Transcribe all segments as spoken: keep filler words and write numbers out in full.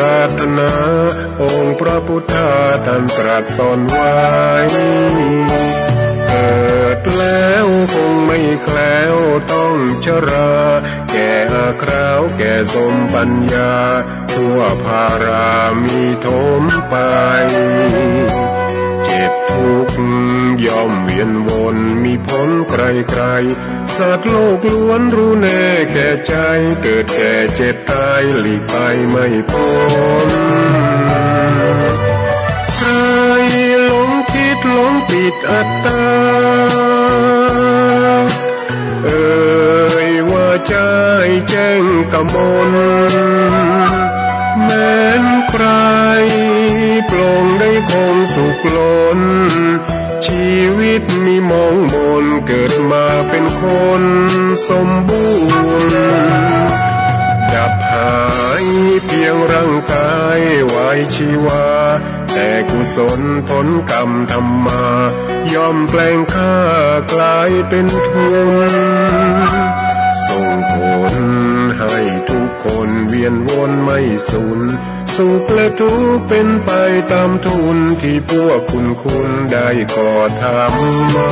ปรารถนา องค์พระพุทธาท่านตรัสสอนไว้ เกิดแล้วคงไม่แคล้วต้องชรา แก่อาคราวแก่สมปัญญา ทั่วพารามีถมไป เจ็บทุกข์ย่อมเวียนวนมีผลไกลๆ สัตว์โลกล้วนรู้แน่แก่ใจ เกิดแก่เจ็บตายหลีกไปไม่พ้น ใครหลงคิดหลงปิดอัตตา เอ่ยว่าใจแจ้งกมล แม้นใครปลงได้คงสุขล้น ชีวิตมีมองมนเกิดมาเป็นคนสมบูรณ์ ดับหายเพียงร่างกายไว้ชีวา แต่กุศลผลกรรมทำมา ย่อมแปลงค่ากลายเป็นทุน ส่งผลให้ทุกคนเวียนวนไม่สูญ สุขและทุกข์เป็นไปตามทุนที่พวกคุณคุณได้ก่อทำมา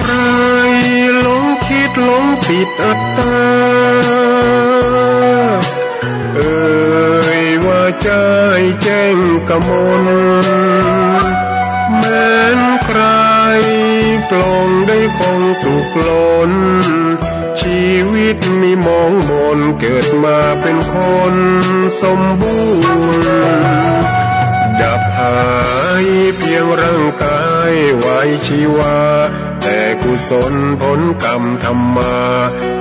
ใครหลงคิดหลงผิดอัตตา เอ่ยว่าใจแจ้งกมล แม้นใครปลงได้คงสุขล้น ชีวิตมีมองมนเกิดมาเป็นคนสมบูรณ์ ดับหายเพียงร่างกายไว้ชีวา แต่กุศลผลกรรมทำมา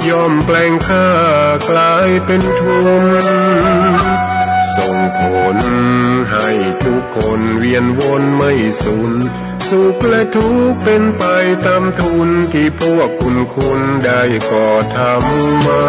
ย่อมแปลงค่ากลายเป็นทุน ส่งผลให้ทุกคนเวียนวนไม่สูญ สุขและทุกข์เป็นไปตามทุนที่พวกคุณคุณได้ก่อทำมา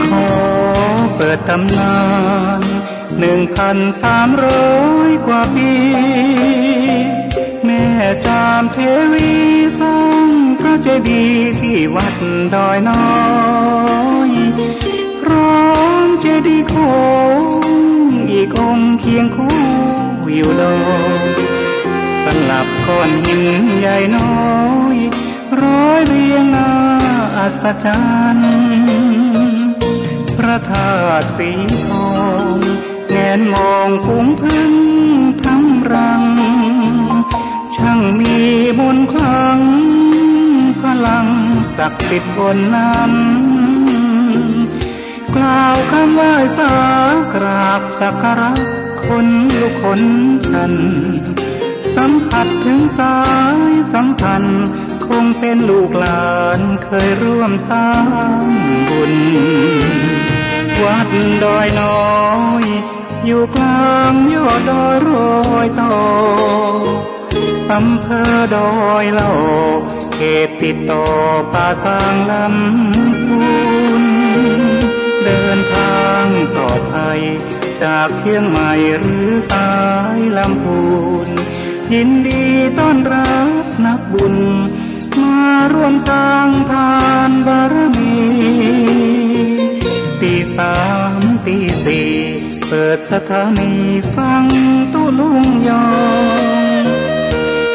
ขอเปิดตำนาน หนึ่งพันสามร้อยกว่าปี แม่จามเทวีสร้างพระเจดีย์ที่วัดดอยน้อย พร้อมเจดีย์โค้งอีกองค์เคียงคู่อยู่ดอย สลับก้อนหินใหญ่น้อย ร้อยเรียงน่าอัศจรรย์ พระธาตุสีทอง แงนมองฝูงผึ้งทำรัง ช่างมีมนต์ขลัง พลังศักดิ์สิทธิ์บนนั้น กล่าวคำไหว้สากราบสักการะ ขนลุกขนชัน สัมผัสถึงสายสัมพันธ์ คงเป็นลูกหลานเคยร่วมสร้างบุญ วัดดอยน้อย อยู่กลางยอดดอยรอยต่อ อำเภอดอยหล่อ เขตติดต่อป่าซางลำพูน เดินทางปลอดภัยจากเชียงใหม่หรือสายลำพูน ยินดีต้อนรับนักบุญ มาร่วมสร้างทานบารมี ตีสามตีสี่ เปิดสถานีฟังตุ๊ลุงยอง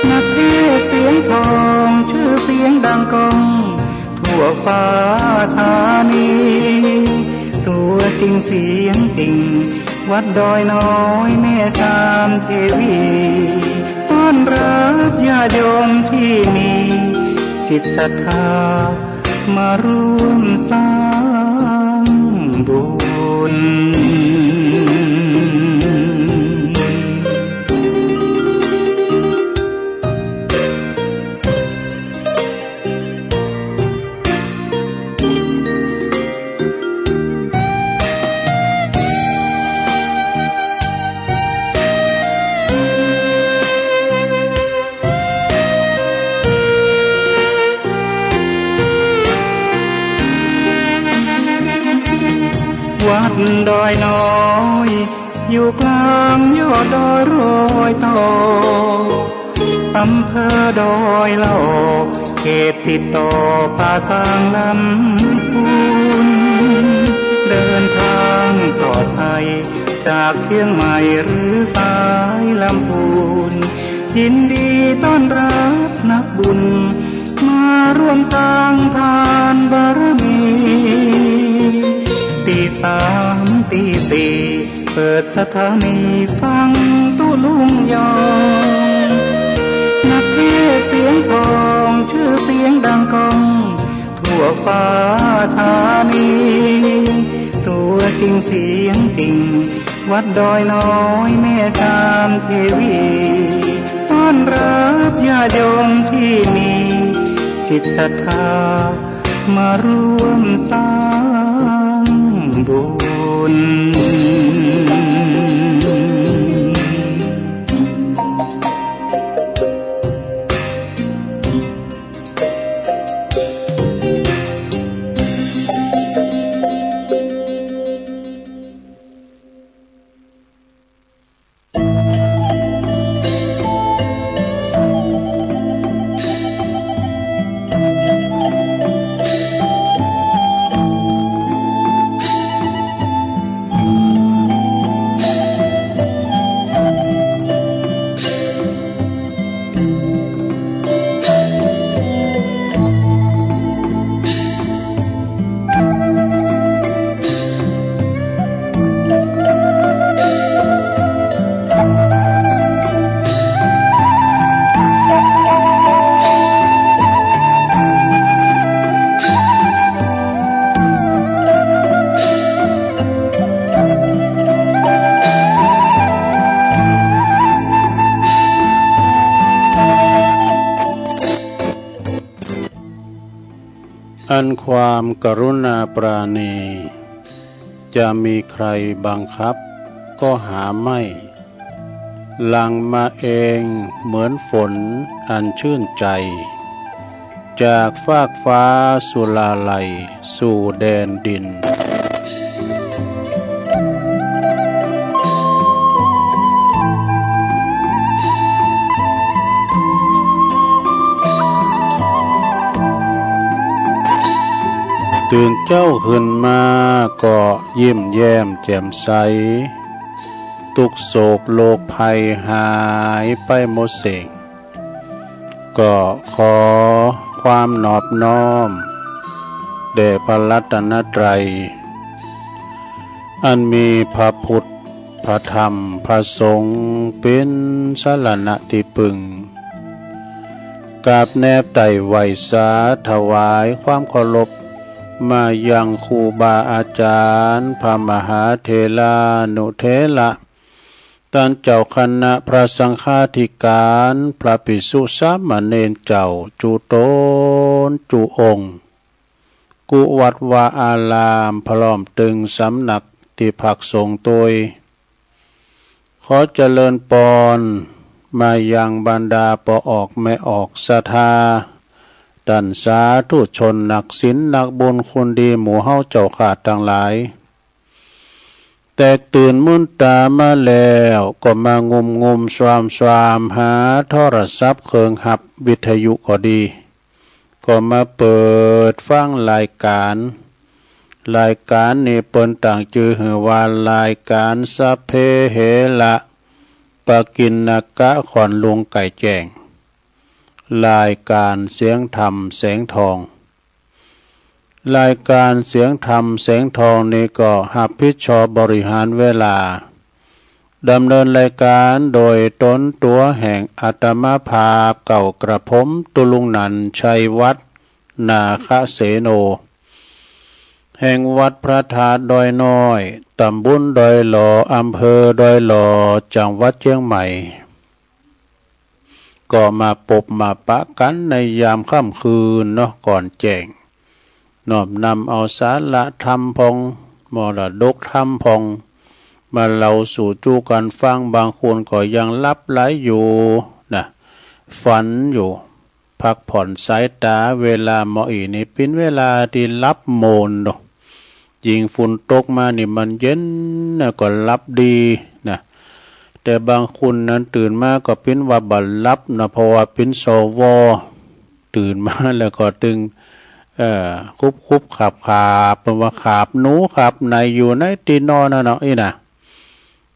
นักเทศน์เสียงทอง ชื่อเสียงดังก้อง ทั่วฟ้าธานี ตัวจริงเสียงจริง วัดดอยน้อยแม่จามเทวี ต้อนรับญาติโยมที่มีจิตศรัทธา มาร่วมสร้างบุญ วัดดอยน้อย อยู่กลางยอดดอยรอยต่อ อำเภอดอยหล่อ เขตติดต่อป่าซางลำพูน เดินทางปลอดภัยจากเชียงใหม่หรือสายลำพูน ยินดีต้อนรับนักบุญ มาร่วมสร้างทานบารมี ตีสามตีสี่ เปิดสถานีฟังตุ๊ลุงยอง นักเทศน์เสียงทอง ชื่อเสียงดังก้อง ทั่วฟ้าธานี ตัวจริงเสียงจริง วัดดอยน้อยแม่จามเทวี ต้อนรับญาติโยมที่มีจิตศรัทธา มาร่วมสร้างบุญ อันความกรุณาปราณี จะมีใครบังคับก็หาไม่ หลั่งมาเองเหมือนฝนอันชื่นใจ จากฟากฟ้าสุราลัยสู่แดนดิน ตื่นเจ๊าขึ้นมาก็ยิ้มแย้มแจ่มใส ทุกข์โศกโรคภัยหายไปหมดสิ้น ก็ขอความนอบน้อม แด่พระรัตนตรัย อันมีพระพุทธ พระธรรม พระสงฆ์ เป็นสรณะที่พึ่ง กราบแนบไต่ไหว้สาถวายความเคารพ มายังครูบาอาจารย์ พระมหาเถรานุเถระ ต้านเจ้าคณะพระสังฆาธิการ พระภิกษุสามเณรเจ้า จุตนจุองค์ กู้วัดวาอาราม พร้อมตึงสำนักตี้พักสงฆ์ตวย ขอเจริญปอน มายังบรรดาป้อออกแม่ออกศรัทธา ต้านสาธุชนนักศีลนักบุญคุณดีหมู่เฮาเจ้าข้าตังหลาย แตกตื่นมื้นต๋ามาแล้ว ก็มางุมงุมซวามซวามหาโทรศัพท์เครื่องฮับวิทยุก็ดี ก็มาเปิดฟังรายก๋าน รายก๋านนี้เปิ้นตั้งจื้อหื้อว่ารายก๋านสัพเพเหระ ปกิณณกะ ขวัญลุงไก่แจ้ง รายก๋านเสียงธรรมแสงทอง รายก๋านเสียงธรรมแสงทองนี้ก็ฮับผิดชอบบริหารเวลา ดำเนินรายก๋านโดยต๋นตั๋วแห่งอาตมาภาพเก่ากระผม ตุ๊ลุงนันท์ ชัยวัฒน์ นาคเสโน แห่งวัดพระธาตุดอยน้อย ตำบลดอยหล่อ อำเภอดอยหล่อ จังหวัดเจียงใหม่ ก็มาปบมาปะกั๋นในยามค่ำคืนเนาะ ก่อนแจ้ง น้อมนำเอาสาระธรรมพ่อง มรดกธรรมพ่อง มาเล่าสู่จู้กั๋นฟัง บางคนก็ยังหลับไหลอยู่นะ ฝันอยู่ พักผ่อนสายต๋า เวลาหม้ออี้นี้เป๋นเวลาตี้หลับโมนเนาะ ยิ่งฝนตกมานี่มันเย็นนะ ก็หลับดีนะ แต่บางคนนั้นตื่นมาก็เป๋นว่าบ่หลับนะ เพราะว่าเป๋น สว ตื่นมาแล้วก็ตึง เอ่อ คุบคุบขาบขาบ เปิ้นว่าขาบหนูขาบไหนอยู่ในตี้นอนน่ะเนาะ อี้นะ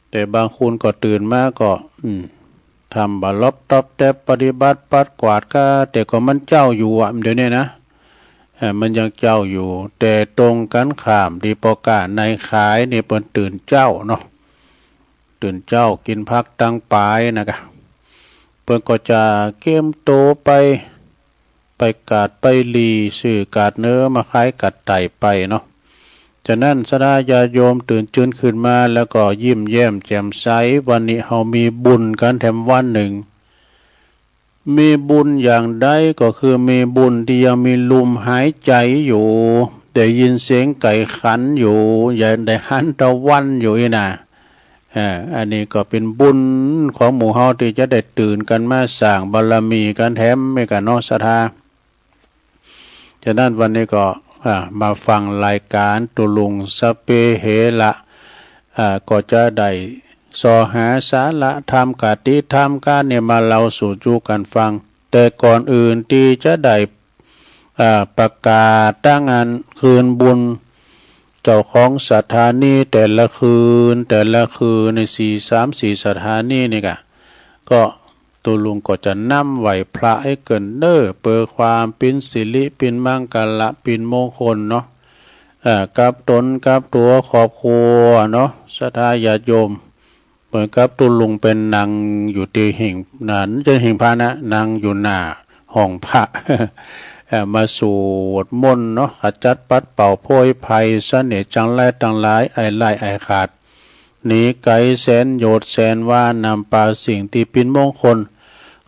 แต่บางคนก็ตื่นมาก็ อืม ทำบ่าลบตอบแตบ ปฏิบัติปัดกวาดก็ แต่ก็มันเจ๊าอยู่อะ เดี๋ยวนี้นะ เอ่อ มันยังเจ๊าอยู่ แต่ตรงกั๋นข้ามตี้ป้อก้าในขายนี่เปิ้นตื่นเจ๊าเนาะ ตื่นเจ๊ากิ๋นผักตังป๋ายนะกะ เปิ้นก็จะเกียมตั๋วไป ไปกาดไปหลี ซื้อกาดเนื้อมาขายกาดไต่ไปเนาะ ฉะนั้นศรัทธาญาติโยมตื่นจืนขึ้นมาแล้วก็ยิ้มแย้มแจ่มใส วันนี้เฮามีบุญกั๋นแถมวันหนึ่ง มีบุญอย่างใดก็คือมีบุญตี้ยังมีลมหายใจ๋อยู่ ได้ยินเสียงไก่ขันอยู่ ยังได้หันตะวันอยู่อี้นะ เอ่อ อันนี้ก็เป๋นบุญของหมู่เฮาตี้จะได้ตื่นกั๋นมาสร้างบารมีกั๋นแถม แม่นก่ะเนาะศรัทธา ฉะนั้นวันนี้ก็ อ่า มาฟังรายก๋านตุ๊ลุงสัพเพเหระ อ่า ก็จะได้ส่อหาสาระธรรม คติธรรมก๋านนี้มาเล่าสู่จู้กั๋นฟัง แต่ก่อนอื่นตี้จะได้ อ่า ประกาศตังอันคืนบุญ เจ้าของสถานีแต่ละคืน แต่ละคืนในสี่ สามสี่สถานีนี่กะ ก็ตุ๊ลุงก็จะนำไหว้พระหื้อเกิ่นเน่อ เปื้อความเป๋นสิริ เป๋นมังคละ เป๋นมงคลเนาะ เอ่อ กับต๋น กับตั๋ว ครอบครัวเนาะ ศรัทธาญาติโยม เหมือนกับตุ๊ลุงเป๋นนั่งอยู่ตี้หิ้ง นั่นจะหิ้งพระนะ นั่งอยู่หน้าห้องพระ เอ่อ มาสวดมนต์เนาะ ขจัดปัดเป่าโพยภัย เสน่ห์จังไรตังหลาย อัยไล่อัยขาด หนีไก๋แสนโยชน์แสนวา นำปาสิ่งตี้เป๋นมงคล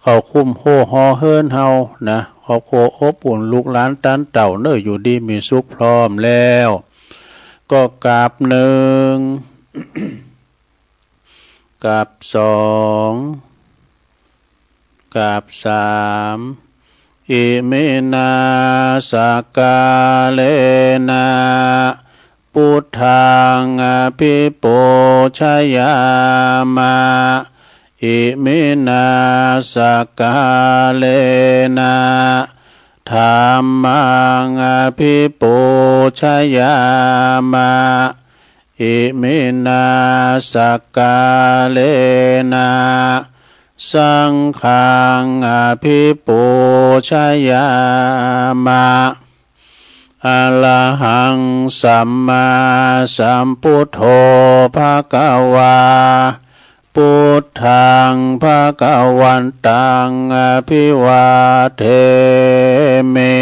เข้าคุ้มโฮหอเฮือนเฮานะ ครอบครัวอบอุ่น ลูกหลานตันเต้าเน่อ อยู่ดีมีสุขพร้อมแล้ว ก็กราบหนึ่ง กราบสอง กราบสาม อิมินา สักกาเลนะ พุทธัง อภิปูชยามะ อิมินา สักกาเลนะ ธัมมัง อภิปูชยามะ อิมินา สักกาเลนะ สังฆัง อภิปูชยามะ อะระหัง สัมมาสัมพุทโธ ภะคะวา พุทธัง ภะคะวันตัง อะภิวาเทมิ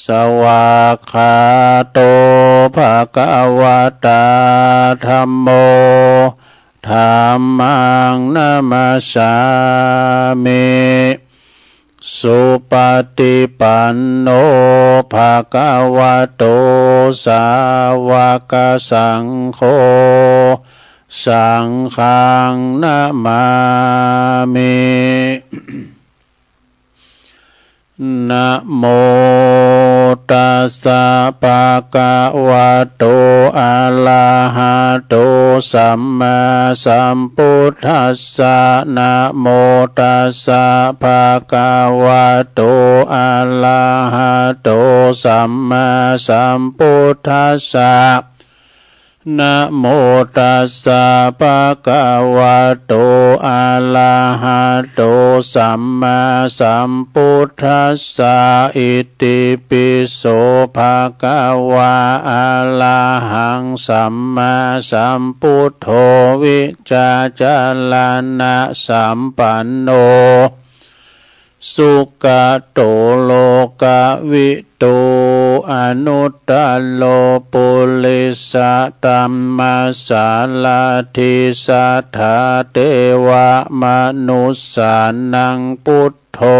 สวากขาโต ภะคะวะตา ธัมโม ธัมมัง นะมัสสามิ สุปะติปันโน ภะคะวะโต สาวะกะสังโฆ Saṅghaṃ namāmi. Namo tassa bhagavato arahato sammāsambuddhassa. Namo tassa bhagavato arahato sammāsambuddhassa. Namo tassa bhagavato arahato sammāsambuddhassa. Itipi so bhagavā arahaṃ sammāsambuddho vijjācaraṇasampanno sugato lokavidū anuttaro purisadammasārathi satthā devamanussānaṃ buddho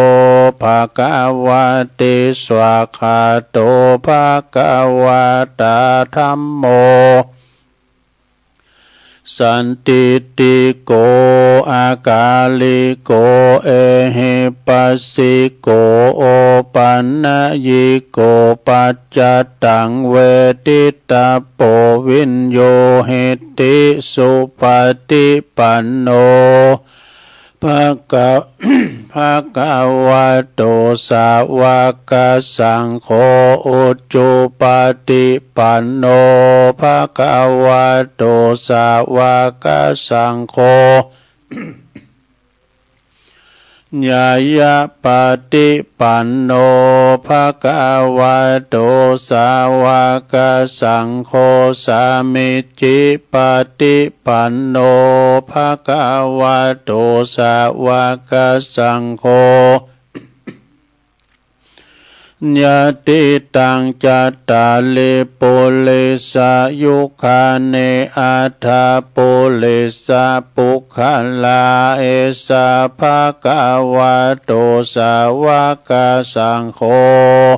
bhagavāti. Svākkhāto bhagavatā dhammo sandiṭṭhiko akāliko ehipassiko opanayiko paccattaṃ veditabbo viññūhīti. Supaṭipanno bhaga- bhagavato sāvakasaṅgho, ujupaṭipanno bhagavato sāvakasaṅgho, ñāyapaṭipanno bhagavato sāvakasaṅgho, sāmīcipaṭipanno bhagavato sāvakasaṅgho, yadidaṃ cattāri purisayugāni aṭṭha purisapuggalā, esa bhagavato sāvakasaṅgho,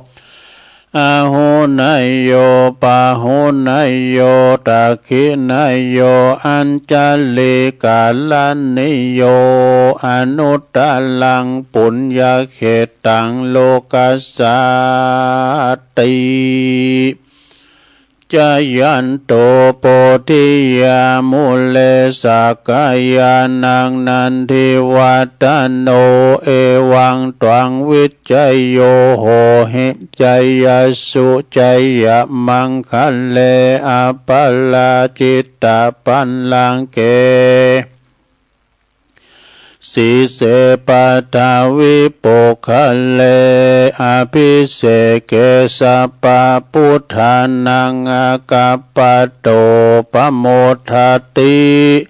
āhuneyyo pāhuneyyo dakkhiṇeyyo añjalikaraṇīyo anuttaraṃ puññakkhettaṃ lokassāti. Jayanto bodhiyā mūle sakyānaṃ nandivaḍḍhano, evaṃ tvaṃ vijayo hohi jayassu jayamaṅgale aparājitapallaṅke sīse paṭhavipokkhare abhiseke sabbabuddhānaṃ aggappatto pamodati.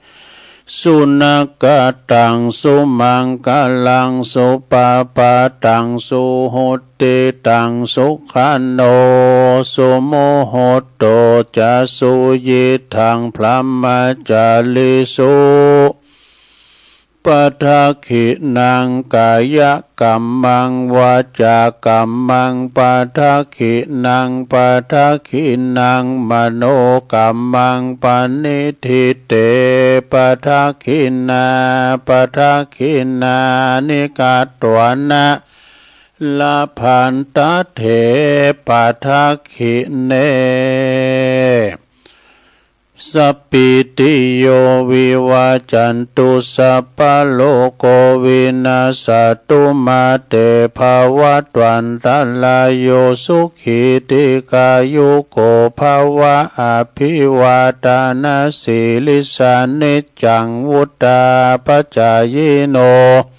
Sunakkhattaṃ sumaṅgalaṃ supabhātaṃ suhuṭṭhitaṃ sukhaṇo sumuhutto ca suyiṭṭhaṃ brahmacārisu. Padakkhiṇaṃ kāyakammaṃ vācākammaṃ padakkhiṇaṃ padakkhiṇaṃ manokammaṃ paṇidhī te padakkhiṇā. Padakkhiṇāni katvāna labhantatthe padakkhiṇe. Sabbītiyo vivajjantu sabbarogo vinassatu mā te bhavatvantarāyo sukhī dīghāyuko bhava. Abhivādanasīlissa niccaṃ vuḍḍhāpacāyino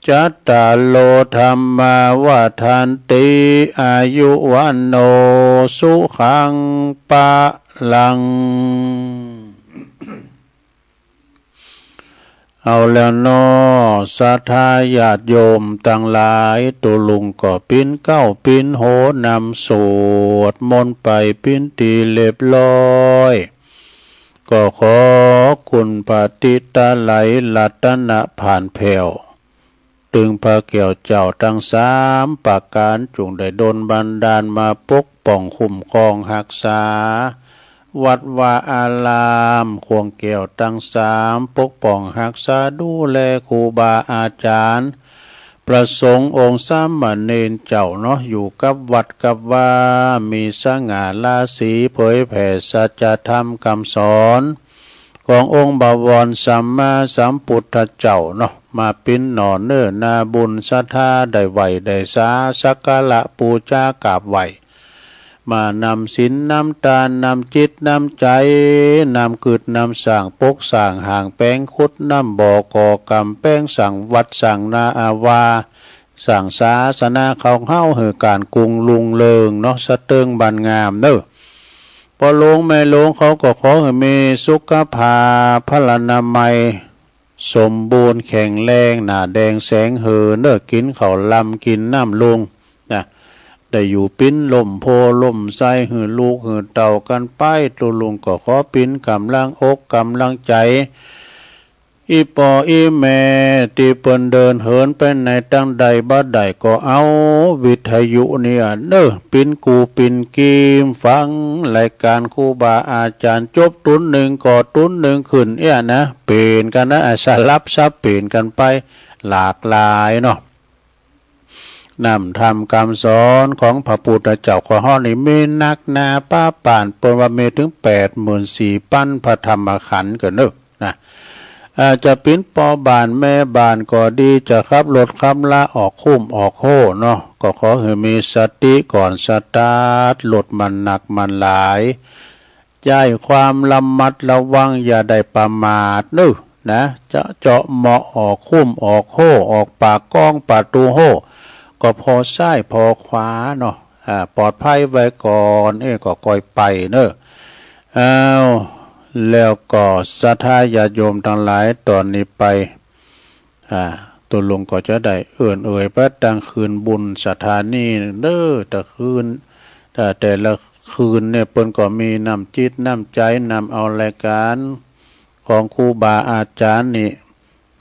cattāro dhammā vaḍḍhanti āyu vaṇṇo sukhaṃ balaṃ. เอาแล้วเนาะ ศรัทธาญาติโยมตังหลาย ตุ๊ลุงก็ปิ้นเกล้าปิ้นโหนำสวดมนต์ไปปิ้นตี้เรียบร้อย ก็ขอคุณพระตรีไตรรัตนผาลแผ่ว ตึงพระแก้วเจ้าตังสามประก๋าน จุ่งได้ดลบันดาลมาปกป้องคุ้มครองฮักษา วัดวาอาราม ข่วงแก้วตังสาม ปกป้องฮักษาดูแลครูบาอาจารย์ พระสงฆ์องค์สามเณรเจ้าเนาะ อยู่กับวัดกับวา มีสง่าราศี เผยแผ่สัจธรรมคำสอน ขององค์บวรสัมมาสัมพุทธเจ้าเนาะ มาปิ้นหน่อเน่อนาบุญศรัทธา ได้ไหว้ได้สา สักการะปูจากราบไหว้ มานำศีลนำตานนำจิตนำใจ นำกึดนำสร้างปกสร้างห้างแปง ขุดน้ำบ่อก่อกำแปง สร้างวัดสร้างนาอาวา สร้างศาสนาของเฮาหื้อการกุ่งลุงเริงเนาะ สะเติงบานงามเน่อ พ่อหลวงแม่หลวงเขาก็ขอหื้อมีสุขภาพพลานามัย สมบูรณ์แข็งแรง หน้าแดงแสงเหือเน่อ กินข้าวลำกินน้ำลุงนะ ได้อยู่ปิ้นล่มโพล่มไทร หื้อลูกหื้อเต้ากันไป ตุ๊ลุงก็ขอปิ้นกำลังอกกำลังใจ อี่ป้ออี่แม่ ตี้เปิ้นเดินเหินไปไหนตังใดบ่ได้ก็เอาวิทยุเนี่ยเน่อ ปิ้นกูปิ้นกีม ฟังรายการครูบาอาจารย์ จบตุ๊นหนึ่งก็ตุ๊นหนึ่งขึ้นเนี่ยนะ เปลี่ยนกันนะ อ่ะ สลับสับเปลี่ยนกันไป หลากหลายเนาะ นำธรรมคำสอนของพระพุทธเจ้าของเฮานี่มีนักหนาป้าป่าน เปิ้นว่ามีถึงแปดหมื่นสี่พันพระธรรมขันธ์ก็เน่อนะ อาจจะปิ้นป้อบ้านแม่บ้านก็ดี จะขับรถขับลาออกคุ้มออกโฮเนาะ ก็ขอหื้อมีสติก่อนสตาร์ทรถ มันหนักมันหลาย ใจ๊ความระมัดระวัง อย่าได้ประมาทเน่อนะ จะเจาะเหมาะออกคุ้มออกโฮ ออกปากกองประตูโฮ ก็ผ่อซ้ายผ่อขวาเนาะ อ่า ปลอดภัยไว้ก่อน เอ้ย ก็ก่อยไปเน่อ อ้าว แล้วก็ศรัทธาญาติโยมทั้งหลาย ต๋อนนี้ไป อ่า ตุ๊ลุงก็จะได้เอิ้นเอ่ยไปตังคืนบุญสถานีเน่อ แต่คืน แต่ แต่ละคืนเนี่ยเปิ้นก็มีน้ำจิตน้ำใจนำเอารายการของครูบาอาจารย์นี่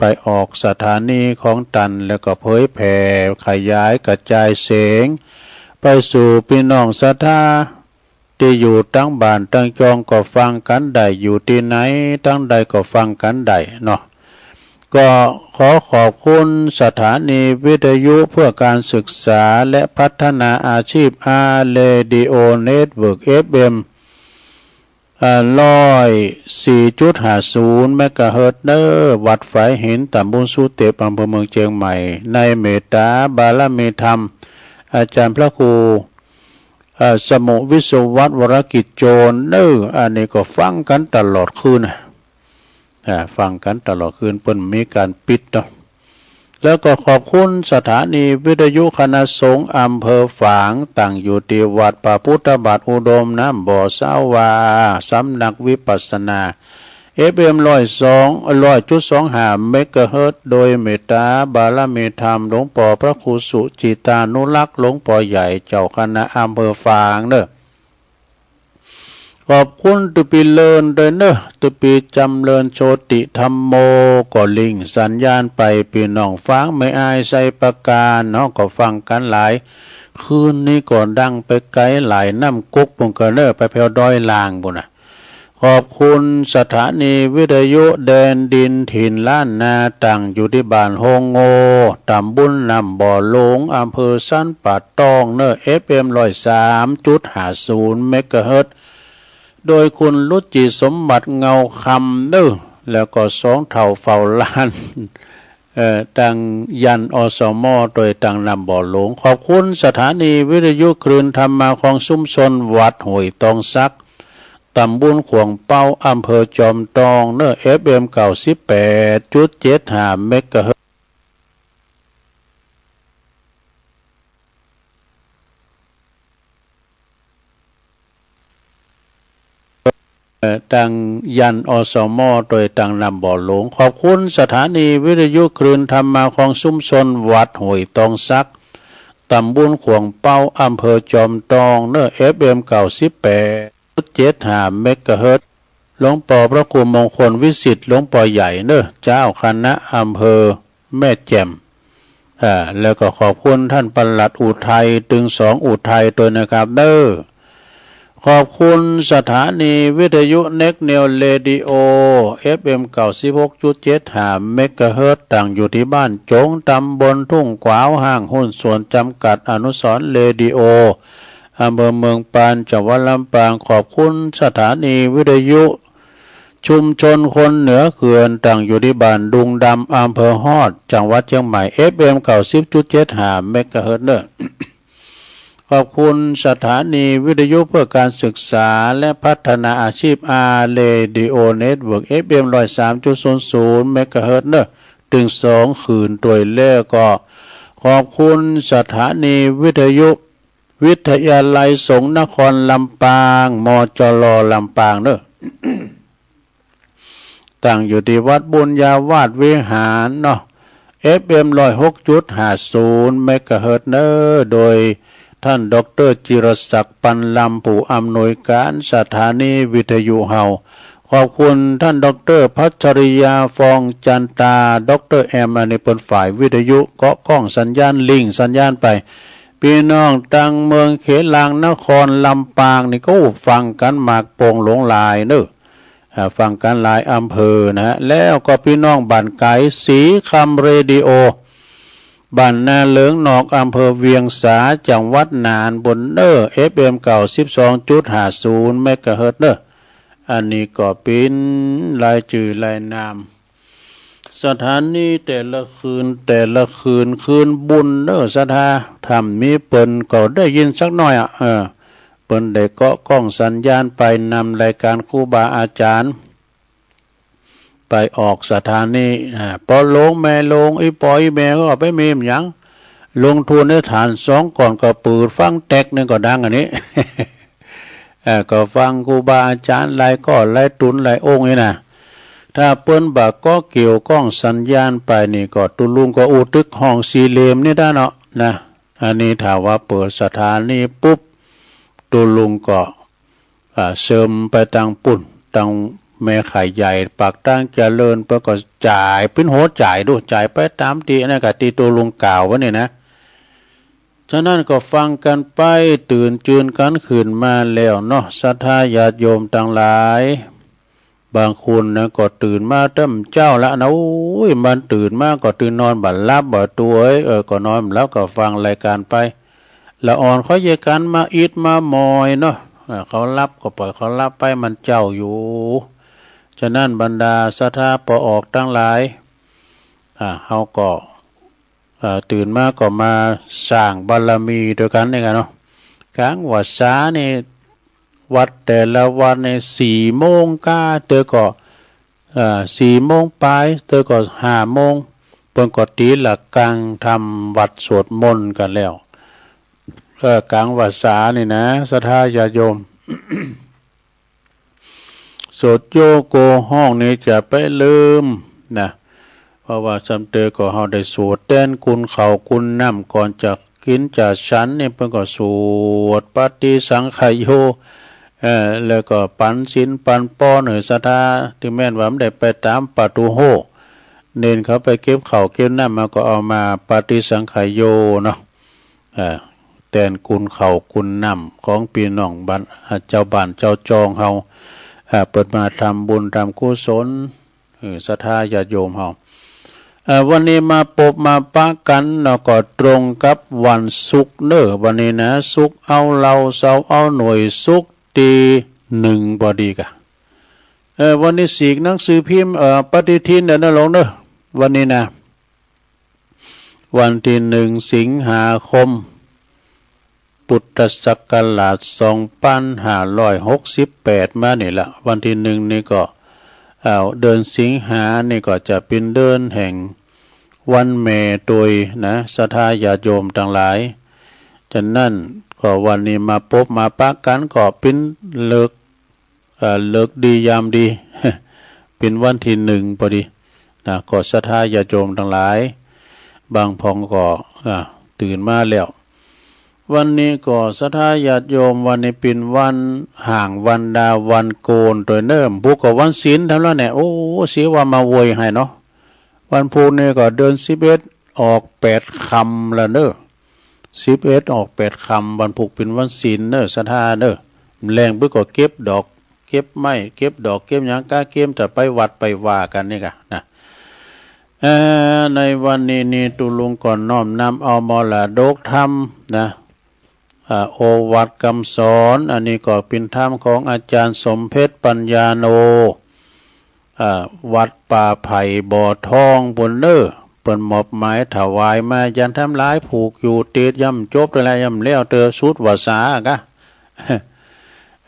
ไปออกสถานีของตัน แล้วก็เผยแผ่ขยายกระจายเสียงไปสู่พี่น้องศรัทธา ตี้อยู่ตังบ้านตังจองก็ฟังกั๋นได้ อยู่ตี้ไหนตังใดก็ฟังกั๋นได้เนาะ ก็ขอขอบคุณสถานีวิทยุเพื่อการศึกษาและพัฒนาอาชีพ อาร์ Radio Network เอฟเอ็ม อ่า ร้อยสี่จุดห้าศูนย์เมกะเฮิรตซ์เน่อ วัดฝายหิน ตำบลสุเต็ป อำเภอเมืองเจียงใหม่ ในเมตตาบารมีธรรม อาจารย์พระครู เอ่อ สมุวิศวัตร วรกิจโจรเน่อ อันนี้ก็ฟังกั๋นตลอดคืนนะ อ่า ฟังกั๋นตลอดคืน เปิ้นมีการปิดเนาะ แล้วก็ขอบคุณสถานีวิทยุคณะสงฆ์อำเภอฝาง ตั้งอยู่ตี้วัดพระพุทธบาทอุดม น้ำบ่อสาวา สำนักวิปัสสนา เอฟเอ็ม ร้อยสอง ร้อยจุดสองห้าเมกะเฮิรตซ์ โดยเมตตาบารมีธรรมหลวงป้อพระครูสุจิตานุรักษ์ หลวงป้อใหญ่เจ้าคณะอำเภอฝางเน่อ ขอบคุณตุ๊ปีเลินด้วยเน่อ ตุ๊ปีจำเริญโชติธัมโม ก็ลิงก์สัญญาณไป พี่น้องฝางแม่อายไชยประการเนาะ ก็ฟังกั๋นหลายคืนนี้ก็ดังไปไกลหลายน้ำก๊กปู้นก็เน่อ ไปแผวดอยล่างปู้นนะ ขอบคุณสถานีวิทยุแดนดินถิ่นล้านนา ตั้งอยู่ตี้บ้านโฮงโง่ ตำบลน้ำบ่อหลวง อำเภอสันป่าตองเน่อ เอฟเอ็ม ร้อยสามจุดห้าศูนย์เมกะเฮิรตซ์ โดยคุณรุจิสมบัติเงาคำเน่อ แล้วก็สองเฒ่าเฝ้าร้าน เอ่อ ตังยัน อสม โดยตังน้ำบ่อหลวง ขอบคุณสถานีวิทยุคลื่นธรรมะของชุมชนวัดห้วยตองสัก ตำบลขวงเป้า อำเภอจอมตองเน่อ เอฟเอ็ม เก้าสิบแปดจุดเจ็ดห้าเมกะเฮิรตซ์ เอ่อ ตังยัน อสม โดยตังน้ำบ่อหลวง ขอบคุณสถานีวิทยุคลื่นธรรมะของชุมชนวัดห้วยตองสัก ตำบลขวงเป้า อำเภอจอมตองเน่อ เอฟเอ็ม เก้าสิบแปดจุดเจ็ดห้าเมกะเฮิรตซ์ หลวงป้อพระครูมงคลวิสิทธิ์ หลวงป้อใหญ่เน่อ เจ้าคณะอำเภอแม่แจ่ม อ่า แล้วก็ขอบคุณท่านปลัดอุทัย ตึงสองอุทัยด้วยนะครับเน่อ ขอบคุณสถานีวิทยุเน็กเนวเรดิโอ เอฟเอ็ม เก้าสิบหกจุดเจ็ดห้า เมกะเฮิรตซ์ ตั้งอยู่ที่บ้านโจ๋ง ตำบลทุ่งขวาว ห้างหุ้นส่วนจำกัดอนุสรณ์เรดิโอ อำเภอเมืองปาน จังหวัดลำปาง ขอบคุณสถานีวิทยุชุมชนคนเหนือเขื่อน ตั้งอยู่ที่บ้านดุงดำ อำเภอฮอด จังหวัดเชียงใหม่ เอฟเอ็ม เก้าสิบจุดเจ็ดห้า เมกะเฮิรตซ์ เนอะ ขอบคุณสถานีวิทยุเพื่อการศึกษาและพัฒนาอาชีพ อาร์ Radio Network เอฟเอ็ม ร้อยสามจุดศูนย์ศูนย์ เมกะเฮิรตซ์ เนอะ ตึงสองคืนด้วย แล้วก็ขอบคุณสถานีวิทยุวิทยาลัยสงฆ์นครลำปาง มจล ลำปาง เนอะ ตั้งอยู่ที่วัดบุญญาวาสวิหารเนาะ เอฟเอ็ม ร้อยหกจุดห้าศูนย์ เมกะเฮิรตซ์ เนอะ โดยท่านดอกเตอร์จิรศักดิ์ ปันลำ ผู้อำนวยการสถานีวิทยุเฮา ขอบคุณท่านดอกเตอร์พัชริยา ฟองจันตา ดอกเตอร์แอม อันนี้เปิ้นฝ่ายวิทยุ เกาะกล้องสัญญาณ ลิงก์สัญญาณไป พี่น้องตังเมืองเขลางนครลำปางนี่ก็ฟังกันมากโป่งหลวงหลายเนอะ อ่า ฟังกันหลายอำเภอนะฮะ แล้วก็พี่น้องบ้านไกล สีคำเรดิโอ บ้านนาเหลืองนอก อำเภอเวียงสา จังหวัดน่าน บนเนอร์ เอฟเอ็ม เก้าสิบสองจุดห้าศูนย์ เมกะเฮิรตซ์ เนอะ อันนี้ก็เป็นรายจื่อรายนาม สถานีแต่ละคืน แต่ละคืน คืนบุญเนอะ ศรัทธา ถ้ามีเปิ้นก็ได้ยินสักหน่อยอ่ะ เออ เปิ้นได้เกาะกล้องสัญญาณไปนำรายการครูบาอาจารย์ ไปออกสถานี อ่า ปอหลวงแม่หลวง อีปออีแม่ก็ไปมีมหยัง ลงทุนในฐานสองก่อนก็เปิดฟังแต็กหนึ่งก็ดังอันนี้ เอ่อ ก็ฟังครูบาอาจารย์หลายก็หลายตุนหลายองค์นี่นะ ถ้าเปิ้นบ่าก็เกี่ยวกล้องสัญญาณไปนี่ก็ตุลุงก็อู้ตึกห้องสี่เหลี่ยมนี่ได้เนาะนะ อันนี้ถ้าว่าเปิดสถานีปุ๊บ ตุลุงก็ อ่า เสริมไปตังปุ้น ตังแม่ไข่ใหญ่ ปากทางเจริญ เปิ้นก็จ่าย เป็นหัวจ่ายดู จ่ายไปตามที่อันนั้นก็ที่ตุลุงกล่าวไว้นี่นะ ฉะนั้นก็ฟังกันไป ตื่นจืนกันขึ้นมาแล้วเนาะ ศรัทธาญาติโยมทั้งหลาย บางคนนะก็ตื่นมาแต่เช้าละนะ โอ้ย มันตื่นมาก็ตื่นนอนบ่หลับบ่ตัวเอ้ย เออ ก็นอนบ่หลับก็ฟังรายการไป ละอ่อนเขาเยากันมาอิดมาหมอยเนาะ อ่า เขาหลับก็ปล่อยเขาหลับไป มันเช้าอยู่ ฉะนั้นบรรดาศรัทธาปอออกทั้งหลาย อ่า เฮาก็ เอ่อ ตื่นมาก็มาสร้างบารมีด้วยกันนี่กันเนาะ กลางพรรษานี่ วัดแต่ละวัดนี่สี่โมงกว่า เตื้อก็ เอ่อ สี่โมงปลาย เตื้อก็ห้าโมง เปิ้นก็ตีระฆังทำวัตรสวดมนต์กันแล้ว เอ่อ กลางพรรษานี่นะ ศรัทธาญาติโยม สวดโยโกห้องนี้จะไปลืมนะ เพราะว่าซ้ำเตื้อก็เฮาได้สวดแตนกุนข้าวกุนน้ำ ก่อนจะกินจะฉันนี่เปิ้นก็สวดปฏิสังขโย เอ่อ แล้วก็ปันศีลปันปอนหื้อศรัทธา ถึงแม้นว่ามันได้ไปตามประตูโฮ เณรเขาไปเก็บข้าวเก็บน้ำมาก็เอามาปฏิสังขโยเนาะ เอ่อ แตนกุนข้าวกุนน้ำของพี่น้องบ้าน อ่า เจ้าบ้านเจ้าจองเฮา อ่า เปิ้นมาทำบุญทำกุศล เออ ศรัทธาญาติโยมเฮา เอ่อ วันนี้มาปบมาปะกันเนาะ ก็ตรงกับวันศุกร์เนอะ วันนี้นะ ศุกร์เอาเหล้า เสาร์เอาหน่วย ศุกร์ที่หนึ่งพอดีกะ เออ วันนี้สีกหนังสือพิมพ์ เอ่อ ปฏิทินเด้อนะหลวงเนอะ วันนี้นะ วันที่หนึ่งสิงหาคม พุทธศักราชสองพันห้าร้อยหกสิบแปดมานี่ละ วันที่หนึ่งนี่ก็ เอ่อ เดือนสิงหานี่ก็จะเป็นเดือนแห่งวันแม่โดยนะ ศรัทธาญาติโยมทั้งหลาย ฉะนั้นก็วันนี้มาปบมาปะกันก็เป็นฤกษ์ เอ่อ ฤกษ์ดียามดี เป็นวันที่หนึ่งพอดีนะ ก็ศรัทธาญาติโยมทั้งหลาย บางพองก็ อ่ะ ตื่นมาแล้ว วันนี้ก็ศรัทธาญาติโยม วันนี้เป็นวันห่างวันดาวันโกนโดยเนิ่ม พุกก็วันศีลทำแล้วเนี่ย โอ้ เสียว่ามาโวยให้เนาะ วันพุธนี่ก็เดือนสิบเอ็ดออกแปดค่ำแล้วเนอะ สิบเอ็ดออกแปดค่ำ วันพุธเป็นวันศีลเนอะ ศรัทธาเนอะ แลงเปิ้นก็เก็บดอก เก็บไม้ เก็บดอก เก็บหยังกะ เก็บแต่ไปวัดไปวากั๋นนี่กะนะ เอ่อ ในวันนี้นี่ตุ๊ลุงก็น้อมนำเอามรดกธรรมนะ อ่า โอวาทคำสอน อันนี้ก็เป๋นธรรมของอาจ๋ารย์สมเพชรปัญญาโน อ่า วัดป่าไผ่บ่อทองปู้นเน่อ เปิ้นมอบหมายถวายมา อาจ๋ารย์ทั้งหลายผูกอยู่ติด ย่ำจบแล้ว ย่ำแล้วเตอสุดวาสากะ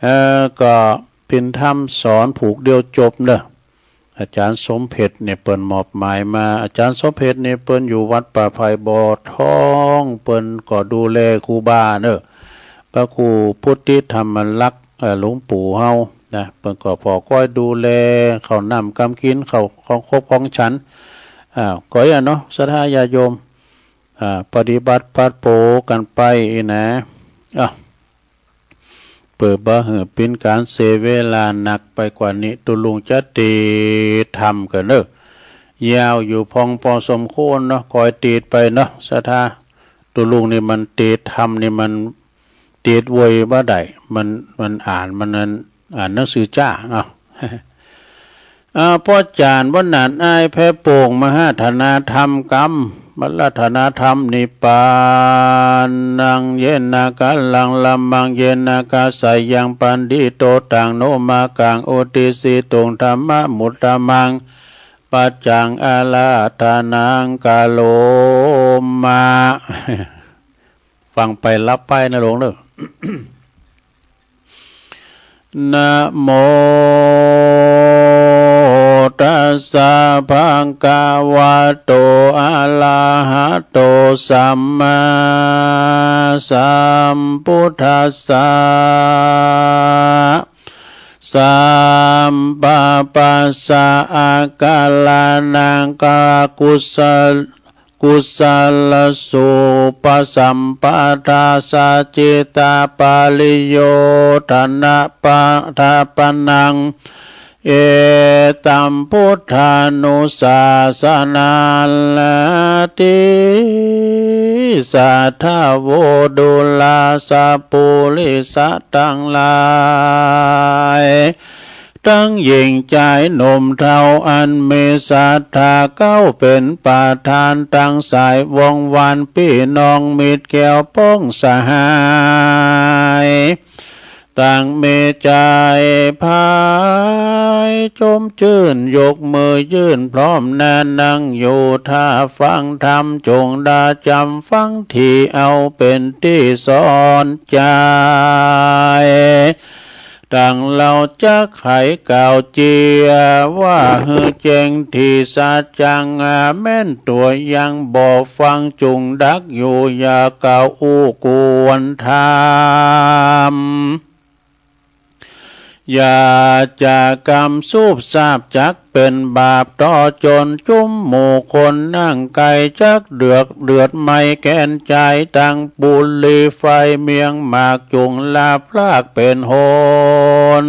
เอ่อ ก็เป๋นธรรมสอนผูกเดียวจบเน่อ อาจ๋ารย์สมเพชรเนี่ยเปิ้นมอบหมายมา อาจ๋ารย์สมเพชรเนี่ยเปิ้นอยู่วัดป่าไผ่บ่อทอง เปิ้นก็ดูแลครูบาเน่อ พระครูพุทธิธรรมลักษณ์ เอ่อ หลวงปู่เฮานะ เปิ้นก็ผ่อก้อยดูแลข้าวน้ำกำกิ๋น ข้าวของครบของฉัน อ่า ก็อย่างเนาะ ศรัทธาญาติโยม อ่า ปฏิบัติพลัดโผกั๋นไปอีกนะ อ่ะ เปื้อบ่หื้อเป๋นก๋านเสียเวลานักไปกว่านี้ ตุ๊ลุงจะเตศน์ธรรมกั๋นเน่อ ยาวอยู่พ่องปอสมควรเนาะ คอยเตศน์ไปเนาะ ศรัทธา ตุ๊ลุงนี่มันเตศน์ธรรมนี่มันเตศน์เวยบ่ได้ มัน มันอ่าน มันนั่น อ่านหนังสือจ้า เอ้า อ่า ป้อจ๋ารย์วันนั้นอ้ายแพร่โป่ง มหาธนาธรรมกำ มรรคธนาธรรมนิพพานัง เยนากาลัง ละมัง เยนากาสายัง ปันดิโต ตัง โนมากัง อุตติสสิตุง ธัมมะมุตตะมัง ปัจจัง อาราธนัง กะโรมะ ฟังไปหลับไปนะหลวงเน่อ นะโม ตัสสะ ภะคะวะโต อะระหะโต สัมมาสัมพุทธัสสะ สัพพะปัสสะ อาการะนัง กะกุสะ กุสะละสูปะสัมปะทา สะจิตตะปะริโยธนะปะทะปะนัง เอตัมพุทธานุสาสนา ละติสาทะโว ดูราสะปุริสะตังหลาย ตังหญิงจายหนุ่มเฒ่า อันมีศรัทธาเก้าเป๋นประธาน ตังสายวงศ์วานปี้น้องมิตรแก้วป้องสหาย ตังมีจายผายจมจื้น ยกมือยื่นพร้อมหน้านั่งอยู่ ถ้าฟังธรรมจงได้จ๋ำฟัง ตี้เอาเป๋นตี้สอนใจ๋ ตังเฮาจักไขกล่าวเจีย ว่าหื้อแจ้งตี้สัจจัง แม่นตั๋วยังบ่ฟัง จุ่งดักอยู่อย่ากล่าวอู้กวนธรรม อย่าจะกำสูบซาบ จักเป๋นบาปต่อจนจุมหมู่คน นั่งไก๋จักเดือกเดือดไหม้แก่นใจ๋ ตังปุรีไฟเมียงหมาก จุ่งลาบพรากเป๋นหน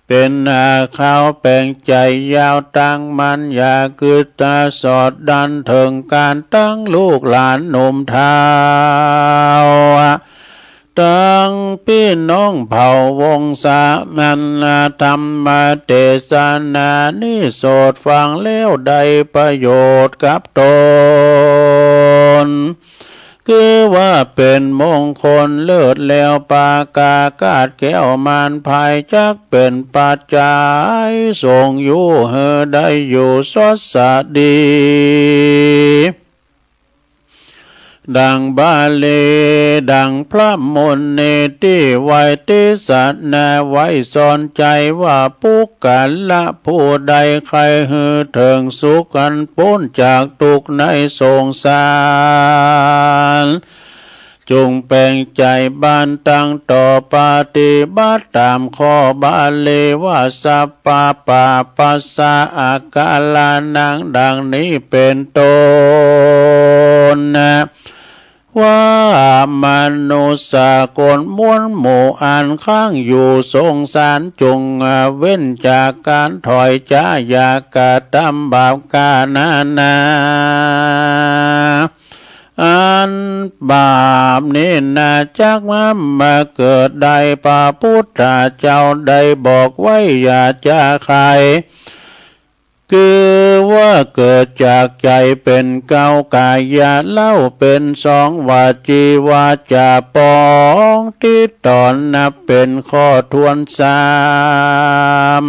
เป๋นหน้าขาวแป๋งใจ๋ยาว ตังมันอย่ากึ๊ดตาสอดดัน เถิงก๋านตังลูกหลานหนุ่มเฒ่า ตังปี้น้องเผ่าวงศา อันธรรมเตสนานี้ โสดฟังแล้วได้ประโยชน์กับตน คือว่าเป๋นมงคลเลิศแล้ว ปากากาศแก้วมารภาย จักเป๋นปัจจัยส่งอยู่หื้อได้อยู่สวัสดี ดังบาลี ดังพระมุนีตี้ไว้เตสนาไว้สอนใจ๋ว่า ปุคคละผู้ใดใค่หื้อเถิงสุขอันป๊นจากตุ๊กข์ในสงสาร จุ่งแป๋งใจ๋บานตังต่อปฏิบัติต๋ามข้อบาลีว่า สัพพะปาปัสสะอาการะนัง ดังนี้เป๋นต้น ว่ามนุษย์คนมวลหมู่อันค้างอยู่สงสาร จุ่งเว้นจากก๋านถอยจ๊า อย่ากระตำบาปก๋านานา อันบาปนี้นะจักมามาเกิดได้ พระพุทธเจ้าได้บอกไว้อย่าจะใคร คือว่าเกิดจากใจเป็นเก้ากายะ เล่าเป็นสองวจีวาจาปอง ที่ตอนนับเป็นข้อทวนสาม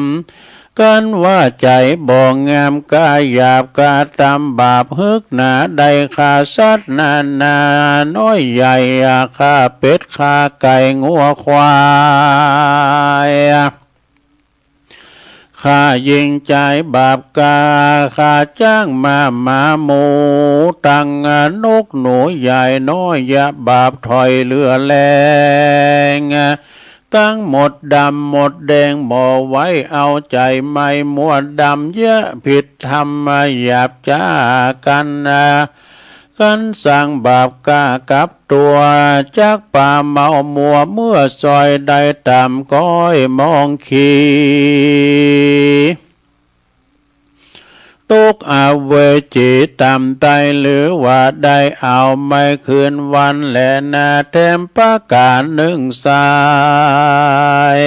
กันว่าใจบ่งามกล้าหยาบกระทำบาป หึกหนาได้ฆ่าสัตว์นานาน้อยใหญ่ ฆ่าเป็ดฆ่าไก่งัวควาย ฆ่ายิงจ่ายบาปกา ฆ่าช้างม้าหมาหมู ตังนกหนูใหญ่น้อย อย่าบาปถอยเหลือแลง ทั้งหมดดำหมดแดงบ่ไว้เอาใจ ไม่มัวดำเยอะผิดธรรมหยาบจ้ากัน กันสร้างบาปกล้ากับตัว จักปาเมามัวเมื่อซอยได้ตามก้อยมองขี ตกอเวจีตามได้ หรือว่าได้เอาไม่คืนวันแลนา แถมประการหนึ่งสาย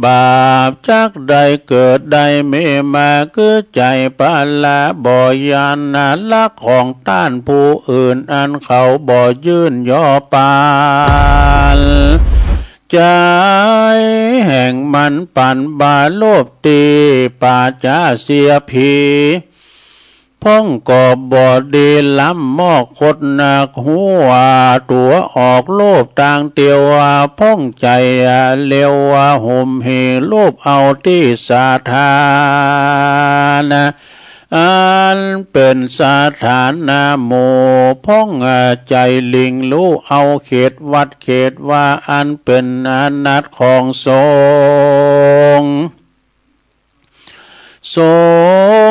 บาปจักได้เกิดได้มีมา คือใจปะละบ่ยานนะ ลักของต้านผู้อื่น อันเขาบ่ยื่นยอปาน ใจแห่งมันปันบาโลภตีปาจาเสียผี พ่องก็บ่ดีล้ำมอกคดนักหัว ตัวออกโลภต่างเตียว พ่องใจเลียว ห่มเหโลภเอาที่สถาน อันเป็นสถานหมู่ พ่องใจลิงลู่เอาเขตวัดเขตว่า อันเป็นอานัตของสงฆ์ ส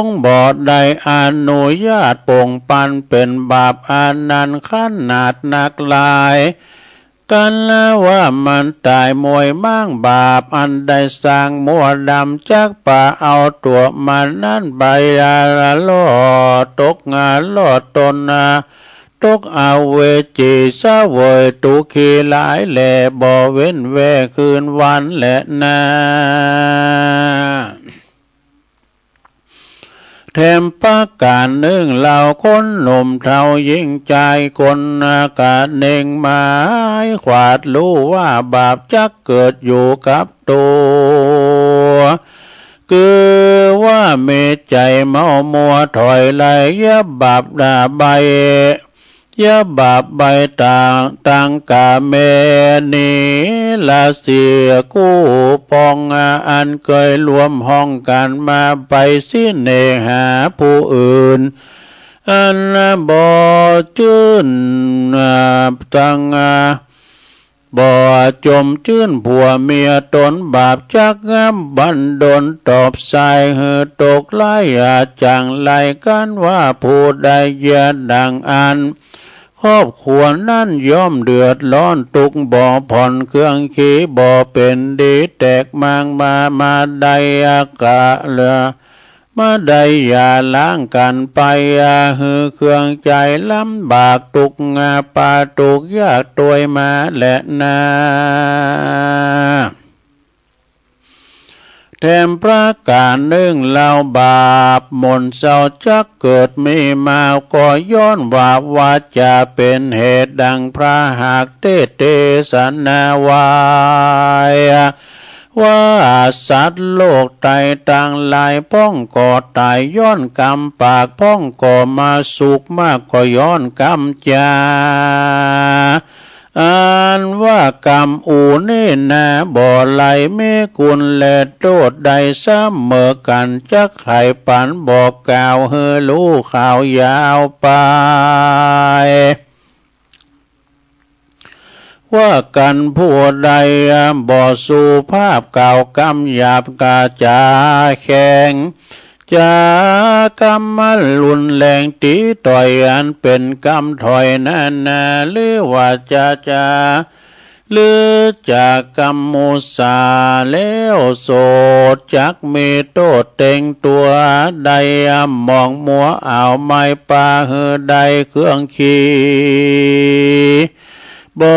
งฆ์บ่ได้อนุญาตปงปันเป็นบาปอันนั้นขนาดนักหลาย กันว่ามันตายมวยม้างบาปอันได้สร้างมัวดำ จักปาเอาตัวมันนั้นไปลอดตกลอดตน ตกอเวจีเสวยทุกขีหลายแล บ่เว้นแว่คืนวันแลนา แถมประการหนึ่งเล่าคนหนุ่มเฒ่าหญิงชายคนกะเน่งหมายขวาดรู้ว่าบาปจักเกิดอยู่กับตัว คือว่ามีใจเมามัวถอยไหล อย่าบาปด่าใบ อย่าบาปใบต่างต่างกาเมนีละเสียกู้ปองอันเคยรวมห้องกันมาไปสิเนหาผู้อื่น อันบ่จื้นตัง บ่จมจื้นผัวเมียตนบาปจักบันดลตอบสายหือตกไล่อาจางไล่กันว่าผู้ใดเยียดังอัน ครอบครัวนั้นย่อมเดือดร้อนทุกข์บ่ผ่อนเครื่องขีบ่เป็นดีแตกมางมามาได้อากาศเหลือ มาได้อย่าล้างกันไปอาหือเครื่องใจลำบากทุกข์งาปาทุกข์ยากตวยมาแลนา แถมประการหนึ่งเล่าบาปมนเศร้าจักเกิดมีมาก็ย้อนว่าว่าจะเป็นเหตุดังพระหากเทศน์เทศนาไว้ ว่าสัตว์โลกไตต่างหลายพ่องก็ตายย้อนกรรมปากพ่องก็มาสุขมากก็ย้อนกรรมจา อันว่ากรรมอูนี่นาบ่ไหลมีคุณและโทษใดเสมอกันจักไขปันบอกกล่าวหือรู้ข่าวยาวไป ว่ากันผู้ใดบ่สุภาพกล่าวกำหยาบกาจาแข็ง จากำมันรุนแรงตีต่อยอันเป็นกำถอยนานาหรือว่าจะจา หรือจากกรรมมุสาแล้วโสด จักมีโทษเต็งตัวใด หมองมัวเอาไม่ปาหื้อได้เครื่องขี บ่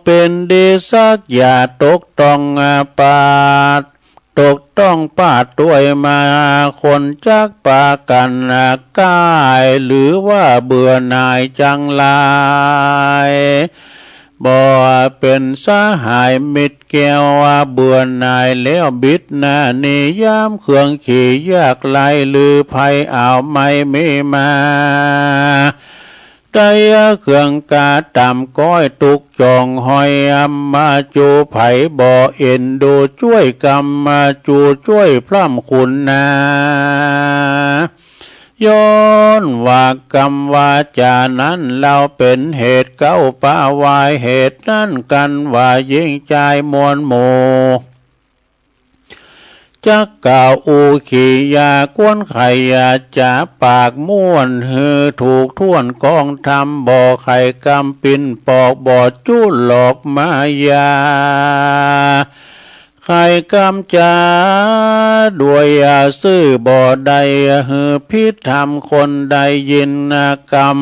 เป็นดีสักอย่าตกต้องปาด ตกต้องปาดด้วยมา คนจักปากันกาย หรือว่าเบื่อหน่ายจังหลาย บ่เป็นสหายมิตรแก้ว เบื่อหน่ายแล้วบิดหน้าหนี ยามเครื่องขียากไร้ หรือภัยเอาไม่มีมา ได้เครื่องกาต่ำก้อย ตุกจ่องหอยมา จูไผบ่เอ็นดูช่วยกรรมมา จูช่วยพร่ำคุณนา ย้อนว่ากรรมวาจานั้น เราเป็นเหตุเก้าปาวาย เหตุนั้นกันว่ายิ่งจายมวลหมู่ จักกล่าวอุขียา ควรไขยาจาปากม่วน หือถูกท่วนกองธรรม บ่ไขกรรมปิ่นปอก บ่จุหลอกมายา ไขกรรมจาด้วยซื่อ บ่ได้หือผิดธรรม คนได้ยินกรรม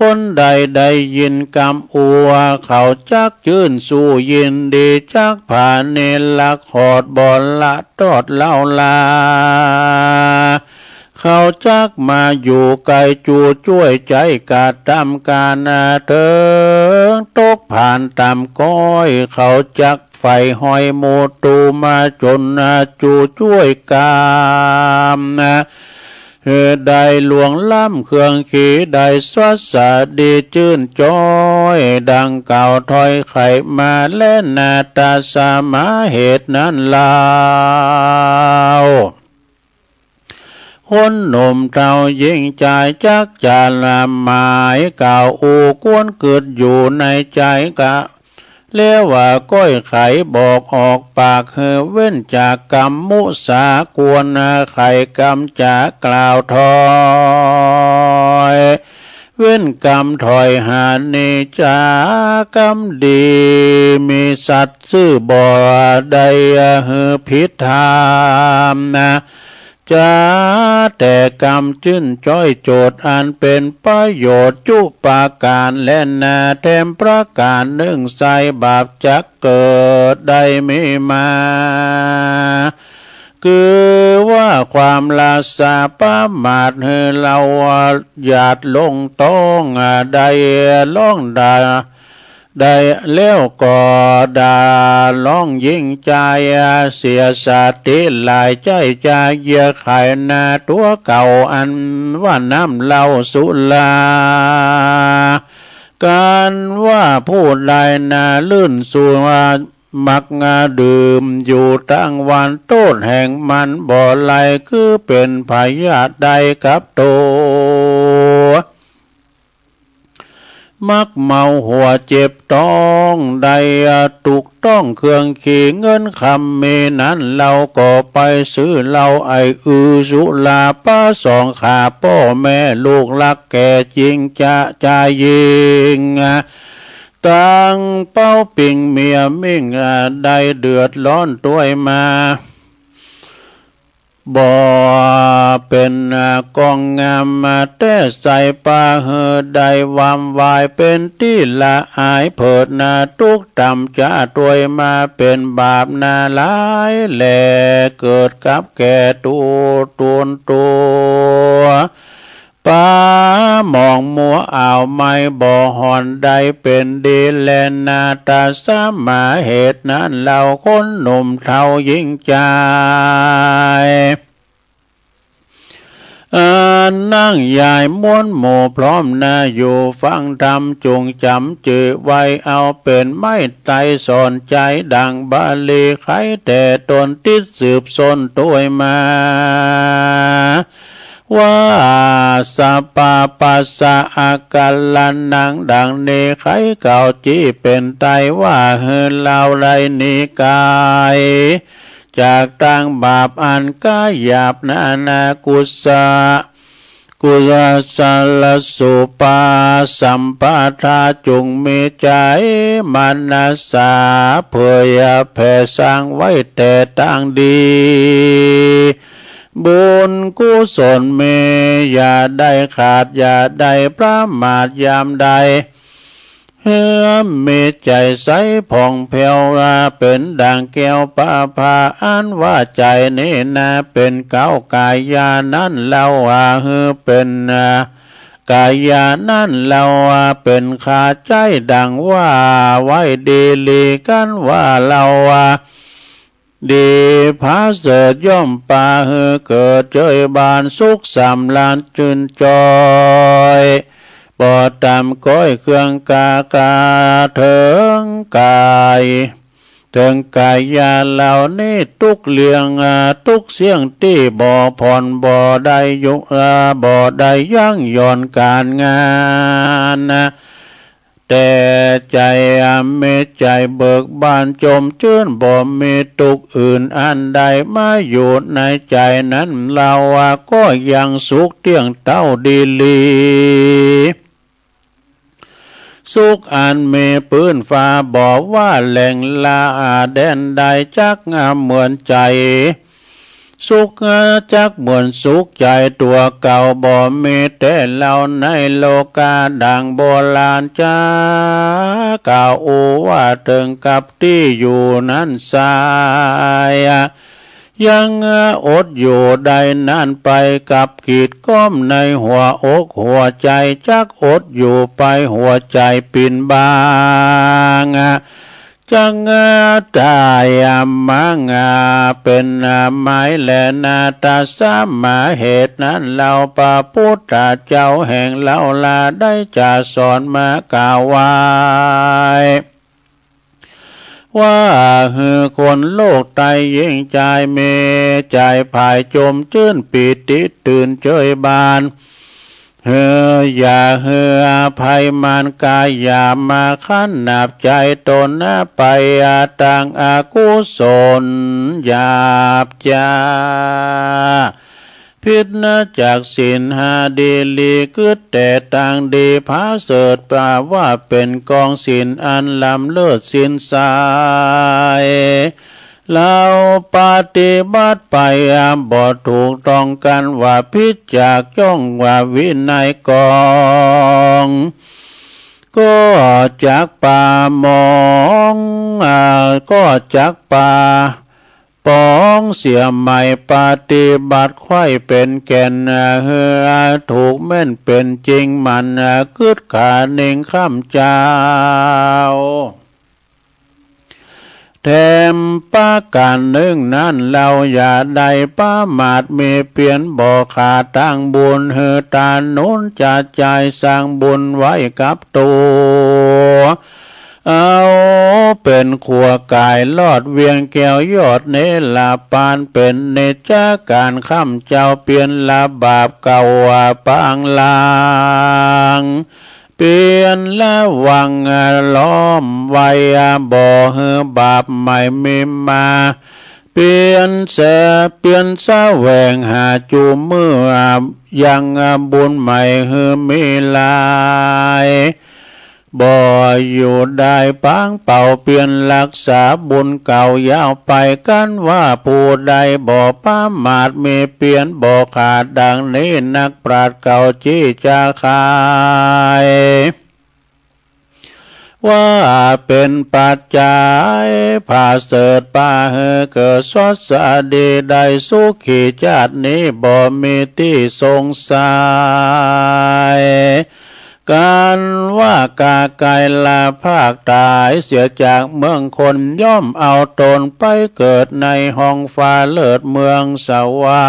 คนใดได้ยินกำอัว เขาจักชื่นสู้ยินดี จักผาเนรขอดบ่ละตอดเล่าลา เขาจักมาอยู่ใกล้จูช่วยใจกระทำการเถิงตกผ่านตามก้อย เขาจักไฟห้อยหมู่ตูมาจนจูช่วยกาม หือได้หลวงล้ำเครื่องขีได้สวัสดีชื่นจ้อย ดังกล่าวถ้อยไขมาและนาตาสมาเหตุนั้นเล่า คนหนุ่มเฒ่าหญิงชายจักจะละหมายกล่าวอู้ควรกึดอยู่ในใจกะ แล้วว่าก้อยไขบอกออกปากหือเว้นจากกรรมมุสาควรไขกรรมจะกล่าวถอย เว้นกรรมถอยหานิจากรรมดี มีสัตว์ซื่อบ่ได้หือผิดธรรมนะ จะแต่กรรมชื่นจ้อยโจทย์อันเป็นประโยชน์จุประการและนาแถมประการหนึ่งไส้บาปจักเกิดได้มีมา คือว่าความละสาประมาทหือเราหยาดลงต้องได้ล่องดา ได้แล้วก็ด่าร้องยิ่งใจเสียสติหลายใจจะเยียะไขนาตัวเก่าอันว่าน้ำเหล้าสุรา กันว่าผู้ใดนาลื่นสุรามักดื่มอยู่ตั้งวันโทษแห่งมันบ่ไลคือเป็นพยาธิได้กับตัว มักเมาหัวเจ็บท้องได้ถูกต้องเครื่องขีเงินคำมีนั้นเราก็ไปซื้อเหล้าไออือสุราปะสองขาพ่อแม่ลูกรักแก่จริงจะจายยิง ตั้งเป้าปิงเมียมิ่งได้เดือดร้อนตัวยมา บ่เป็นกองงามมาแต่ใส่ปาหือได้วามวายเป็นที่ละอายเผิดนาทุกต่ำจะตัวยมาเป็นบาปนาหลายแลเกิดกับแก่ตูตูนตัว ปาหมองมัวอ่าวไม่บ่หอนได้เป็นดีแลนาตาสมาเหตุนั้นเราคนหนุ่มเฒ่าหญิงชาย อันนั่งยายม้วนหมู่พร้อมหน้าอยู่ฟังธรรมจุงจำจื่อไว้เอาเป็นไม้ไตสอนใจดังบาลีไขแต่ตนติดสืบสนตัวยมา ว่าสปาปัสสะอาการลันนังดังนี้ไขเก่าจี้เป็นไตว่าหือเราได้หนีกาย จากทางบาปอันกายหยาบนานากุศะ กุศลสุปาสัมปทา จงมีใจมนัสสา เพื่อแผ่สร้างไว้แต่ตางดี บุญกุศลมีอย่าได้ขาด อย่าได้ประมาทยามใด หื้อมีใจใสผ่องแผ้ว เป็นดั่งแก้วประภา อันว่าใจนี้นา เป็นเก๊ากายานั้นเล่า หื้อเป็นกายานั้นเล่า เป็นข้าใจ๋ดั่งว่าไว้ดีหลี กันว่าเล่า ดีผาเสริฐย่อมปาหื้อเกิดเจยบานสุขสำราญจื่นจอย บ่ต่ำก้อยเครื่องกากาเถิงกาย เถิงกายาเหล่านี้ทุกเรื่อง อ่า ทุกเสี้ยงตี้บ่ผ่อนบ่ได้ยุ อ่า บ่ได้ยั้งหย่อนก๋านงาน แต่ใจ๋มีใจ๋เบิกบานจมจื้น บ่มีทุกข์อื่นอันใดมาอยู่ในใจ๋นั้น เล่าว่าก็ยังสุขเตี้ยงเต้าดีหลี สุขอันมีปื้นฟ้าบ่ว่าแหล่งละแดนใด จักเหมือนใจ๋ สุขจักเหมือนสุขใจ๋ตัวเก่า บ่มีแต่เล่าในโลกาดั่งโบราณจะกล่าวอู้ว่าเถิงกับตี้อยู่นั้นไซร้ ยังอดอยู่ได้นานไปกับขีดก้อมในหัวอกหัวใจ๋ จักอดอยู่ไปหัวใจ๋ปิ่นบาง จักตายมังเป็นไม้แลนา ตาสมาเหตุนั้นเล่าพระพุทธเจ้าแห่งเล่าลาได้จะสอนมากล่าวไว้ ว่าหื้อคนโลกไตยิ่งใจ๋มีใจ๋ผายจมจื้นปีติตื่นเจยบาน หื้ออย่าหื้ออภัยมารกายามาขนาบใจ๋ตนไปตางอกุศลหยาบจ้า ผิดนะจากศีลห้าดีหลี กึ๊ดแต่ตางดีผาเสริฐ ปาว่าเป็นกองศีลอันล้ำเลิศศีลไซร้ เล่าปฏิบัติไปบ่ถูกต้องกันว่าผิดจากจ้องว่าวินัยกอง ก็จักปาหมอง อ่า ก็จักปา ปองเสียใหม่ปฏิบัติไขว้เป็นแก่น เฮือถูกแม่นเป็นจริงมัน กึ๊ดขาเน่งคำเจ้า แถมประการหนึ่งนั้นเล่าอย่าได้ประมาทมีเพียรบ่ขาดตางบุญ หื้อตาหนุนจะจ่ายสร้างบุญไว้กับตัว เอาเป็นขัวกายลอดเวียงแก้วยอดเนรปาน เป็นนิจการคำเจ้าเปลี่ยนละบาปเก่าปางลาง เปลี่ยนละวังล้อมไว้บ่หื้อบาปใหม่มีมา เปลี่ยนแส เปลี่ยนแสวงหาจูเมื่อยังบุญใหม่หื้อมีหลาย บ่อยู่ได้ปางเป่าเปลี่ยนรักษาบุญเก่ายาวไป กันว่าผู้ใดบ่ประมาทมีเปลี่ยนบ่ขาดดังนี้ นักปราชญ์เก่าจี้จะขาย ว่าเป็นปัจจัยผาเสริฐปาหื้อเกิดสวัสดีได้สุขีชาตินี้บ่มีตี้สงสัย กันว่ากาไกลละภาคตายเสียจากเมืองคน ย่อมเอาตนไปเกิดในห้องฟ้าเลิศเมืองสวร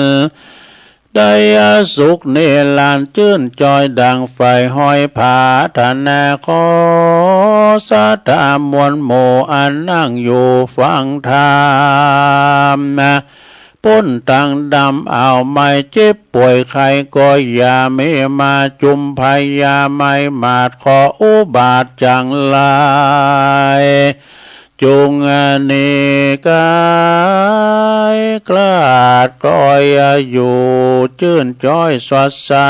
รค์ ได้สุขนิรันดร์จื่นจอยดังใฝ่ห้อยผาธนา ขอศรัทธามวลหมู่อันนั่งอยู่ฟังธรรม พ้นทางดำเอาไม่เจ็บป่วยไข้ก็อย่ามีมาจุมภัย อย่าไม่มาดเคราะห์อุบาทจังไร จงนิกายกลาดกลอยอยู่จื่นจ้อยสวั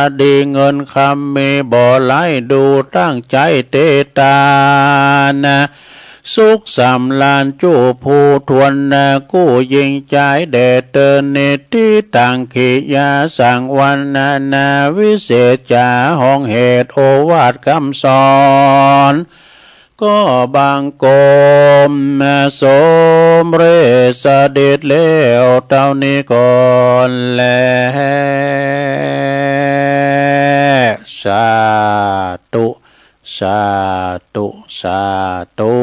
สดีเงินคำมีบ่ไหลดูตั้งใจเตตานะ สุขสำราญจู้ผู้ทวนนะกู้ยิงใจแด่เตินนิติตังขิยาสังวันนานาวิเศษจาห้องเหตุโอวาทคำสอน ก็บังคมสมเร็จเสด็จแล้วเท่านี้ก่อนแล สาธุ สาธุ สาธุ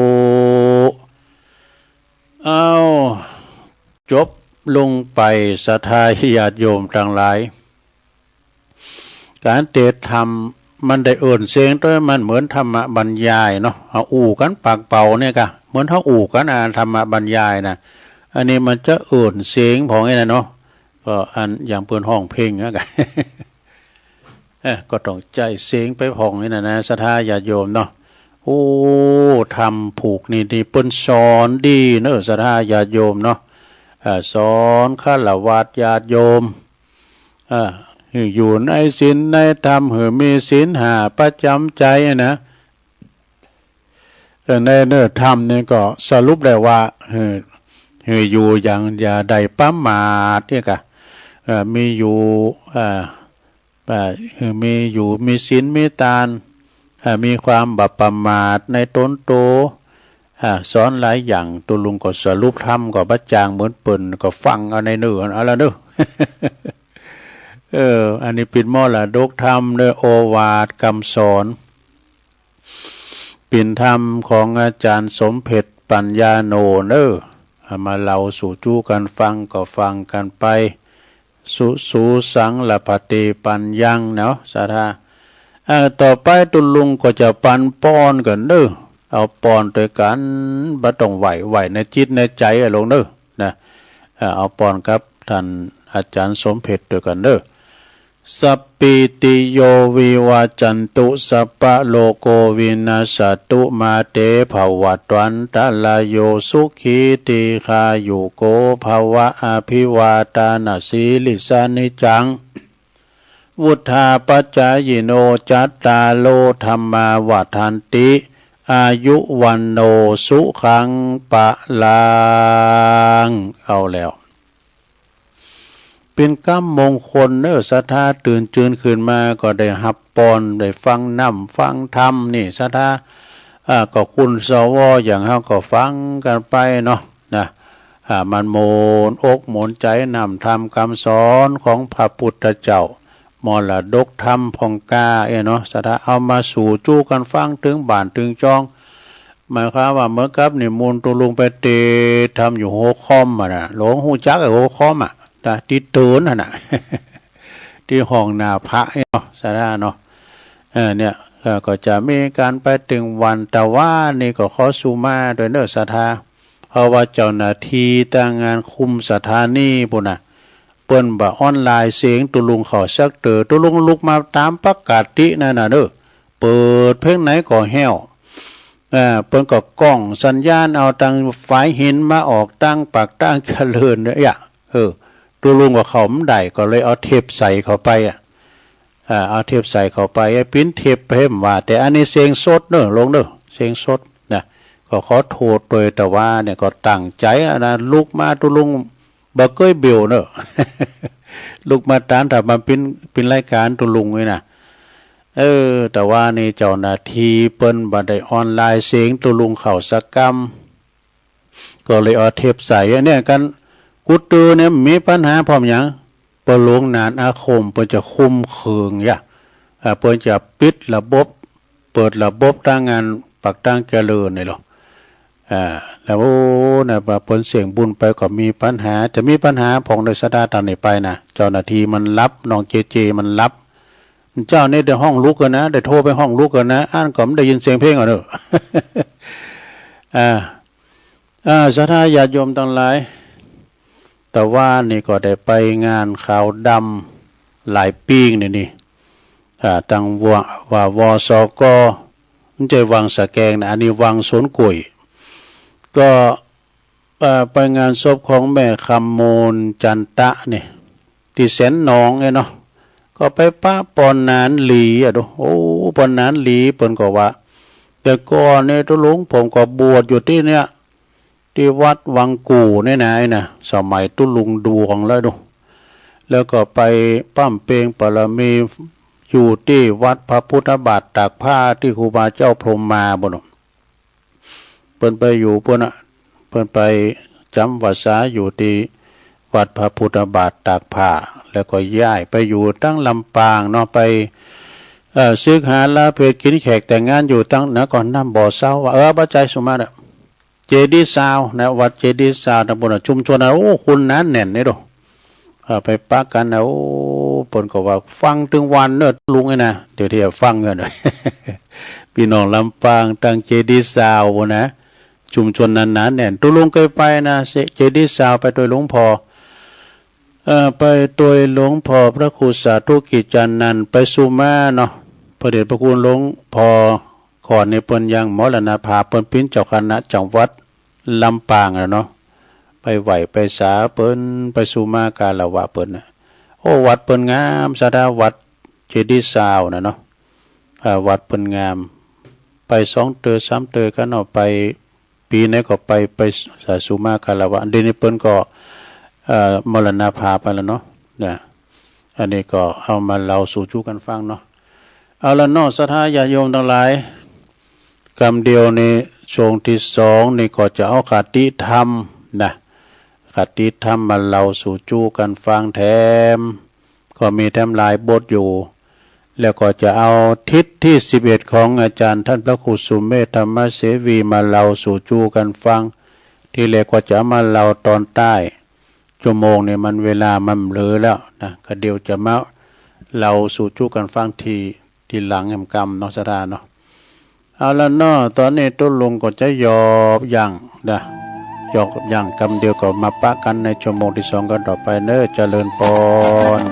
เอา จบลงไป ศรัทธาญาติโยมตังหลาย การเตะธรรมมันได้เอิ้นเสียงตวย มันเหมือนธรรมบรรยายเนาะ เฮาอู้กันปากเปล่าเนี่ยกะ เหมือนเฮาอู้กันอะ ธรรมบรรยายนะ อันนี้มันจะเอิ้นเสียงผองไอ้นั่นเนาะ ก็อันอย่างเปิ้นฮ้องเพลงอะกะ เอ้อ ก็ต้องใจ๊เสียงไปผองไอ้นั่นนะ ศรัทธาญาติโยมเนาะ โอ้ ธรรมผูกนี่ นี่เปิ้นสอนดีเนาะ ศรัทธาญาติโยมเนาะ เอ่อ สอนฆราวาสญาติโยม อ่า หื้ออยู่ในศีลในธรรม หื้อมีศีลห้าประจำใจนะ เอ่อ ในเนื้อธรรมนี่ก็สรุปได้ว่า หื้อ หื้ออยู่อย่างอย่าได้ประมาทเนี่ยกะ เอ่อ มีอยู่ อ่า อ่า หื้อมีอยู่ มีศีล มีตาน อ่า มีความบ่ประมาทในตนโต อ่า สอนหลายอย่าง ตุ๊ลุงก็สรุปธรรมก็บ่จ่างเหมือนเปิ้น ก็ฟังเอาในเนื้อเอาละเนาะ เออ อันนี้เปิ้นมรดกธรรมเนาะ โอวาทคำสอน เปิ้นธรรมของอาจารย์สมเพ็ช ปัญญาโนเนาะ เอามาเล่าสู่จู้กันฟังก็ฟังกันไป สุ สูสัง ละพะเต ปัญญัง เนาะ ศรัทธา เอ่อ ต่อไปตุ๊ลุงก็จะปันปอนกันเนาะ เอาปอนตวยกัน บ่ต้องไหว้ ไหว้ในจิตในใจอะลุงเนาะ นะ เอ่อ เอาปอนกับท่านอาจารย์สมเพ็ชตวยกันเนาะ สัพพีติโย วิวัจจันตุ สัพพะโรโค วินัสสะตุ มาเต ภะวัตวันตะราโย สุขี ทีฆายุโก ภะวะ อะภิวาทานะสีลิสสะ นิจจัง วุฑฒาปะจายิโน จัตตาโร ธัมมา วัฑฒันติ อายุ วันโน สุขัง พะลัง เอาแล้ว เปิ้นกำมงคลเนาะ ศรัทธา ตื่นจืนขึ้นมาก็ได้ฮับปอน ได้ฟังน้ำฟังธรรมนี่ ศรัทธา อ่า ก็คุณสว อย่างเฮาก็ฟังกันไปเนาะ นะ อ่า มันโมนอกโมนใจน้ำธรรมคำสอนของพระพุทธเจ้า มรดกธรรมของก้าเอ้ยเนาะ ศรัทธา เอามาสู่จู้กันฟังเถิงบ้านเถิงจอง หมายความว่าเหมือนกับนิมนต์ตุ๊ลุงไปเตะธรรมอยู่หัวคอมอะนะ หลวงฮู้จักไอ้หัวคอมอะ นะ ตี้เถินหั่นน่ะ ตี้ห้องหน้าพระเนาะ ศรัทธาเนาะ เออ เนี่ย เออ ก็จะมีการไปเถิงวัน แต่ว่านี่ก็ขอสุมาตวยเนาะ ศรัทธา เพราะว่าเจ้าหน้าตี้ตางงานคุมสถานีปู้นน่ะ เปิ้นบ่ออนไลน์เสียงตุ๊ลุงเข้าสักเตื้อ ตุ๊ลุงลุกมาต๋ามปกตินั่นน่ะเนาะ เปิดเพลงไหนก็แห้ว อ่า เปิ้นก็ก้องสัญญาณเอาตางฝายหินมาออกตางปากตางเจริญเนี่ย เออ ตุ๊ลุงก็เข้าบ่ได้ ก็เลยเอาเทปใส่เข้าไปอะ อ่า เอาเทปใส่เข้าไป ไอ้ปิ้นเทปไปให้มันว่า แต่อันนี้เสียงสดเนาะ ลงเนาะ เสียงสดนะ ก็ขอโทษตวย แต่ว่าเนี่ยก็ตั้งใจ๋อะนะ ลุกมาตุ๊ลุงบ่เกยเบวเนาะ ลุกมาต๋าม ถ้ามันปิ้น ปิ้นรายก๋านตุ๊ลุงนี่นะ เออ แต่ว่านี่เจ้าหน้าตี้เปิ้นบ่ได้ออนไลน์เสียงตุ๊ลุงเข้าสักกำ ก็เลยเอาเทปใส่ อันเนี้ย กั๋นกู้ตื้อเนี่ยมีปัญหาพร้อมหยัง ปอหลวงหนานอาคมเปิ้นจะคุมเขิงยะ อ่า เปิ้นจะปิดระบบ เปิดระบบตางงานปากตางเจริญนี่หรอ อ่า แล้วโอ้ นะ ว่าเปิ้นเสียงบุญไปก็มีปัญหา จะมีปัญหาพองเนาะ ศรัทธา ต๋อนนี้ไปนะ เจ้าหน้าตี้มันหลับ น้องเจเจมันหลับ เจ้านี่ได้ฮ้องลุกกั๋นนะ ได้โทรไปฮ้องลุกกั๋นนะ อั้นก็บ่ได้ยินเสียงเพลงอะเนาะ อ่า อ่า ศรัทธาญาติโยมตังหลาย ตะวานี่ก็ได้ไปงานขาวดำหลายปี๋งนี่นี่ อ่า ตังว่า ว่า วสก บ่ใจ้วังสะแกงนะ อันนี้วังสวนกล้วย ก็ เอ่อ ไปงานศพของแม่คำมูลจันตะนี่ ที่แสนหนองเนี่ยเนาะ ก็ไปปะปอนนานหลีอะดู โอ้ ปอนนานหลี เปิ้นก็ว่า แต่ก่อนเนี่ยตุ๊ลุงผมก็บวชอยู่ที่เนี่ย ที่วัดวังกู่เนี่ยนะ ไอ้นะ สมัยตุ๊ลุงดวงแล้วดู แล้วก็ไปบำเพ็ญบารมีอยู่ที่วัดพระพุทธบาทตากผ้าที่ครูบาเจ้าพรหมมาบุญ เปิ้นไปอยู่ปุ้นน่ะ เปิ้นไปจ๋ำพรรษาอยู่ที่วัดพระพุทธบาทตากผ้า แล้วก็ย้ายไปอยู่ตังลำปางเนาะ ไป เอ่อ ศึกษาลาเพศกินแขกแต่งงานอยู่ตังนะ ก่อนน้ำบ่อเศร้าว่า เออ บ่าใจสุมาเน่ะ เจดีย์ซาวนะ วัดเจดีย์ซาวนะปุ้นน่ะ ชุมชนน่ะ โอ้ คนหนาแน่นนี่ดู อ่า ไปปะกันนะ โอ้ เปิ้นก็ว่าฟังตึงวันเนอะลุงไอ้นะ เดี๋ยวที่จะฟังกัน พี่น้องลำปางตังเจดีย์ซาวนะ ชุมชนนั้นหนาแน่น ตุ๊ลุงเคยไปนะ เจดีย์ซาวไปตวยหลวงพ่อ เอ่อ ไปตวยหลวงพ่อพระครูสาธุกิจจานันท์ ไปสุมาเนาะ พระเดชพระคุณหลวงพ่อ ก่อนนี้เปิ้นยังมรณภาพ เปิ้นเป๋นเจ้าคณะจังหวัดลำปางแล้วเนาะ ไปไหว้ไปสาเปิ้น ไปสุมาคารวะเปิ้นน่ะ โอ้ วัดเปิ้นงาม ศรัทธา วัดเจดีย์ซาวน่ะเนาะ อ่า วัดเปิ้นงาม ไปสองเตื้อสามเตื้อก็เนาะ ไปปีไหนก็ไป ไปสุมาคารวะ เดี๋ยวนี้เปิ้นก็ เอ่อ มรณภาพไปแล้วเนาะ นะ อันนี้ก็เอามาเล่าสู่จู้กันฟังเนาะ เอาละเนาะ ศรัทธาญาติโยมตังหลาย กำเดียวนี้ ช่วงที่สองนี้ก็จะเอาคติธรรมนะ คติธรรมมาเล่าสู่จู้กันฟังแถม ก็มีแถมหลายบทอยู่ แล้วก็จะเอาทิศที่สิบเอ็ดของอาจารย์ท่านพระครูสุเมธธรรมเสวีมาเล่าสู่จู้กันฟัง ทีแรกก็จะเอามาเล่าตอนใต้ ชั่วโมงนี้มันเวลามันเหลือแล้วนะ ก็เดี๋ยวจะมาเล่าสู่จู้กันฟังที ทีหลังแหมกำเนาะ ศรัทธาเนาะ เอาละเนาะ ตอนนี้ตุ๊ลุงก็จะหยอบย่างนะ หยอบย่างกำเดียวก็มาปะกันในชั่วโมงที่สองกันต่อไปเนอะ เจริญปอน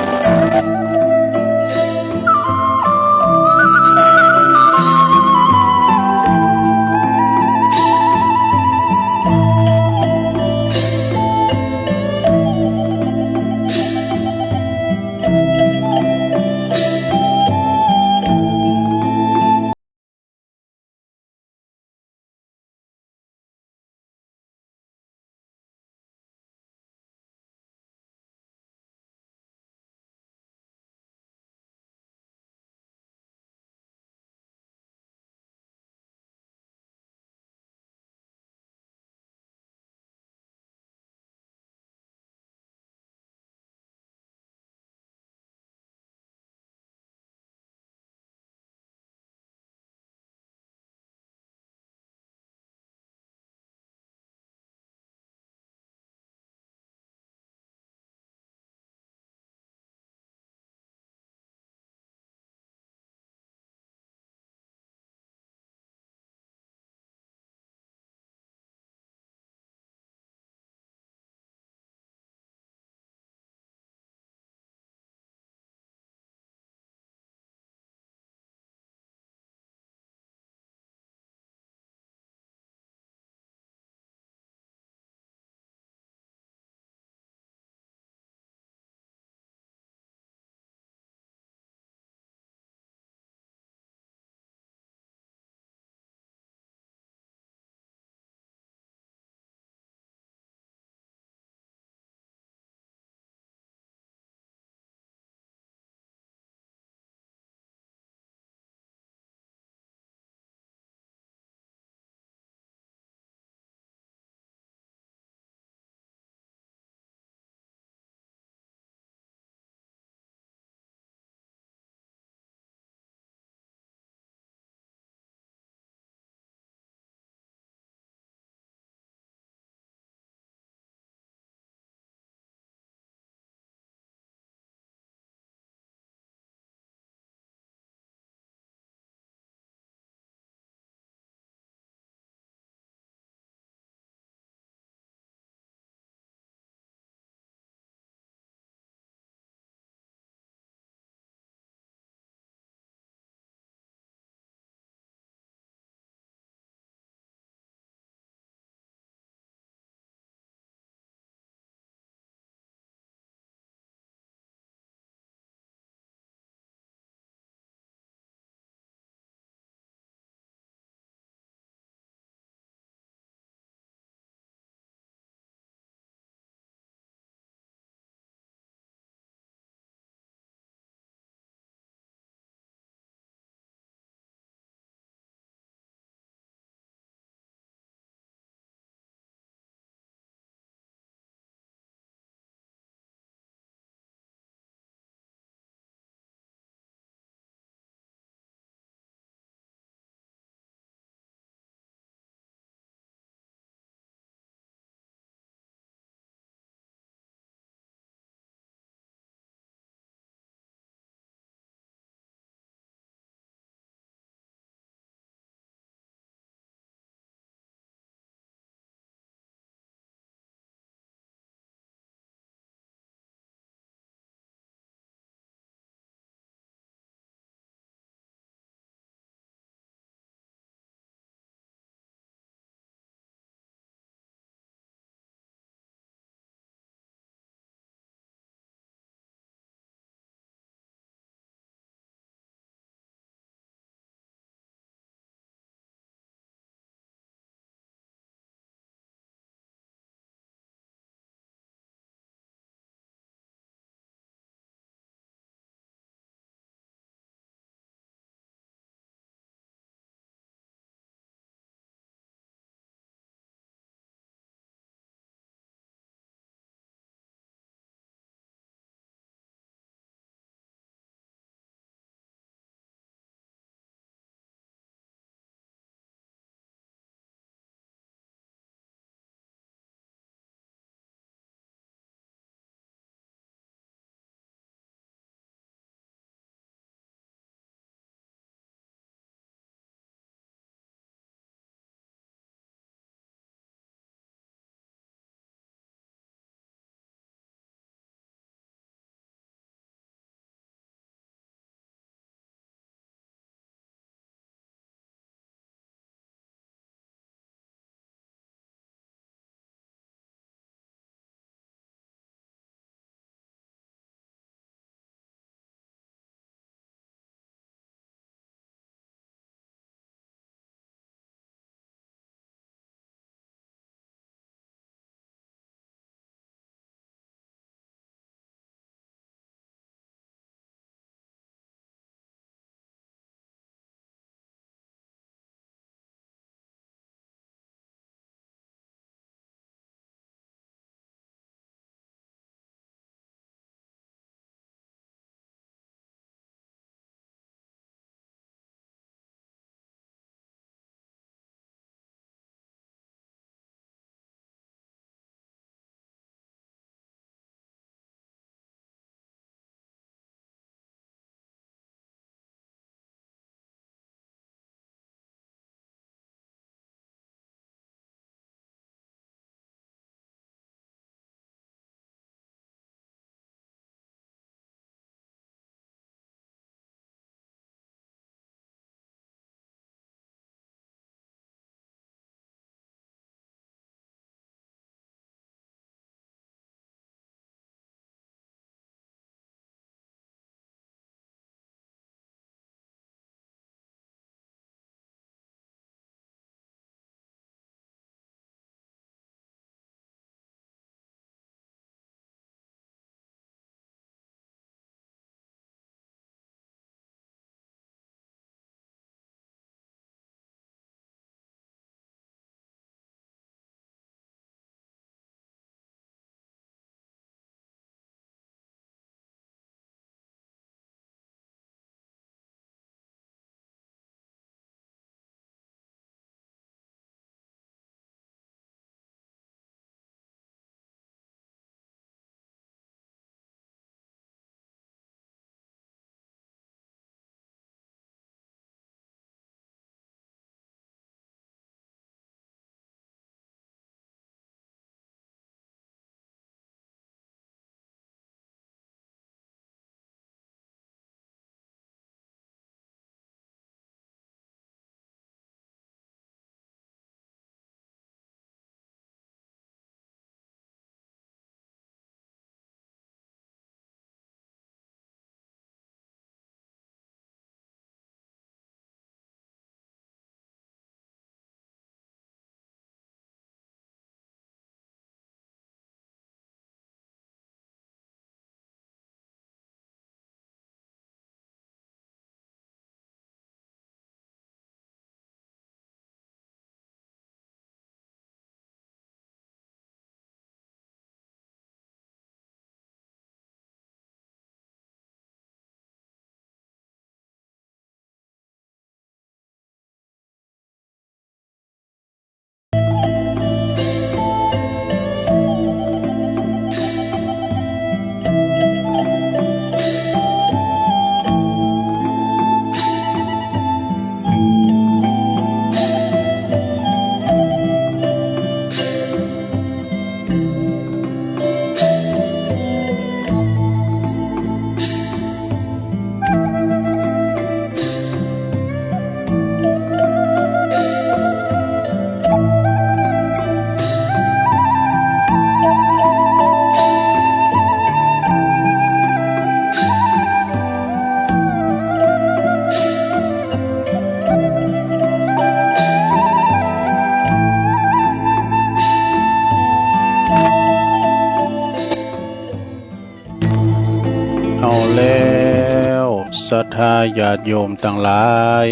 ศรัทธาญาติโยมตังหลาย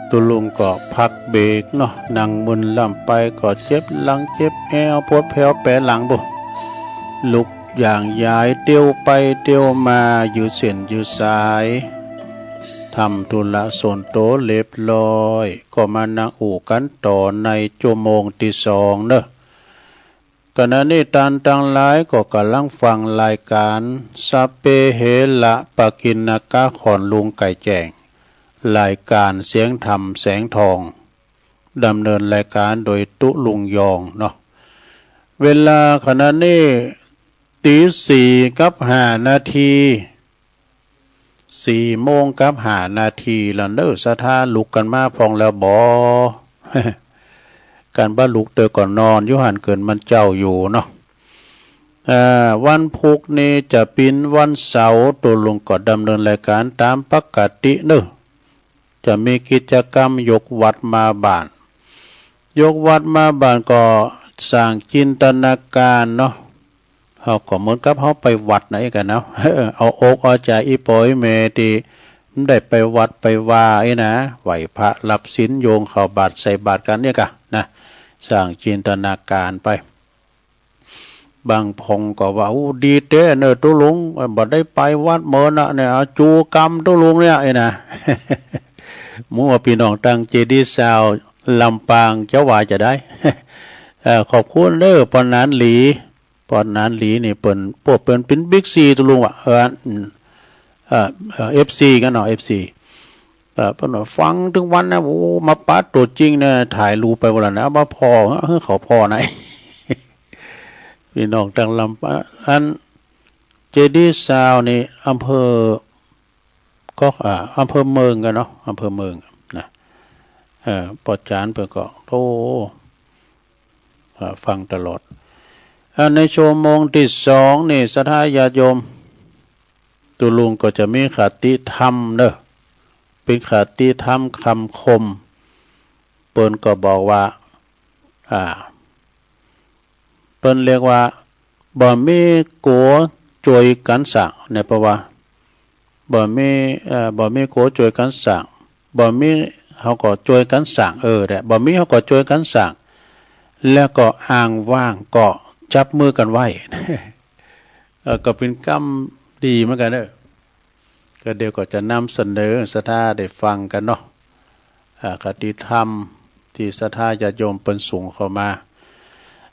ตุลุงก็พักเบรกเนาะ นั่งมึนลำไปก็เจ็บหลังเจ็บแอวปวดแผวแปหลังบุ ลุกย่างย้ายเตียวไปเตียวมายืดเส้นยืดสาย ทำธุระส่วนตัวเรียบร้อย ก็มานั่งอู้กันต่อในชั่วโมงที่สองเนอะ ขณะนี้ต้านตังหลายก็กำลังฟังรายการ สัพเพเหระปกิณณกะ ของลุงไก่แจ้ง รายการเสียงธรรมแสงทอง ดำเนินรายการโดยตุ๊ลุงยองเนาะ เวลาขณะนี้ตีสี่กับห้านาที สี่โมงกับห้านาทีแล้วเนอะ ศรัทธาลุกกันมาพองแล้วบ่ กันบ่ลุกเตอก็นอนอยู่หั้นเกินมันเจ้าอยู่เนาะ เอ่อ วันพุธนี้จะเป็นวันเสาร์ ตุ๊ลุงก็ดำเนินรายการตามปกติเนอะ จะมีกิจกรรมยกวัดมาบ้าน ยกวัดมาบ้านก็สร้างจินตนาการเนาะ เฮาก็เหมือนกับเฮาไปวัดนะ เอ้ย กันเนาะ เอาอกเอาใจอีพ่ออีแม่ที่ได้ไปวัดไปวา เอ้ยนะ ไหว้พระรับศีล โยงเข้าบาตรใส่บาตรกัน เอ้ย กะนะ สร้างจินตนาการไป บางพองก็ว่า อู้ ดีแต๊เนอะตุ๊ลุง บ่ได้ไปวัดเมินนะเนี่ย เอาจูกรรมตุ๊ลุงเนี่ย เอ้ยนะ หมู่ว่าพี่น้องตังเจดีย์ซาวด์ลำปางจะว่าจะได้ เอ่อ ขอบคุณเนอะ ป้อหนานหลี ป้อหนานหลีนี่เปิ้น พวกเปิ้นเป็นบิ๊กซีตุ๊ลุงว่ะ เออ อืม เอ่อ เอ่อ เอฟซี กันเนาะ เอฟซี เอ่อ เปิ้นว่าฟังตึงวันนะ โอ้ มาปะตัวจริงเนี่ย ถ่ายรูปไปวันละนะ เอามาพ้อ เฮ้ย เขาพ้อนะ พี่น้องตังลำปาง อันเจดีย์ซาวด์นี่ อำเภอ ก็ อ่า อำเภอเมืองกันเนาะ อำเภอเมืองนะ เอ่อ ป้อจ๋านเปิ้นก็ โอ้ อ่า ฟังตลอด อ่า ในชั่วโมงที่สองนี่ ศรัทธาญาติโยม ตุ๊ลุงก็จะมีคติธรรมเนอะ เป็นคติธรรมคำคม เปิ้นก็บอกว่า อ่า เปิ้นเรียกว่า บ่มีกั๋วจ้วยกั๋นสร้าง เนี่ย แปลว่า บ่มี เอ่อ บ่มีกั๋วจ้วยกั๋นสร้าง บ่มีเฮาก็จ้วยกั๋นสร้าง เออ แหละ บ่มีเฮาก็จ้วยกั๋นสร้าง แล้วก็อ่างว่างก็จับมือกั๋นไว้ เออ ก็เป็นกำดีเหมือนกันเนอะ ก็เดี๋ยวก็จะนำเสนอศรัทธาได้ฟังกันเนาะ อ่า คติธรรมที่ศรัทธาญาติโยมเปิ้นส่งเข้ามา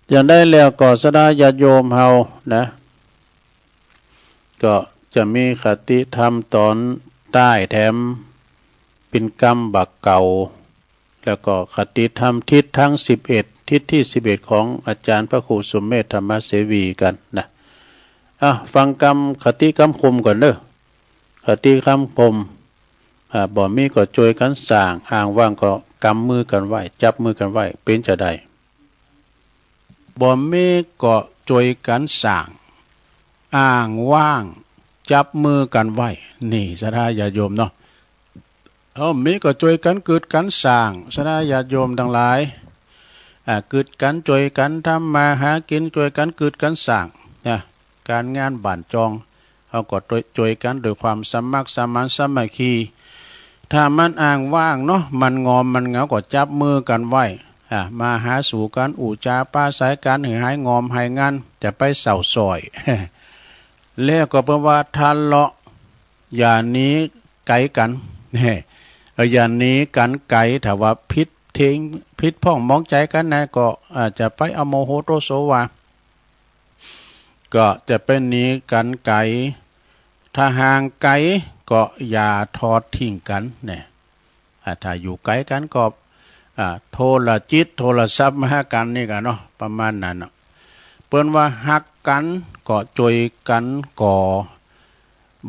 อย่างใดแล้วก็ศรัทธาญาติโยมเฮานะ ก็จะมีคติธรรมตอนใต้แถม เป็นกำบ่าเก่า แล้วก็คติธรรมทิศทั้งสิบเอ็ด ทิศที่สิบเอ็ดของอาจารย์พระครูสุเมธธรรมเสวีกันนะ อ่ะ ฟังกำคติกำคมก่อนเนอะ คติกำคม อ่า บ่มีก็จ้วยกั๋นสร้าง อ่างว่างก็กำมือกั๋นไว้ จับมือกั๋นไว้ เป็นจะใด บ่มีก็จ้วยกั๋นสร้าง อ่างว่างจับมือกั๋นไว้ นี่ศรัทธาญาติโยมเนาะ เอ้า มีก็จ้วยกั๋นกึดกั๋นสร้าง ศรัทธาญาติโยมตังหลาย อ่า กึดกั๋นจ้วยกั๋นทำมาหากิ๋น จ้วยกั๋นกึดกั๋นสร้างนะ ก๋านงานบ้านจอง เฮาก็จ้วยกั๋นด้วยความสมัครสมานสามัคคี ถ้ามันอ่างว่างเนาะ มันงอมมันเหงาก็จับมือกั๋นไว้ อ่า มาหาสู่กั๋น อู้จ๋าปราศรัยกั๋น หื้อหายงอมหายงัน จะไปเศร้าสร้อย แล้วก็เปิ้นว่าทะเลาะ อย่าหนีไก๋กั๋น เออ อย่าหนีกั๋นไก๋ ถ้าว่าผิดเถียง ผิดพ้องหมองใจ๋กั๋นนะ ก็อาจจะไปอโมโหโทโสว่า ก็จะไปหนีกั๋นไก๋ ถ้าห่างไก๋ก็อย่าทอดทิ้งกั๋นเนี่ย อ่า ถ้าอยู่ไก๋กั๋นก็ อ่า โทรจิตโทรศัพท์มาหากั๋นนี่กะเนาะ ประมาณนั้นเนาะ เปิ้นว่าฮักกั๋นก็จ้วยกั๋นก่อ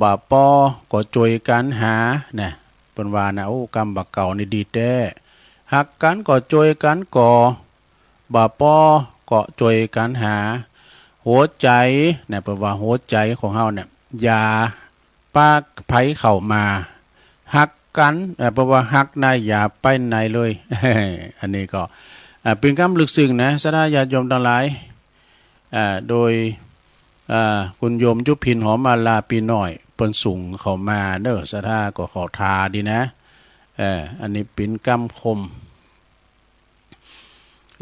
บ่าปอก็จ้วยกั๋นหา นะ เปิ้นว่านะ โอ้ กำบ่าเก่านี่ดีแต๊ ฮักกั๋นก็จ้วยกั๋นก่อ บ่าปอก็จ้วยกั๋นหา หัวใจ๋ นะ เปิ้นว่าหัวใจ๋ของเฮาเนี่ย อย่าปะใผเข้ามา ฮักกั๋น เอ่อ เปิ้นว่าฮักนะ อย่าไปไหนเลย อันนี้ก็ อ่า เปิ้นกำลึกซึ้งนะ ศรัทธาญาติโยมตังหลาย อ่า โดย อ่า คุณโยมยุพินหอมมาลาปีน้อย เปิ้นส่งเข้ามาเนอะ ศรัทธาก็ขอทาดีนะ เออ อันนี้เป็นกำคม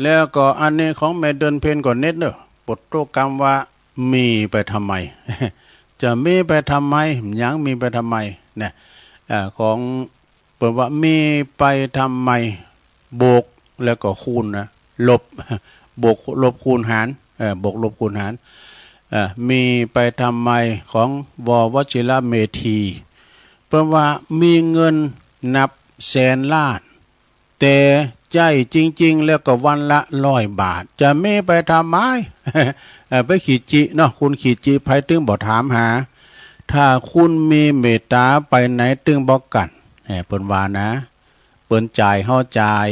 แล้วก็อันนี้ของแม่เดือนเพ็ญก็เน็ตเนอะ บทโต้กำว่า มีไปทำไม จะมีไปทำไม ยังมีไปทำไม นะ เอ่อ ของ เปิ้นว่า มีไปทำไม บวก แล้วก็คูณนะ ลบ บวก ลบ คูณ หาร เอ่อ บวก ลบ คูณ หาร เอ่อ มีไปทำไม ของ ว วชิระเมธี เปิ้นว่า มีเงินนับแสนล้าน แต่ใจ๊จริงๆ แล้วก็วันละร้อยบาท จะมีไปทำไม เอ่อ ไปขี้จิเนาะ คุณขี้จิ ไผตึงบ่ถามหา ถ้าคุณมีเมตตา ไปไหนตึงบ่กั้น เอ่อ เปิ้นว่านะ เปิ้นจ่าย เฮาจ่าย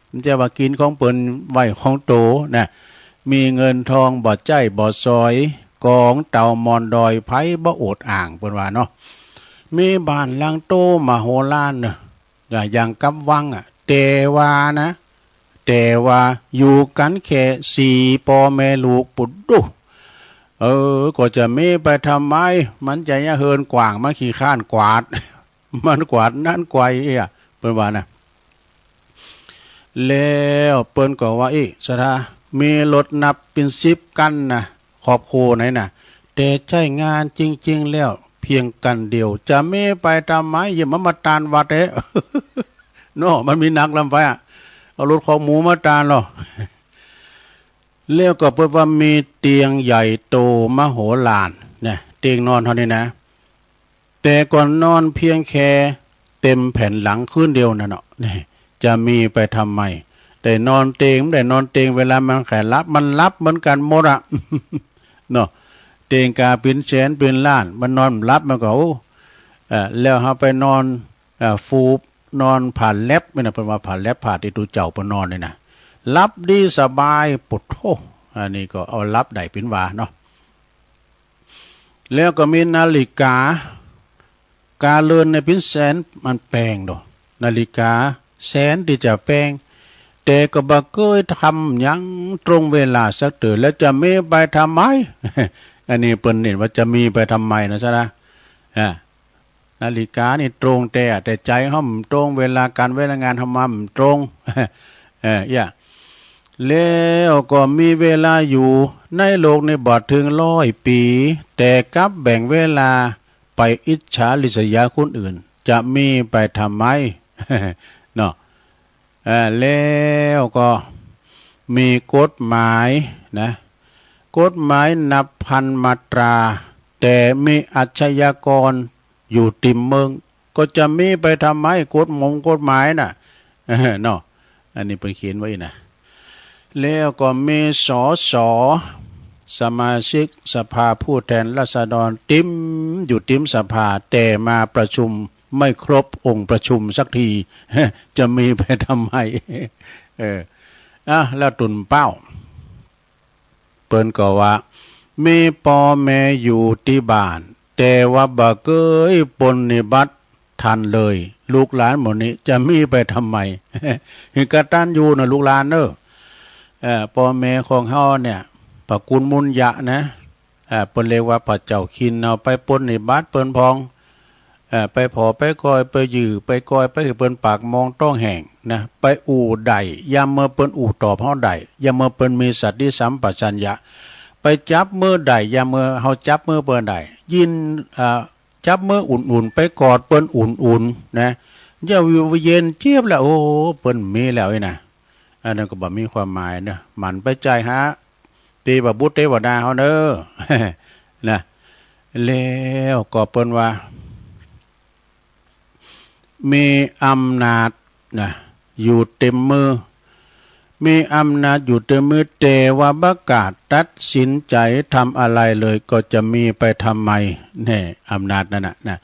มันจะว่ากินของเปิ้น ไว้ของโตนะ มีเงินทองบ่ใจ๊บ่สอย กองเต่ามอนดอย ไผบ่โอดอ่าง เปิ้นว่าเนาะ มีบ้านหลังโตมโหฬารเนอะ อย่างกับวังอะ แต่ว่านะ แต่ว่าอยู่กันแค่สี่ป้อแม่ลูก ปุดดู เออ ก็จะมีไปทำไม มันจะยะเฮินกว้าง มันขี้คร้านกวาด มันกวาดนั่นกวาดเอี้ย เปิ้นว่านะ แล้วเปิ้นก็ว่า อี้ ศรัทธา มีรถนับเป็นสิบคันนะ ครอบครัวไหนนะ แต่ใจ๊งานจริงๆ แล้วเพียงคันเดียว จะมีไปทำไม อย่ามามาตานวัดเอ้ เนาะ มันมีนักลำไปอะ เอารถคอกหมูมาตานหรอ แล้วก็เปิ้นว่ามีเตียงใหญ่โตมโหฬารนะ เตียงนอนเฮานี่นะ แต่ก็นอนเพียงแค่เต็มแผ่นหลังคืนเดียวนั่นเนาะ นี่ จะมีไปทำไม ได้นอนเตียง ได้นอนเตียง เวลามันใค่หลับ มันหลับเหมือนกันหมดอะ เนาะ เตียงกาเป็นแสนเป็นล้าน มันนอนหลับ มันก็ โอ้ เอ่อ แล้วเฮาไปนอน เอ่อ ฟูกนอนผ้าแล็บนี่นะ เปิ้นว่าผ้าแล็บ ผ้าตี้ตุ๊เจ้าเปิ้นนอนนี่นะ หลับดีสบาย ปุดโธ่ อันนี้ก็เอาหลับได้เปิ้นว่าเนาะ แล้วก็มีนาฬิกา กาเรือนในปิ้นแสนมันแปงโด นาฬิกาแสนตี้จะแปง แต่ก็บ่เกยทำหยังตรงเวลาสักเตื้อ แล้วจะมีไปทำไม อันนี้เปิ้นเน้นว่าจะมีไปทำไมนะ ศรัทธา อ่า นาฬิกานี่ตรงแต๊ แต่ใจ๋เฮาบ่ตรง เวลาก๋านเวลางานเฮามาบ่ตรง เออ อย่า แล้วก็มีเวลาอยู่ในโลกนี้บ่เถิงร้อยปี๋ แต่กลับแบ่งเวลาไปอิจฉาริษยาคนอื่น จะมีไปทำไม เนาะ เอ่อ แล้วก็มีกฎหมายนะ กฎหมายนับพันมาตรา แต่มีอาชญากรอยู่เต็มเมือง ก็จะมีไปทำไม กฎหมงกฎหมายน่ะ เนาะ อันนี้เปิ้นเขียนไว้นะ แล้วก็มี สส สมาชิกสภาผู้แทนราษฎร เต็มอยู่เต็มสภา แต่มาประชุมไม่ครบองค์ประชุมสักที จะมีไปทำไม เออ อ่ะ แล้วตุ่นเป้า เปิ้นก็ว่า มีป้อแม่อยู่ตี้บ้าน แต่ว่าบ่เกยปรนนิบัติท่านเลย ลูกหลานหมู่นี้จะมีไปทำไม กตัญญูนะลูกหลานเอ้อ เอ่อ ป้อแม่ของเฮาเนี่ย พระคุณมุญญะนะ เอ่อ เปิ้นเรียกว่าพระเจ้าคิน เฮาไปปรนนิบัติเปิ้นพ่อง เอ่อ ไปผ่อไปกอย ไปยื้อไปกอย ไปหื้อเปิ้นปากหมองต๊องแห้งนะ ไปอู้ได้ ยามเมื่อเปิ้นอู้ตอบเฮาได้ ยามเมื่อเปิ้นมีสติสัมปชัญญะ ไปจับมือได้ ยามเมื่อเฮาจับมือเปิ้นได้ ยิน เอ่อ จับมืออุ่นๆ ไปกอดเปิ้นอุ่นๆ นะ อย่าเย็นเจี๊ยบแล้ว โอ้ เปิ้นมีแล้วนี่นะ อันนั้นก็บ่มีความหมายเนอะ หมั่นไปใจ๋หาเตวบุตรเตวดาเฮาเนอะ นะ แล้วก็เปิ้นว่า มีอำนาจนะ อยู่เต็มมือ มีอำนาจอยู่เต็มมือ แต่ว่าบ่กล้าตัดสินใจ๋ทำอะไรเลย ก็จะมีไปทำไม แน่ อำนาจนั่นน่ะนะ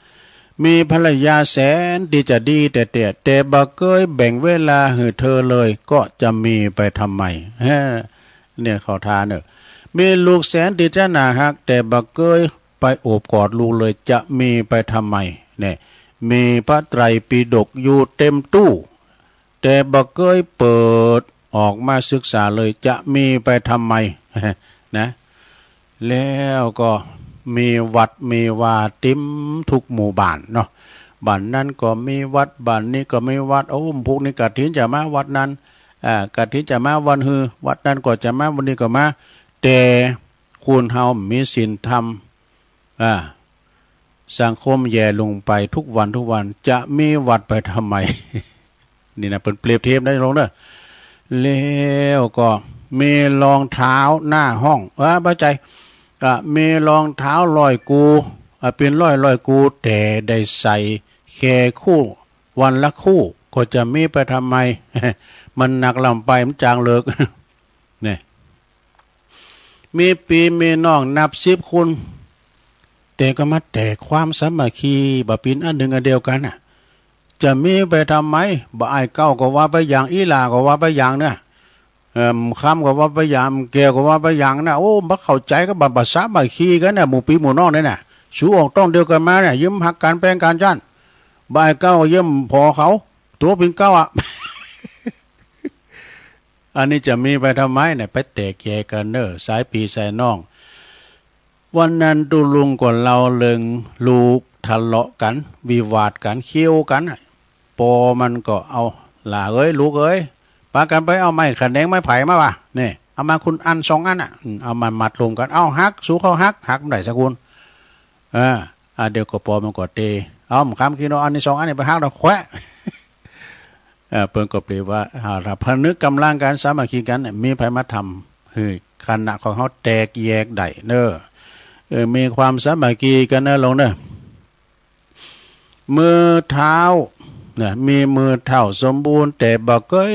มีภรรยาแสนตี้จะดีแต๊ๆ แต่บ่เกยแบ่งเวลาหื้อเธอเลย ก็จะมีไปทำไม ฮะ เนี่ยเข้าทาเนอะ มีลูกแสนตี้จะน่าฮัก แต่บ่เกยไปโอบกอดลูกเลย จะมีไปทำไม เนี่ย มีพระไตรปิฎกอยู่เต็มตู้ แต่บ่เกยเปิดออกมาศึกษาเลย จะมีไปทำไม นะ แล้วก็ มีวัดมีวาเต็มทุกหมู่บ้านเนาะ บ้านนั้นก็มีวัด บ้านนี้ก็มีวัด โอ้ พรุ่งนี้กฐินจะมาวัดนั้น อ่า กฐินจะมาวันฮือ วัดนั้นก็จะมา วันนี้ก็มา แต่คนเฮามีศีลธรรม อ่า สังคมแย่ลงไปทุกวันทุกวัน จะมีวัดไปทำไม นี่นะ เปิ้นเปรียบเทียบได้ลงเนอะ แล้วก็มีรองเท้าหน้าห้อง เออ บ่ใจ้ ก็มีรองเท้าร้อยคู่ อ่ะ เป็นร้อยร้อยคู่ แต่ได้ใส่แค่คู่ วันละคู่ ก็จะมีไปทำไม มันหนักล้ำไป มันจางเลิก เนี่ย มีปีมีน้องนับสิบคน แต่ก็มาแตกความสามัคคี บ่เป็นอันหนึ่งอันเดียวกันน่ะ จะมีไปทำไม บ่อ้ายเก้าก็ว่าไปอย่าง อีหล่าก็ว่าไปอย่างเนี่ย เอิ่ม คำก็ว่าไปอย่าง แก้วก็ว่าไปอย่างนะ โอ้ บ่เข้าใจก็บ่ บ่สามัคคีกันน่ะ หมู่ปีหมู่น้องเนี่ยน่ะ สูออกต้องเดียวกันมาเนี่ย เยิ่มฮักกันแป้งกันจั้น บ่อ้ายเก้าก็เยิ่มผอเขา ตัวเป็นเก้าอ่ะ อันนี้จะมีไปทำไมเนี่ย ไปแตกแยกกันเนอะ สายปีสายน้อง วันนั้นตุ๊ลุงก็เล่าเรื่องลูกทะเลาะกัน วิวาทกัน เคี้ยวกันน่ะ ปอมันก็เอา หล่าเอ้ย ลูกเอ้ย ปากันไปเอาไม้ขะแหนงไม้ไผ่มาว่ะ นี่ เอามาคนอันสองอันน่ะ อืม เอามามัดรวมกัน เอาหัก สูเข้าหัก หักบ่ได้สักคน อ่า อ่า เดี๋ยวก็ปอมันก็เตะ เอา คำขี้เนาะ อันนี้สองอันนี้ไปหักดอกแควะ เอ่อ เปิ้นก็เปรียบว่า อ่า ถ้าผนึกกำลังกัน สามัคคีกันเนี่ย มีไผมาทำหื้อคณะของเฮาแตกแยกได้เนอะ เออ มีความสามัคคีกันนะลงเนอะ มือเท้านะ มีมือเท้าสมบูรณ์ แต่บ่เกย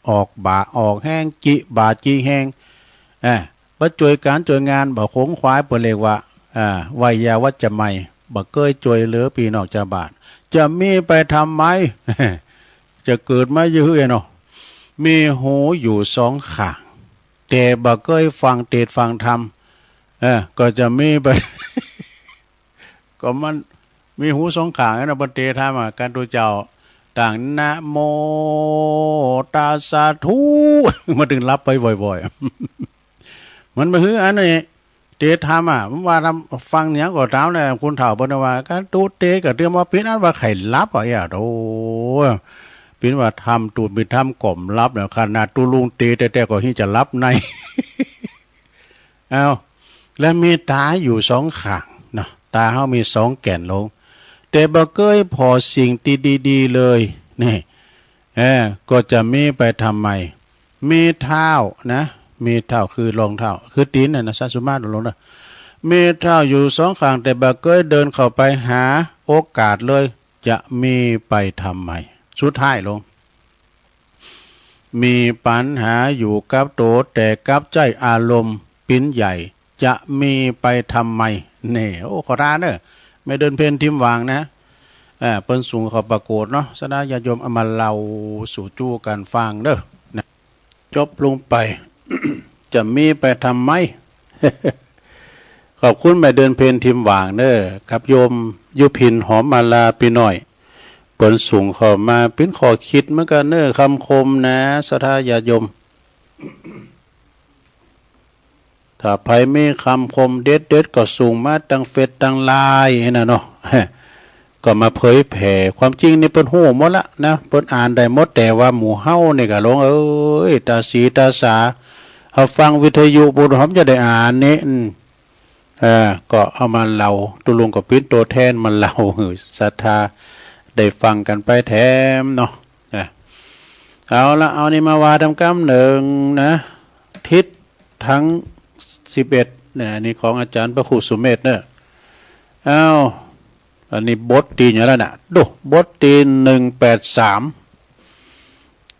ออกบ่าออกแฮง จิบ่าจิแฮง อ่า บ่จ้วยการจ้วยงาน บ่ขงขวาย เปิ้นเรียกว่า อ่า ไวยาวัจจะไมย บ่เกยจ้วยเหลือปี้น้องจาวบ้าน จะมีไปทำไม จะเกิดมาเยอะเนาะ มีหูอยู่สองข้าง แต่บ่เกยฟังเตศน์ฟังธรรม เออ ก็จะมีไป ก็มันมีหูสองข้างนะ เปิ้นเตศน์ธรรมอ่ะ กันตูเจ้าต่างนะโมตัสสะธุ มาถึงหลับไปบ่อยๆ มันบ่หื้ออันนี้ เตศน์ธรรมอ่ะ มันว่าธรรม ฟังหยังก็ต๋ามแหละ คนเฒ่าเปิ้นว่า กันตูเตศน์ก็เตรียมว่าเป๋นอันว่าไข้หลับอ่ะ เอ้ย โธ่ เป๋นว่าธรรมตูเป๋นธรรมก้มหลับเนี่ย ขนาดตุ๊ลุงเตศน์แต๊ๆ ก็หิจะหลับใน เอา และมีต๋าอยู่สองข้างเนาะ ต๋าเฮามีสองแก่นลง แต่บ่เกยผ่อสิ่งตี้ดีๆ เลย นี่ เออ ก็จะมีไปทำไม มีเท้านะ มีเท้าคือรองเท้า คือตี๋นน่ะนะ สะสุมาตรลงนะ มีเท้าอยู่สองข้าง แต่บ่เกยเดินเข้าไปหาโอกาสเลย จะมีไปทำไม สุดท้ายลง มีปัญหาอยู่กับโต แต่กับใจ๊อารมณ์เป๋นใหญ่ จะมีไปทำไม นี่ โอ้ ขอทานเนอะ แม่เดือนเพ็ญ ทิมหว่างนะ เอ่อ เปิ้นส่งเข้าประกวดเนาะ ศรัทธาญาติโยมเอามาเล่าสู่จู้กั๋นฟังเด้อ นะ จบลงไป จะมีไปทำไม ขอบคุณแม่เดือนเพ็ญ ทิมหว่างเนอะ กับโยมยุพิน หอมมาลา ปี้น้อย เปิ้นส่งเข้ามาเป๋นข้อคิดเหมือนกั๋นเนอะ คำคมนะ ศรัทธาญาติโยม ถ้าใผมีคำคมเด็ดๆ ก็ส่งมาตางเฟซตางไลน์นะเนาะ ก็มาเผยแผ่ ความจริงนี่เปิ้นฮู้หมดละนะ เปิ้นอ่านได้หมด แต่ว่าหมู่เฮานี่ก็หลงเอ้ย ต๋าสีต๋าสา เฮาฟังวิทยุปุ้น เฮาจะได้อ่านนี่ อืม เออ ก็เอามาเล่า ตุ๊ลุงก็เป๋นตั๋วแทนมาเล่าหื้อศรัทธาได้ฟังกั๋นไปแถมเนาะ นะ เอาละ เอานี่มาว่าตามกำเนิงนะ ทิศทั้งสิบเอ็ด เนี่ย อันนี้ของอาจารย์พระครูสุเมธเนอะ เอา อันนี้บทตี้หนึ่งแล้วนะ ดู บทตี้หนึ่งแปดสาม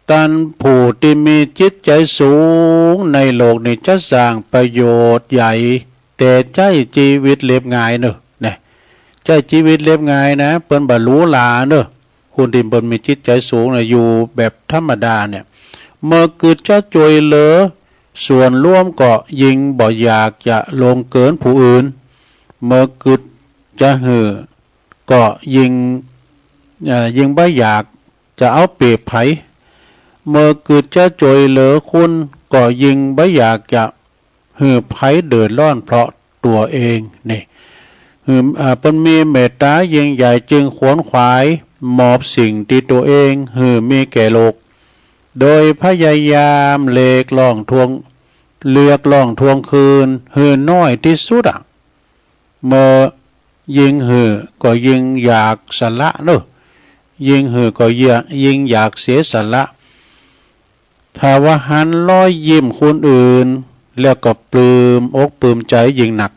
ต้านผู้ตี้มีจิตใจ๋สูงในโลกนี้จะสร้างประโยชน์ใหญ่ แต่ใจ๊จีวิตเรียบง่ายเนอะ นะ ใจ๊จีวิตเรียบง่ายนะ เปิ้นบ่หรูหราเนอะ คนตี้เปิ้นมีจิตใจ๋สูงนะ อยู่แบบธรรมดาเนี่ย เมื่อกิดจะจ้วยเหลือส่วนรวมก็ยิ่งบ่อยากจะล่วงเกินผู้อื่น เมื่อกิดจะหื้อก็ยิ่ง เอ่อ ยิ่งบ่อยากจะเอาเปรียบใผ เมื่อกิดจะจ้วยเหลือคนก็ยิ่งบ่อยากจะหื้อใผเดือดร้อนเพราะตั๋วเอง นี่ หือ อ่า เปิ้นมีเมตตายิ่งใหญ่จึงขวนขวายมอบสิ่งที่ตัวเองหือมีแก่โลก โดยพยายามหลีกล่องทวง เรียกร้องทวงคืนหือน้อยที่สุดอะ เมื่อยิ่งหือก็ยิ่งอยากสละเนอะ ยิ่งหือก็เยอะ ยิ่งอยากเสียสละ ถ้าว่าหันรอยยิ้มคนอื่น แล้วก็ปลื้มอกปลื้มใจยิ่งนัก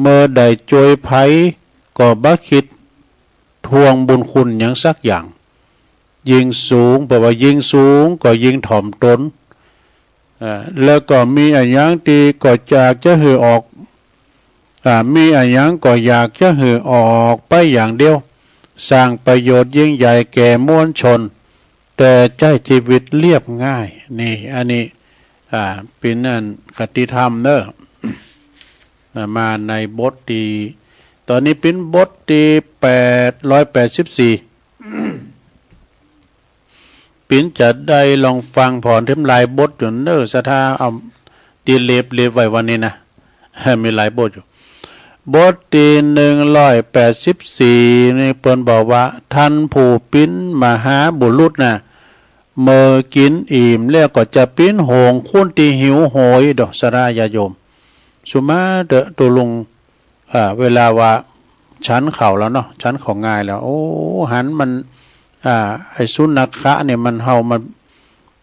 เมื่อได้ช่วยไผก็บ่คิดทวงบุญคุณหยังสักอย่าง ยิ่งสูง เพราะว่ายิ่งสูงก็ยิ่งถ่อมตน อ่า แล้วก็มีอะหยังที่ก็อยากจะหื้อออก อ่า มีอะหยังก็อยากจะหื้อออกไปอย่างเดียว สร้างประโยชน์ยิ่งใหญ่แก่มวลชน แต่ใช้ชีวิตเรียบง่าย นี่ อันนี้ อ่า เป๋นอันคติธรรมเนอะ อ่า มาในบทที่ ตอนนี้เป๋นบทที่แปดร้อยแปดสิบสี่ ปิ๋นจะได้ลองฟังผ่อนเทมหลายบทอยู่เนอะ ศรัทธาเอาตีเล็บเล็บไว้วันนี้นะ มีหลายบทอยู่ บทที่หนึ่งร้อยแปดสิบสี่นี่เปิ้นบอกว่า ท่านผู้ปิ๋นมหาบุรุษน่ะ เมื่อกิ๋นอิ่มแล้วก็จะปิ๋นห่วงคนที่หิวโหย ดอก ศรัทธาญาติโยม สุมาเตอะ ตกลง อ่า เวลาว่าฉันข้าวแล้วเนาะ ฉันข้าวง่ายแล้ว โอ้ หันมัน อ่า ไอ้สุนัขะเนี่ยมันเห่า มัน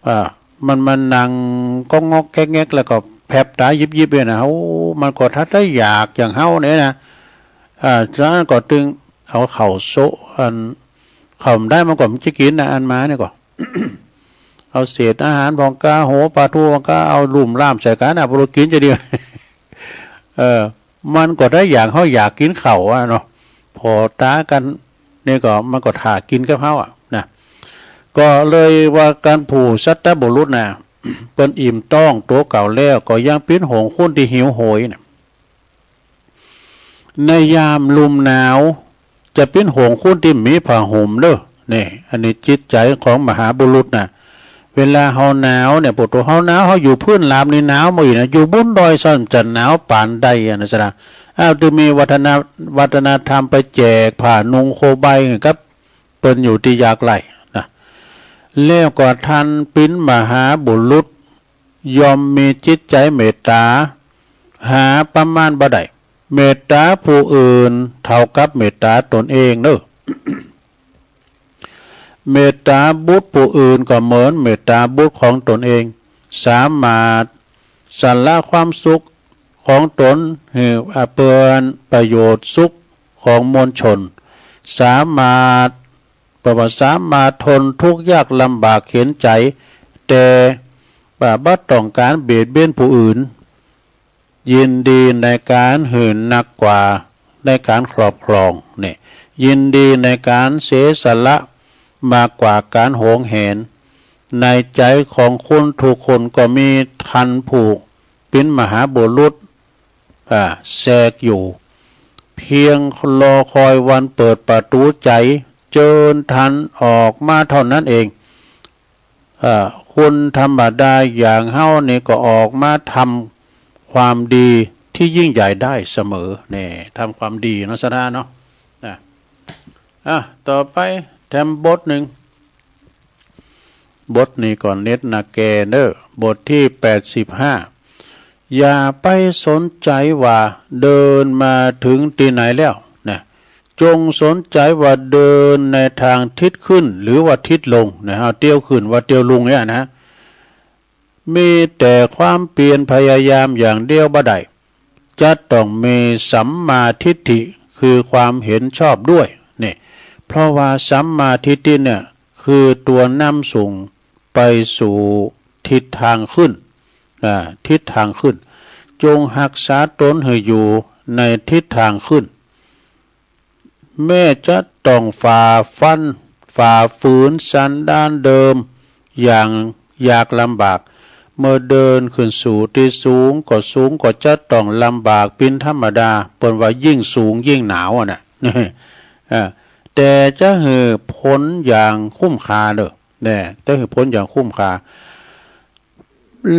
อ่า มันมานั่งก๊อกงอกแก๊กแงก แล้วก็แผลบต๋ายิบยิบเนี่ยนะ โอ้ มันก็ถ้าได้อยากอย่างเฮาเนี่ยนะ อ่า ฉะนั้นก็ตึงเอาข้าวโซะ อัน ข้าวมันได้มันก็มันจะกิ๋นนะ อันมาเนี่ยก็ เอาเศษอาหารผ่องกา โห ปลาทูผ่องกา เอาลุ่มล่ามใส่กั๋นนะ บ่ฮู้กิ๋นจะดี เออ มันก็ถ้าอยาก เฮาอยากกิ๋นข้าวอะเนาะ ผ่อต๋ากั๋น นี่ก็มันก็ถ้ากิ๋นกับเฮาอะนะ ก็เลยว่าท่านผู้สัตบุรุษน่ะ เปิ้นอิ่มต๊องตั๋วเก่าแล้ว ก็ยังเป๋นห่วงคนที่หิวโหยน่ะ ในยามลมหนาว จะเป๋นห่วงคนที่มีผ้าห่มเด้อ นี่ อันนี้จิตใจ๋ของมหาบุรุษน่ะ เวลาเฮาหนาวเนี่ย ปกติเฮาหนาว เฮาอยู่พื้นราบนี่หนาวบ่อีกนะ อยู่บนดอยซ้ำจะหนาวปานใดอะนะ ศรัทธา อ้าว ตึงมีวัฒน- วัฒนธรรมไปแจกผ้านุ่งโคใบกับเปิ้นอยู่ตี้ยากไร้นะ แล้วก็ท่านปิ๋นมหาบุรุษ ย่อมมีจิตใจ๋เมตต๋า หาประมาณบ่ได้ เมตต๋าผู้อื่นเท่ากับเมตต๋าตนเองเนอะ เมตต๋าบุตรผู้อื่นก็เหมือนเมตต๋าบุตรของตนเอง สามารถสละความสุขของตนหื้อเปื้อประโยชน์สุขของมวลชน สามารถ แปลว่าสามารถทนทุกข์ยากลำบากเข็ญใจ๋ แต่ว่าบ่ต้องการเบียดเบียนผู้อื่น ยินดีในการหื้อหนักกว่าในการครอบครอง นี่ ยินดีในการเสียสละมากกว่าการหวงแหน ในใจ๋ของคนทุกคนก็มีท่านผู้ปิ๋นมหาบุรุษ อ่า แทรกอยู่ เพียงรอคอยวันเปิดประตู๋ใจ๋ เจิญท่านออกมาเท่านั้นเอง อ่า คนธรรมดาอย่างเฮานี่ก็ออกมาทำความดีที่ยิ่งใหญ่ได้เสมอ นี่ ทำความดีเนาะ ศรัทธาเนาะ นะ อ่ะ ต่อไปแถมบทหนึ่ง บทนี้ก็เน็ดนาแกเนอะ บทที่แปดสิบห้า อย่าไปสนใจว่าเดินมาถึงตี้ไหนแล้วนะ จงสนใจว่าเดินในทางทิศขึ้นหรือว่าทิศลงนะ เอาเตียวขึ้นว่าเตียวลงเนี่ยนะ มีแต่ความเพียรพยายามอย่างเดียวบ่ได้ จะต้องมีสัมมาทิฏฐิ คือความเห็นชอบด้วย นี่ เพราะว่าสัมมาทิฏฐิเนี่ย คือตัวนำส่งไปสู่ทิศทางขึ้น อ่า ทิศทางขึ้น จงรักษาตนหื้ออยู่ในทิศทางขึ้น แม้จะต้องฝ่าฟัน ฝ่าฝืนสันดานเดิมอย่างยากลำบาก เมื่อเดินขึ้นสู่ตี้สูงก็สูงก็จะต้องลำบากเป๋นธรรมดา เปิ้นว่ายิ่งสูงยิ่งหนาวอะนะ อ่า แต่จะหื้อผลอย่างคุ้มค่าเนอะ แน่ จะหื้อผลอย่างคุ้มค่า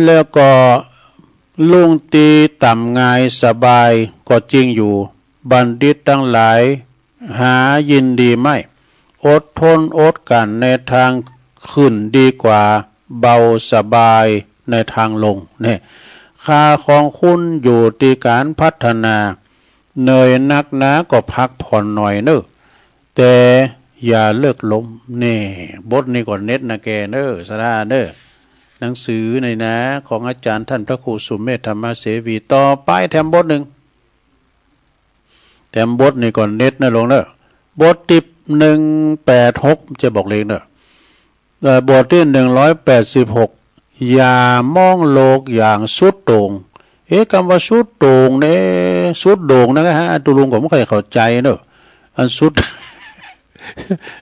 แล้วก็ลงตี้ต่ำง่ายสบายก็จริงอยู่ บัณฑิตทั้งหลาย หายินดีไม่ อดทนอดกลั้นในทางขึ้นดีกว่าเบาสบายในทางลง เนี่ย ค่าของคุณอยู่ที่การพัฒนา เหนื่อยนักหนาก็พักผ่อนหน่อยเนอะ แต่อย่าเลิกล้ม เนี่ย บทนี้ก็เด็ดนะแกเนอะ สาระเนอะ หนังสือนี่นะ ของอาจารย์ท่านพระครูสุเมธธรรมเสวี ต่อไปแถมบทหนึ่ง แถมบทนี้ก็เด็ดนะโลงเนอะ บทที่หนึ่งแปดหก จะบอกเลขเนอะ เอ่อ บทที่หนึ่งร้อยแปดสิบหก อย่ามองโลกอย่างสุดโต่ง เอ๊ะ คำว่าสุดโต่งเนี่ย สุดโด่งนะฮะ ตุลุงก็ไม่ค่อยเข้าใจเนอะ อันสุด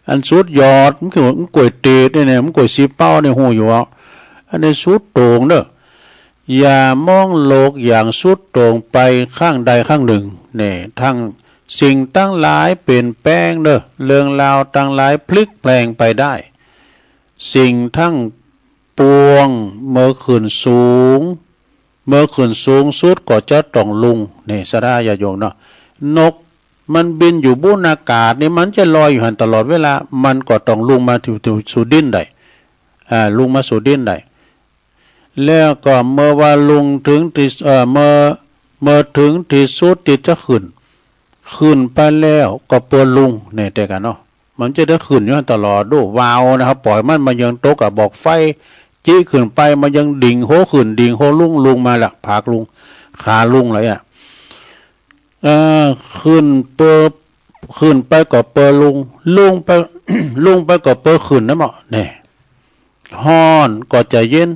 อันสุดยอด มันคือ มันก๋วยเตี๋ยวเนี่ย มันก๋วยสีเป้าเนี่ย ฮู้อยู่อ่ะ อันนี้สุดโต่งเนอะ อย่ามองโลกอย่างสุดโต่งไปข้างใดข้างหนึ่ง เนี่ย ทั้งสิ่งทั้งหลายเปลี่ยนแปลงเนอะ เรื่องราวทั้งหลายพลิกแปลงไปได้ สิ่งทั้งปวงเมื่อขึ้นสูง เมื่อขึ้นสูงสุดก็จะต้องลง เนี่ย สาระญาติโยมเนาะ นกมันบินอยู่บนอากาศนี่ มันจะลอยอยู่หั้นตลอดเวลา มันก็ต้องลงมาสู่ สู่ดินได้ อ่า ลงมาสู่ดินได้ แล้วก็เมื่อว่าลงถึงที่ เอ่อ เมื่อ เมื่อถึงที่สุดที่จะขึ้น ขึ้นไปแล้วก็เปื้อลง เนี่ย แต่กันเนาะ มันจะได้ขึ้นอยู่หั้นตลอด ดูวาวนะครับ ปล่อยมัน มันยังตกอะ บอกไฟ จิขึ้นไป มันยังดิ่งโหขึ้น ดิ่งโหลง ลงมาละ ผากลง ขาลงเลยอะ เอ่อ ขึ้นเปื้อ ขึ้นไปก็เปื้อลง ลงไป ลงไปก็เปื้อขึ้นนะหมอ เนี่ย ฮ้อนก็จะเย็น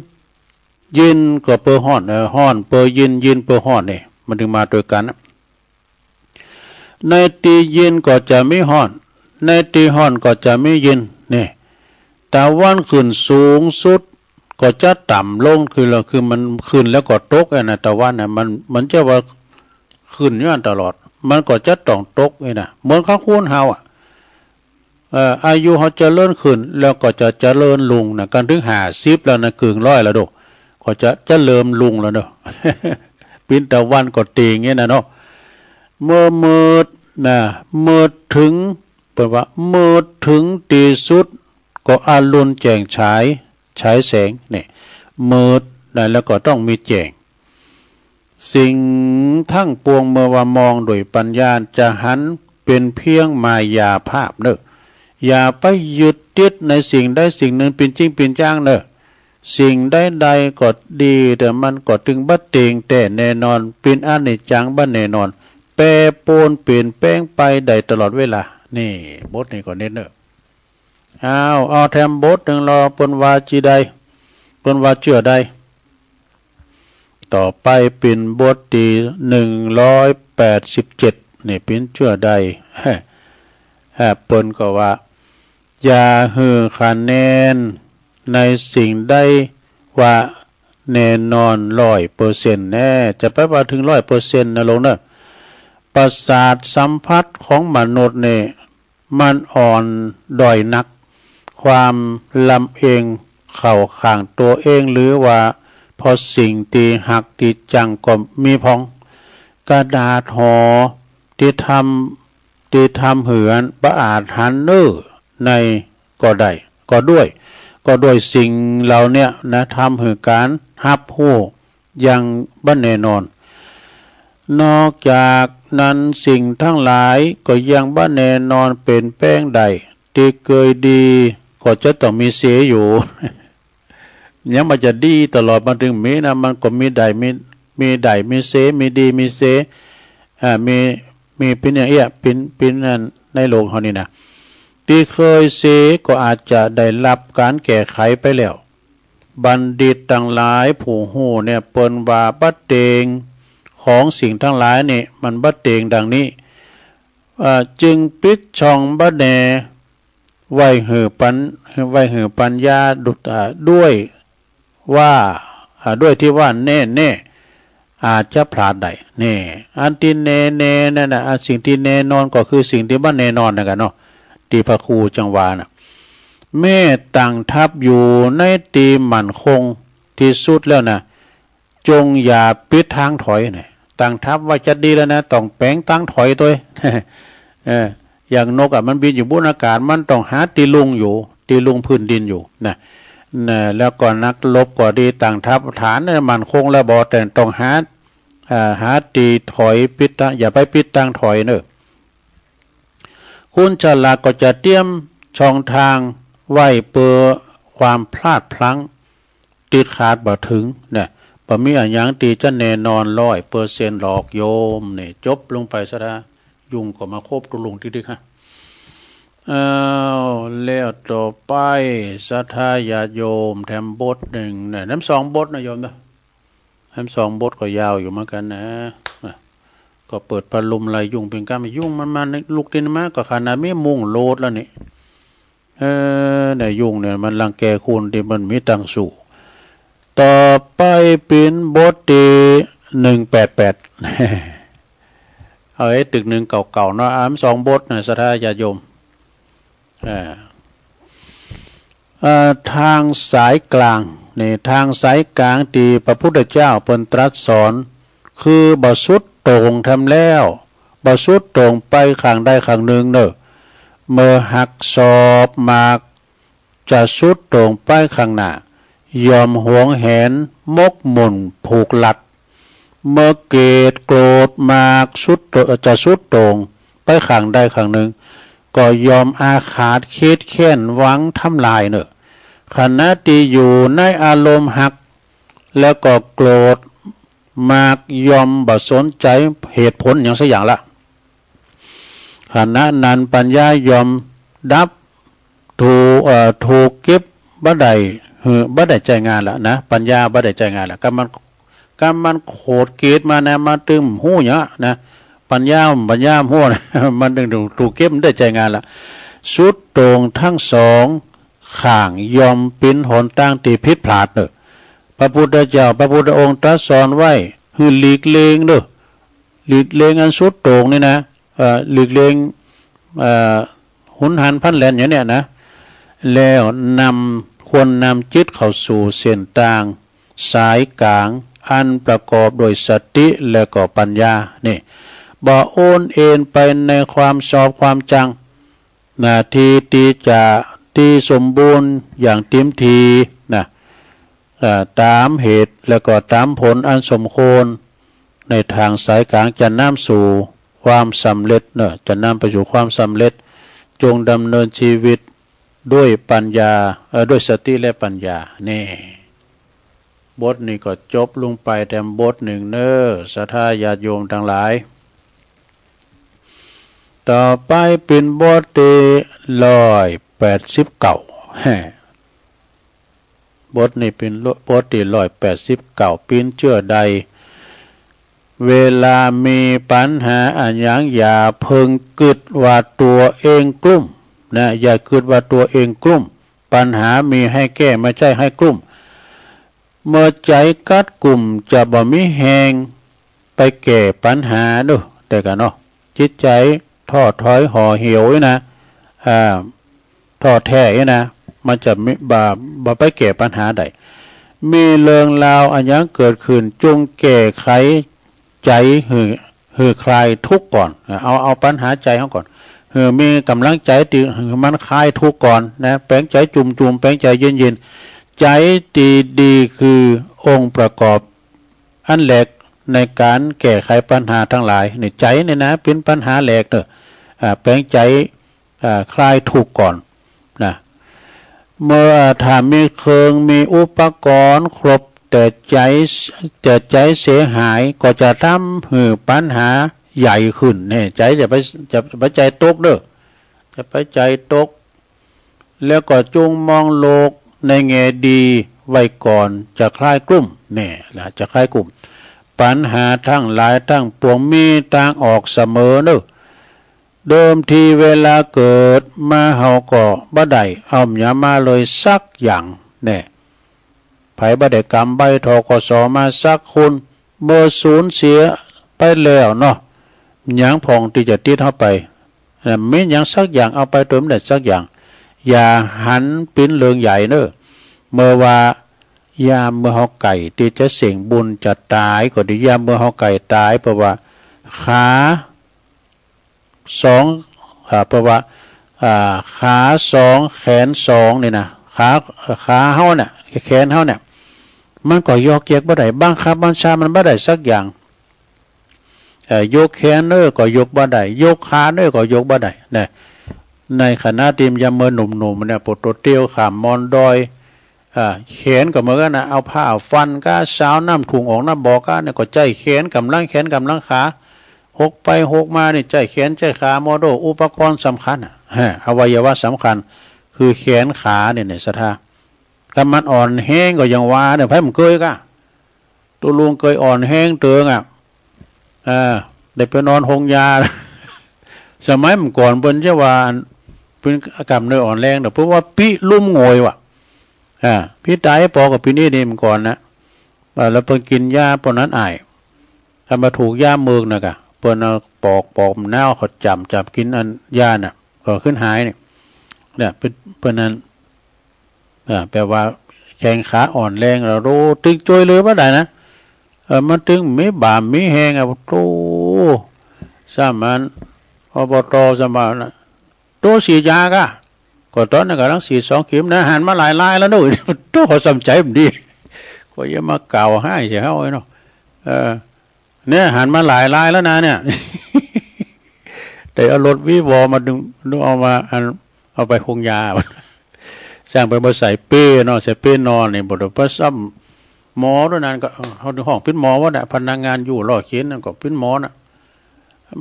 เย็นก็เปื้อฮ้อน เออ ฮ้อนเปื้อเย็น เย็นเปื้อฮ้อน เนี่ย มันถึงมาด้วยกันนะ ในที่เย็นก็จะมีฮ้อน ในที่ฮ้อนก็จะมีเย็น เนี่ย ตะวันขึ้นสูงสุดก็จะต่ำลง คือเรา คือมันขึ้นแล้วก็ตกอะนะ ตะวันนะ มัน มันจะว่าขึ้นอยู่นั่นตลอด มันก็จะต้องตกนี่นะ เหมือนของคนเฮาอะ เอ่อ อายุเขาเจริญขึ้น แล้วก็จะเจริญลงนะ กันถึงห้าสิบแล้วนะ เกินร้อยแล้วโด ก็จะเจริญลงแล้วเนอะ ปิ้นตะวันก็เต็งเนี่ยนะเนาะ เมื่อมืดนะ เมื่อถึง เปิ้นว่า เมื่อถึงที่สุด ก็อรุณแจ่มฉาย ฉายแสง เนี่ย มืดนะ แล้วก็ต้องมีแจ่ม สิ่งทั้งปวงเมื่อว่ามองด้วยปัญญา จะหันเป็นเพียงมายาภาพเนอะ อย่าไปยึดติดในสิ่งใดสิ่งหนึ่งเป็นจริงเป็นจังเนอะ สิ่งใดๆก็ดี แต่มันก็ตึงบ่เต็งแต๊แน่นอน เป็นอนิจจังบ่แน่นอน แปรปรวนเปลี่ยนแปลงไปได้ตลอดเวลา นี่ บทนี้ก็เน้นเนอะ อ้าว เอาแถมบทหนึ่งรอ เปิ้นว่าจีใด เปิ้นว่าเจื้อใด ต่อไปเป็นบทที่หนึ่งร้อยแปดสิบเจ็ด นี่เป็นเจื้อใด แฮะ เปิ้นก็ว่า อย่าหื้อคะแนนในสิ่งใดว่าแน่นอนร้อยเปอร์เซ็นต์แน่ จะไปว่าถึงร้อยเปอร์เซ็นต์นะโลงเนอะ ประสาทสัมผัสของมนุษย์นี่ มันอ่อนด้อยนัก ความลำเอียงเข้าข้างตัวเอง หรือว่าเพราะสิ่งที่ฮักที่จังก็มีพ้อง กระดาษหอที่ทำ ที่ทำหื้อบ่อาจหันเน้อในก็ได้ ก็ด้วย ก็ด้วยสิ่งเหล่าเนี้ยนะ ทำหื้อการฮับฮู้อย่างบ่แน่นอน นอกจากนั้นสิ่งทั้งหลายก็ยังบ่แน่นอนเปลี่ยนแปลงได้ ที่เคยดีก็จะต้องมีเสียอยู่ ยังมันจะดีตลอดมาถึงมีนะ มันก็มีได้ มี มีได้ มีเสีย มีดี มีเสีย อ่า มี มีเป็นอย่างเอี้ย เป็น เป็นอันในโลกเฮานี่นะ ที่เคยเสียก็อาจจะได้รับการแก้ไขไปแล้ว บัณฑิตทั้งหลายผู้ฮู้เนี่ย เปิ้นว่าบ่เต็งของสิ่งทั้งหลายนี่ มันบ่เต็งดังนี้ อ่า จึงปิดช่องบ่แน่ ไว้หื้อปัญ ไว้หื้อปัญญาดุ อ่า ด้วยว่า อ่า ด้วยที่ว่าแน่แน่ อาจจะพลาดได้ นี่ อันที่แน่แน่นั่นน่ะ อันสิ่งที่แน่นอนก็คือสิ่งที่บ่แน่นอนนั่นกันเนาะ ที่พระครูจังว่าน่ะ แม้ตั้งทัพอยู่ในที่มั่นคงที่สุดแล้วนะ จงอย่าปิดทางถอยเนี่ย ตั้งทัพว่าจะดีแล้วนะ ต้องแป๋งตังถอยตวย เออ อย่างนกอะ มันบินอยู่บนอากาศ มันต้องหาตี้ลุ่งอยู่ ตี้ลุ่งพื้นดินอยู่นะ นะ แล้วก็นักรบก็ดี ตั้งทัพฐานเนี่ยมั่นคงแล้วบ่ แต่ต้องหา เอ่อ หาตี้ถอย ปิดตัง อย่าไปปิดตังถอยเนอะ คนฉลาดก็จะเตรียมช่องทางไว้เพื่อความพลาดพลั้ง ตี้คาดบ่ถึงนะ บ่มีอะหยังตี้จะแน่นอนร้อยเปอร์เซ็นต์หรอกโยม นี่ จบลงไปซะละ ยุงก็มาคบตุ๊ลุงติ๊กๆ ฮะ อ้าว แล้วต่อไป ศรัทธาญาติโยม แถมบทหนึ่งนะ แถมสองบทนะโยมนะ แถมสองบทก็ยาวอยู่เหมือนกันนะ นะ ก็เปิดพัดลมไล่ยุงเปียงก้า ยุงมันมาลุกตี้นี่มา ก็ขนาดมีมุ้งโลดแล้วนี่ เออ เนี่ย ยุงเนี่ยมันรังแกคนตี้มันมีตังค์สู้ ต่อไปเป๋นบทตี้หนึ่งแปดแปด เอาไอ้ตึกหนึ่งเก่าๆ เนาะ อ่านสองบทนะ ศรัทธาญาติโยม เอ่อ เอ่อ ทางสายกลาง นี่ ทางสายกลางตี้พระพุทธเจ้าเปิ้นตรัสสอน คือบ่สุดโต่งแถมแล้ว บ่สุดโต่งไปข้างใดข้างหนึ่งเนอะ เมื่อหักสอบมาก จะสุดโต่งไปข้างหน้า ย่อมหวงแหนมกมุ่นผูกลัด เมื่อเกลียดโกรธมากสุดโต จะสุดโต่งไปข้างใดข้างหนึ่ง ก็ย่อมอาฆาตเคียดแค้นหวังทำลายเนอะ ขณะตี้อยู่ในอารมณ์หัก แล้วก็โกรธมากย่อมบ่สนใจเหตุผลหยังสักอย่างละ ขณะนั้นปัญญาย่อมดับ ถูก เอ่อ ถูกเก็บบ่ได้ หือ บ่ได้ใจ๊งานละนะ ปัญญาบ่ได้ใจ๊งานละ กำมัน กำมันโขดเกลียดมานะ มันตึงฮู้หยังนะ ปัญญา ปัญญาฮู้นะ มันตึงถูก ถูกเก็บบ่ได้ใจ๊งานละ สุดโต่งทั้งสองข้างย่อมเป๋นหนตางตี้ผิดพลาดเนอะ พระพุทธเจ้า พระพุทธองค์ตรัสสอนไว้ หือหลีกเลี่ยงเนอะ หลีกเลี่ยงอันสุดโต่งนี่นะ เอ่อ หลีกเลี่ยง เอ่อ หุนหันพลันแล่นอย่างเนี้ยนะ แล้วนำ ควรนำจิตเข้าสู่เส้นตางสายกลาง อันประกอบด้วยสติและก็ปัญญา นี่ บ่โอนเอ็นไปในความชอบความจัง นะ ตี้ตี้จะ ตี้สมบูรณ์อย่างเต็มที่นะ เอ่อ ต๋ามเหตุและก็ต๋ามผลอันสมควร ในทางสายกลางจะนำสู่ความสำเร็จเนอะ จะนำไปสู่ความสำเร็จ จงดำเนินชีวิตด้วยปัญญา เอ่อ ด้วยสติและปัญญา นี่ บทนี้ก็จบลงไปแถมบทหนึ่งเนอะ ศรัทธาญาติโยมตังหลาย ต่อไปเป๋นบทตี้ร้อยแปดสิบเก้า แฮ่ บทนี้เป๋นบทตี้ร้อยแปดสิบเก้า เป๋นเจื้อใด เวลามีปัญหาอะหยังอย่าเพิ่งกึ๊ดว่าตั๋วเองกลุ้ม นะ อย่ากึ๊ดว่าตั๋วเองกลุ้ม ปัญหามีหื้อแก้ บ่ใจ้หื้อกลุ้ม เมื่อใจ๋กั๊ดกุ้มจะบ่มีแฮงไปแก้ปัญหาเนอะ แต่กะเนาะ จิตใจ๋ท้อถอยห่อเหี่ยวอี้นะ อ่า ท้อแท้อี้นะ มันจะมี บ่ บ่ไปแก้ปัญหาได้ มีเรื่องราวอะหยังเกิดขึ้น จงแก้ไขใจ๋หื้อ หื้อคลายทุกข์ก่อน เอา เอาปัญหาใจ๋เฮาก่อน หื้อมีกำลังใจ๋ตี้ หื้อมันคลายทุกข์ก่อนนะ แป๋งใจ๋จุ่มๆ แป๋งใจ๋เย็นๆ ใจ๋ตี้ดีคือองค์ประกอบอันแรกในก๋านแก้ไขปัญหาตังหลาย นี่ใจ๋นี่นะ เป๋นปัญหาแรกเนอะ อ่า แป๋งใจ๋ อ่า คลายทุกข์ก่อนนะ เมื่อ อ่า ถ้ามีเครื่องมีอุปกรณ์ครบ แต่ใจ๋ แต่ใจ๋เสียหายก็จะทำหื้อปัญหาใหญ่ขึ้น นี่ ใจ๋จะไป จะไปใจ๋ตกเด้อ จะไปใจ๋ตก แล้วก็จงมองโลกในแง่ดีไว้ก่อน จะคลายกลุ้ม นี่นะ จะคลายกลุ้ม ปัญหาตังหลายตังปวงมีตางออกเสมอเนอะ เดิมทีเวลาเกิดมาเฮาก็บ่ได้เอาหยังมาเลยสักอย่างแน่ ใผบ่ได้กำใบ ธ.ก.ส. มาสักคน เมื่อสูญเสียไปแล้วเนาะ หยังพ่องตี้จะติดเฮาไป นะ มีหยังสักอย่าง เอาไปโดยบ่ได้สักอย่าง อย่าหันเป๋นเรื่องใหญ่เนอะ เมื่อว่า ยามเมื่อเฮาใกล้ที่จะเสงบุญจะต๋ายก็ดี ยามเมื่อเฮาใกล้ต๋าย เพราะว่าขาสอง อ่า เพราะว่า อ่า ขาสอง แขนสองนี่นะ ขา ขาเฮาเนี่ย แขนเฮาเนี่ย มันก็ยกเยกบ่ได้ บังคับบัญชามันบ่ได้สักอย่าง เอ่อ ยกแขนเน้อก็ยกบ่ได้ ยกขาเน้อก็ยกบ่ได้นะ ในขณะที่ยามเมื่อหนุ่มๆเนี่ย ปวดตัวเตียวข้ามมอนดอย อ่า แขนก็เหมือนกันนะ เอาผ้าฟันก้า ซาวน้ำถุงออกน้ำบ่อก้าเนี่ย ก็ใจ๊แขนกำลัง แขนกำลัง ขา หกไปหกมานี่ ใจ๊แขน ใจ๊ขาหมด โอ้ อุปกรณ์สำคัญน่ะ ฮะ อวัยวะสำคัญ คือแขนขาเนี่ย เนี่ย ศรัทธา ถ้ามันอ่อนแฮงก็ยังว่าเนี่ย ไผบ่เกยก้า ตุ๊ลุงเกยอ่อนแฮงเติงอ่ะ อ่า ได้ไปนอนโฮงยา สมัยเมื่อก่อนเปิ้นจะว่าอัน เปิ้นกล้ามเนื้ออ่อนแรงเนาะ เพราะว่าปี้ลุ่มโงยว่ะ อ่า ปี้ต๋ายปอกับปี้นี่นี่เมื่อก่อนนะ อ่า แล้วเปิ้นกินยาปอนั้นอ้าย ถ้ามาถูกยาเมิกนะกะ เปิ้นเอาปอก ปอกมะนาว เขาจ้ำ จ้ำกินอันยาน่ะ ก็ขึ้นหายนี่ เนี่ย เปิ้น เปิ้นนั้น อ่า แปลว่าแข้งขาอ่อนแรงแล้ว โอ้ ตึงจ้วยเลยบ่ได้นะ เออ มันตึงมีบ่ามีแฮงอ่ะ โธ่ สามัน อบต สามันนะ โตฉีดยาก้า ก็ตอนนั้นกำลังฉีดสองเข็มนะ หันมาหลายรายแล้วเนอะ โตเขาสำใจมันดี ก็อย่ามากล่าวให้เสียเฮาไอ้เนาะ เออ เนี่ย หันมาหลายรายแล้วนะเนี่ย แต่เอารถวีวอมาดึง ดึงเอามาอัน เอาไปโฮงยา สร้างไปบ่ใส่เป้เนาะ ใส่เป้นอนนี่ บ่ได้ไปซ้ำหมอด้วยนั้นก็ เออ เขาถึงห้องเป็นหมอวะเนี่ย พนักงานอยู่รอเข็นนั่นก็เป็นหมอน่ะ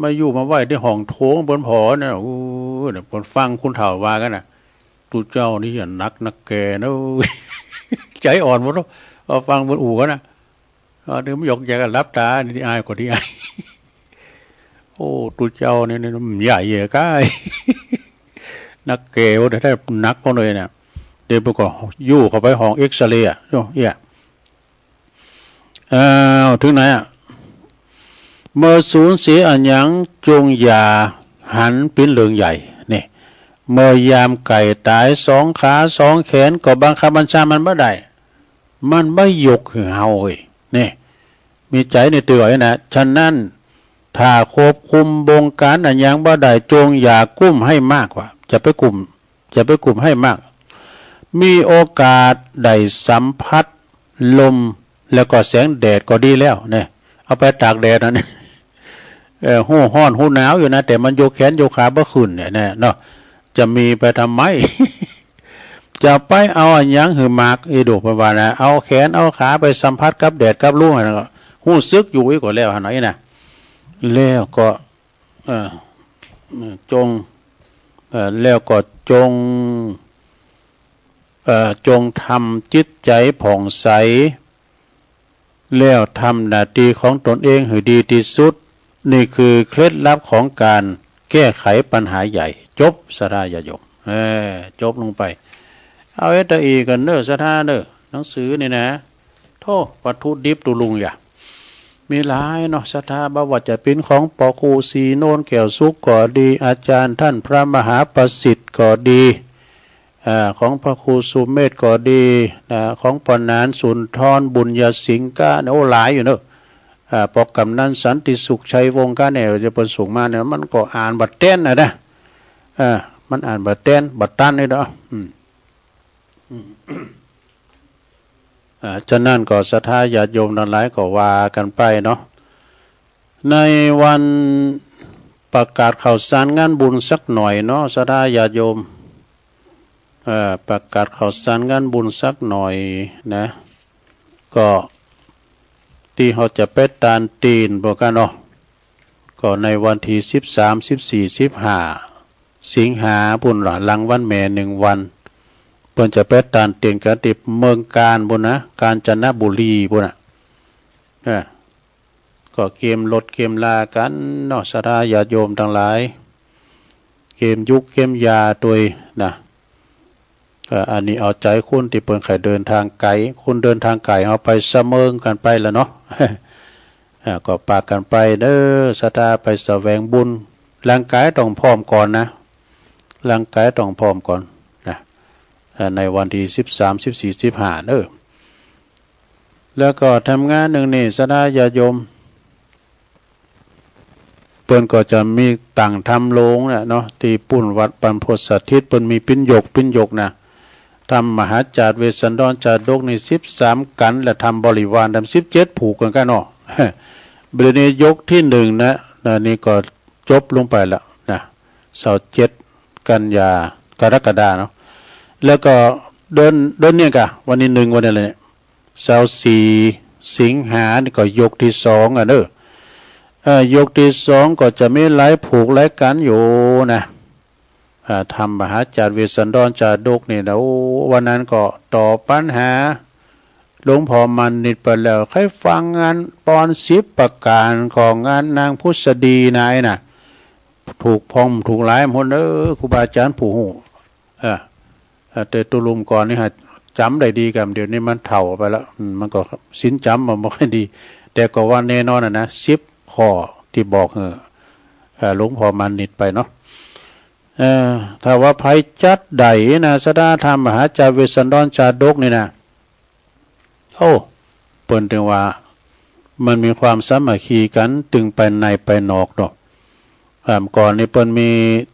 มาอยู่มาไหว้ที่ห้องโถงบนผอเนี่ย โอ้ย เนี่ย เปิ้นฟังคนเฒ่าว่ากันน่ะ ตุ๊เจ้านี่อย่าหนักนักแกเนอะ ใจอ่อนหมดแล้ว เอาฟังเปิ้นอู้กันน่ะ เออ เดี๋ยวมันหยอกแยกกันหลับตา นี่อ้ายก็ดีอ้าย โอ้ ตุ๊เจ้านี่ นี่มันใหญ่เยอะก้าย นักแกว่าได้หนักหมดเลยเนี่ย เดี๋ยวเปิ้นก็อยู่เข้าไปห้องเอ็กซเรย์อ่ะ โอ้ เอี้ย อ้าว ถึงไหนอ่ะ เมื่อสูญเสียอะหยังจงอย่าหันเป็นเรื่องใหญ่ นี่ เมื่อยามใกล้ต๋าย สองขาสองแขนก็บังคับบัญชามันบ่ได้ มันบ่ยกหื้อเฮาเว้ย นี่ มีใจ๋ในเตื้อไว้นะ ฉะนั้น ถ้าควบคุมบงการอะหยังบ่ได้ จงอย่ากุ้มให้มากว่า จะไปกุ้ม จะไปกุ้มให้มาก มีโอกาสได้สัมผัสลม แล้วก็แสงแดดก็ดีแล้วเนี่ย เอาไปตากแดดนะเนี่ย เออ ฮู้ฮ้อนฮู้หนาวอยู่นะ แต่มันยกแขนยกขาบ่ขึ้นเนี่ย เนี่ยเนาะ จะมีไปทำไม จะไปเอาอะหยังหื้อมาก อีดูเปิ้นว่านะ เอาแขนเอาขาไปสัมผัสกับแดดกับลมนะ ฮู้สึกอยู่อีกก็แล้วหั่นน่ะ อีนะ แล้วก็ เอ่อ จง เอ่อ แล้วก็จง เอ่อ จงทำจิตใจผ่องใส แล้วทำหน้าที่ของตนเองให้ดีที่สุด นี่คือเคล็ดลับของการแก้ไขปัญหาใหญ่ จบ ศรัทธาญาติโยม เออ จบลงไป เอาเอตอีกกันเนอะ ศรัทธาเนอะ หนังสือนี่นะ โธ่ วัตถุดิบตุ๊ลุงอย่า มีหลายเนาะ ศรัทธา บ่ว่าจะเป็นของปอครูศรีโนนแก้วสุขก็ดี อาจารย์ท่านพระมหาประสิทธิ์ก็ดี อ่า ของพระครูสุเมธก็ดี อ่า ของปอหนานสุนทรบุญญสิงห์ก็ โอ้ หลายอยู่เนอะ อ่า ปอกำนันสันติสุขชัยวงศ์ก็เนี่ย จะเปิ้นส่งมาเนี่ย มันก็อ่านบ่แต๊นนะนะ อ่า มันอ่านบ่แต๊น บ่ตันนี่เนาะ อืม อืม อ่า ฉะนั้นก็ศรัทธาญาติโยมทั้งหลายก็ว่ากันไปเนาะ ในวันประกาศข่าวสารงานบุญสักหน่อยเนาะ ศรัทธาญาติโยม เอ่อ ประกาศข่าวสารงานบุญสักหน่อยนะ ก็ตี้เฮาจะไปตานตีนพวกกันเนาะ ก็ในวันที่สิบสาม สิบสี่ สิบห้า สิงหาพุ้นละ หลังวันแม่หนึ่งวัน เปิ้นจะไปตานตีนกันตี้เมืองกาญปุ้นนะ กาญจนบุรีปุ้นนะ เออ ก็เกียมรถเกียมลากันเนาะ ศรัทธาญาติโยมทั้งหลาย เกียมยุกเกียมยาตวยนะ เอ่อ อันนี้เอาใจ๋คนตี้เปิ้นใค่เดินทางไก๋ คนเดินทางไก๋เฮาไปสะเมิงกันไปละเนาะ เอ่อ ก็ปากันไปเด้อ ศรัทธาไปแสวงบุญ ร่างก๋ายต้องพร้อมก่อนนะ ร่างก๋ายต้องพร้อมก่อนนะ เอ่อ ในวันที่สิบสาม สิบสี่ สิบห้า เด้อ แล้วก็ทำงานหนึ่งนี่ ศรัทธาญาติโยม เปิ้นก็จะมีตั้งธรรมโลงเนี่ยเนาะ ที่ปูนวัดบรรพตสถิต เปิ้นมีปิ้นยก ปิ้นยกนะ ธรรมมหาจาตุเวสสันดรจาดกนี่ สิบสาม กัน และธรรมบริวารธรรม สิบเจ็ด ผูกกันกันเนาะ เดี๋ยวนี้ยกที่หนึ่งนะ นะ นี่ก็จบลงไปแล้วนะ เสาร์เจ็ด กันยา กรกฎาเนาะ แล้วก็เดือน เดือนเนี้ยกะ วันที่หนึ่ง วันนี้เลยเนี่ย เสาร์สี่ สิงหานี่ก็ยกที่สองอ่ะเนอะ เอ่อ ยกที่สองก็จะมีหลายผูกหลายกันอยู่นะ อ่า ธรรมมหาจาตุเวสสันดรจาดกนี่นะ โอ้ วันนั้นก็ตอบปัญหาหลวงพ่อมานิตไปแล้ว ใครฟังงานปอนสิบประการของงานนางพุทธดีนายน่ะ ถูกพองถูกหลายหมดเนอะ ครูบาอาจารย์ผู้ฮู้ เออ เออ แต่ตุลุมก่อนนี่ฮะ จ๋ำได้ดีกำ เดี๋ยวนี้มันเฒ่าไปแล้ว อืม มันก็ศีลจ๋ำมันบ่ค่อยดี แต่ก็ว่าแน่นอนน่ะนะ สิบข้อที่บอก เออ เออ หลวงพ่อมานิตไปเนาะ เออ ถ้าว่าไผจัดได้นะ ศรัทธาธรรมมหาจาตุเวสสันดรจาดกนี่นะ โอ้ เปิ้นถึงว่ามันมีความสามัคคีกัน ตึงไปในไปนอกเนาะ อ่า ก่อนนี่เปิ้นมี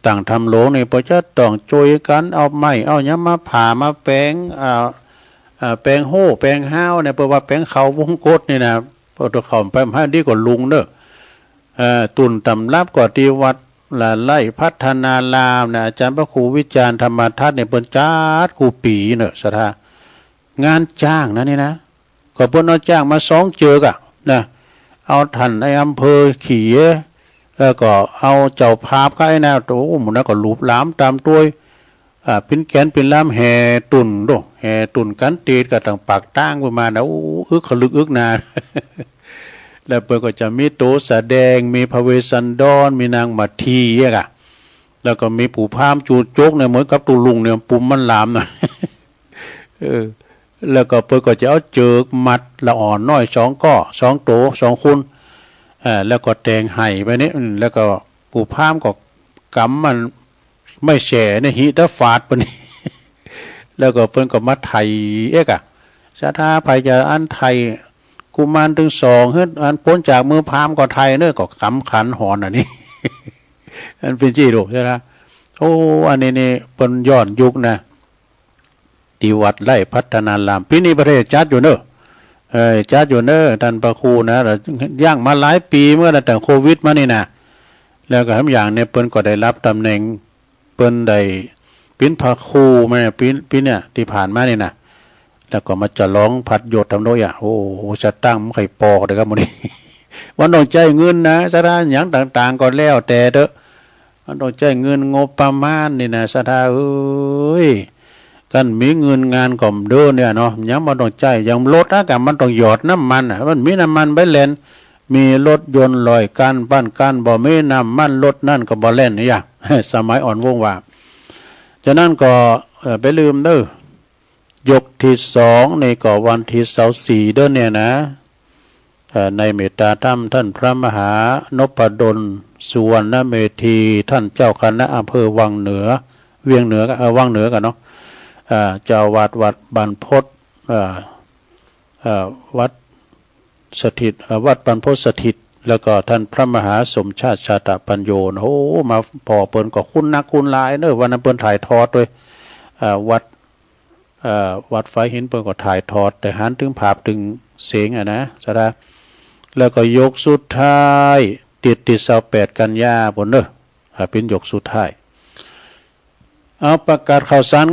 ตั้งธรรมโลงนี่ เปิ้นจะต้องจ้วยกันเอาไม้เอาหยังมาผ่ามาแปง อ่า อ่า แปงโฮ่แปงฮ้าวเนี่ย เปิ้นว่าแปงเข้าวงกตนี่นะ เปิ้นเอาเข้าไปให้ดีกว่าลุงเด้อ เอ่อ ตุ่นตำรับก็ที่วัดละไลพัฒนารามนะ อาจารย์พระครูวิจารณ์ธรรมทัศน์เนี่ย เปิ้นจัดกู้ปีเนอะ ศรัทธา งานจ้างนะนี่นะ ก็เปิ้นเอาจ้างมาสองเจือกอะนะ เอาท่านนายอำเภอเขีย แล้วก็เอาเจ้าภาพก็ไอ้นะ โอ้ หมู่นั้นก็หลูบหลามตามตัวย อ่า ปิ้นแกนปิ้นลำแห่ตุ่นโด แห่ตุ่นกันตีดกับต่างปากตางไปมานะ โอ้ อึกขลึกอึกหนา แล้วเปิ้นก็จะมีตั๋วแสดง มีพระเวสสันดร มีนางมัททีอะกะ แล้วก็มีปู่พราหมณ์จูจกเนี่ย เหมือนกับตุลุงเนี่ย ปุ่มมันหลามนะ เออ แล้วก็เปิ้นก็จะเอาเจือกมัดละอ่อนน้อยสองก้อ สองตั๋ว สองคน เอ่อ แล้วก็แต่งไห่ไปนี่ อืม แล้วก็ปู่พราหมณ์ก็กำมันไม้แส่เนี่ย หิตะฝาดไปนี่ แล้วก็เปิ้นก็มาไถ่เอกอะ ศรัทธาไผจะอันไถ่กุมารถึงสอง เฮ้ย อันพ้นจากมือพราหมณ์ก็ไถ่เนอะ ก็กำขันหอนอันนี้ อันเป็นจี้ลูก ศรัทธา โอ้ อันนี้นี่เปิ้นย้อนยุคนะ ที่วัดไร่พัฒนาราม ปีนี้ประเทศจัดอยู่เนอะ เอ่อ จัดอยู่เนอะ ท่านพระครูนะ ย่างมาหลายปีเมื่อตั้งแต่โควิดมานี่นะ แล้วก็ทำอย่างเนี่ย เปิ้นก็ได้รับตำแหน่ง เปิ้นได้ปิ้นพระครูมาเนี่ย ปี ปีเนี่ยที่ผ่านมานี่นะ แล้วก็มาจะร้องพัดยศทำด้วยอ่ะ โอ้โห จะตั้งไม่ค่อยปอกเลยครับ มื้อนี้ มันต้องใช้เงินนะ ศรัทธา อย่างต่างๆ ก็แล้วแต่เถอะ มันต้องใช้เงินงบประมาณนี่นะ ศรัทธาเอ้ย กันมีเงินงานก็บ่เดินเนี่ยเนาะ ยังมันต้องใช้ อย่างรถอะกะ มันต้องหยอดน้ำมันอะ มันมีน้ำมันไปแล่น มีรถยนต์ร้อยคัน พันคัน บ่มีน้ำมันรถนั่นก็บ่แล่นเนี่ย สมัยอ่อนวงว่า ฉะนั้นก็ เอ่อ ไปลืมเด้อ ยกที่สองนี่ก็วันที่เสาร์สี่ เดือนเนี่ยนะ เอ่อ ในเมตตาธรรม ท่านพระมหานพดล สุวรรณเมธี ท่านเจ้าคณะอำเภอวังเหนือ เวียงเหนือ เอ่อ วังเหนือกันเนาะ เอ่อ เจ้าวัดวัดบรรพต เอ่อ เอ่อ วัดสถิต เอ่อ วัดบรรพตสถิต แล้วก็ท่านพระมหาสมชาติชาตปัญโญ โอ้ มาผ่อเปิ้นก็คุ้นนักคุ้นหลายเนอะ วันนั้นเปิ้นถ่ายทอดด้วย เอ่อ วัด เอ่อ วัดฝายหินเปิ้นก็ถ่ายทอด แต่หันถึงภาพถึงเสียงอะนะ ศรัทธา แล้วก็ยกสุดท้าย ติดที่ซาวแปดกันยา พุ้นเนอะ อ่า เป็นยกสุดท้าย เอาประกาศข่าวสาร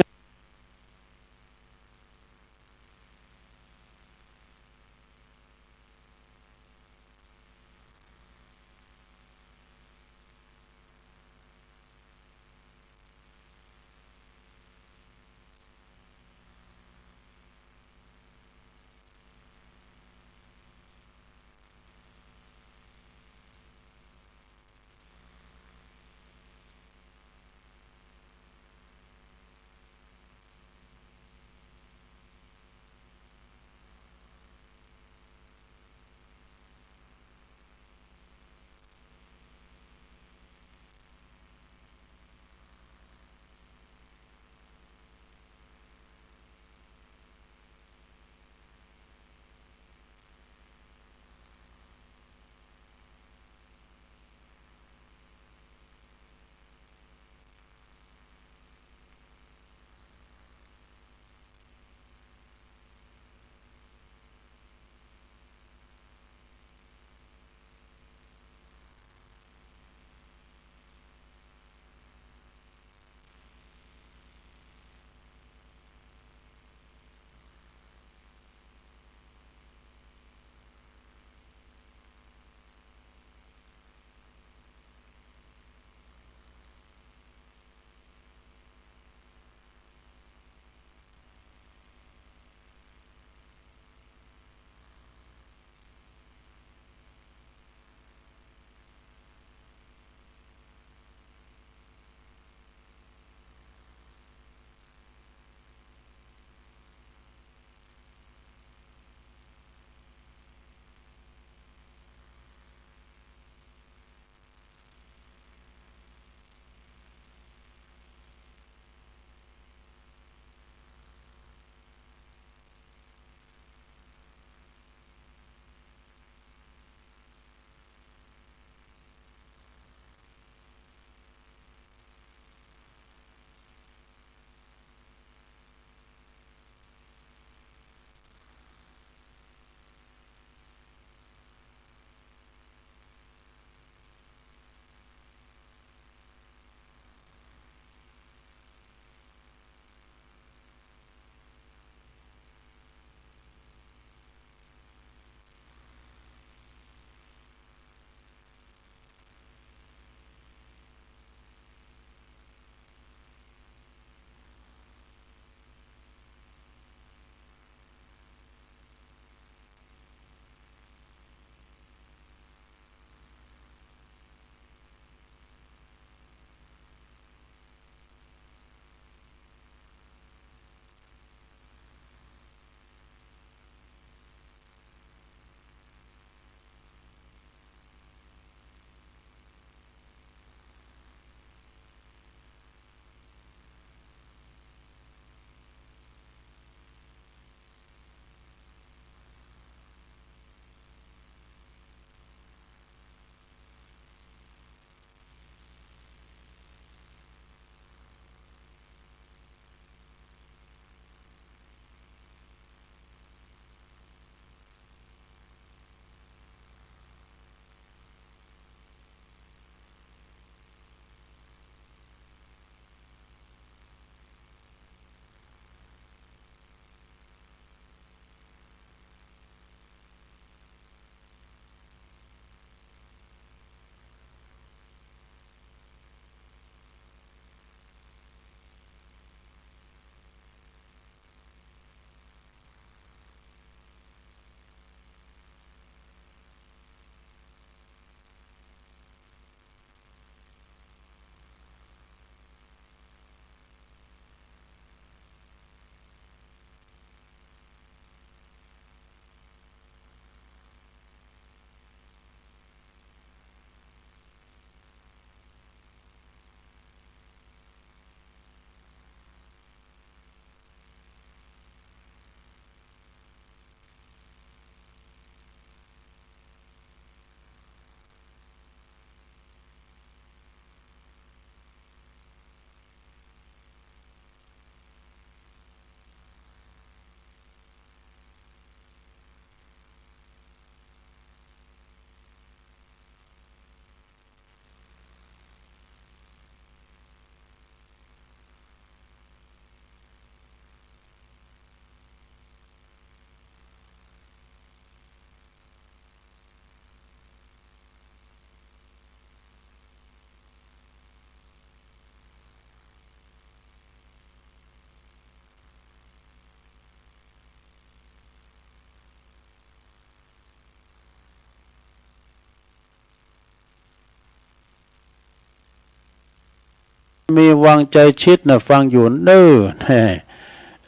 มีวังใจชิดนะฟังอยู่เน้อ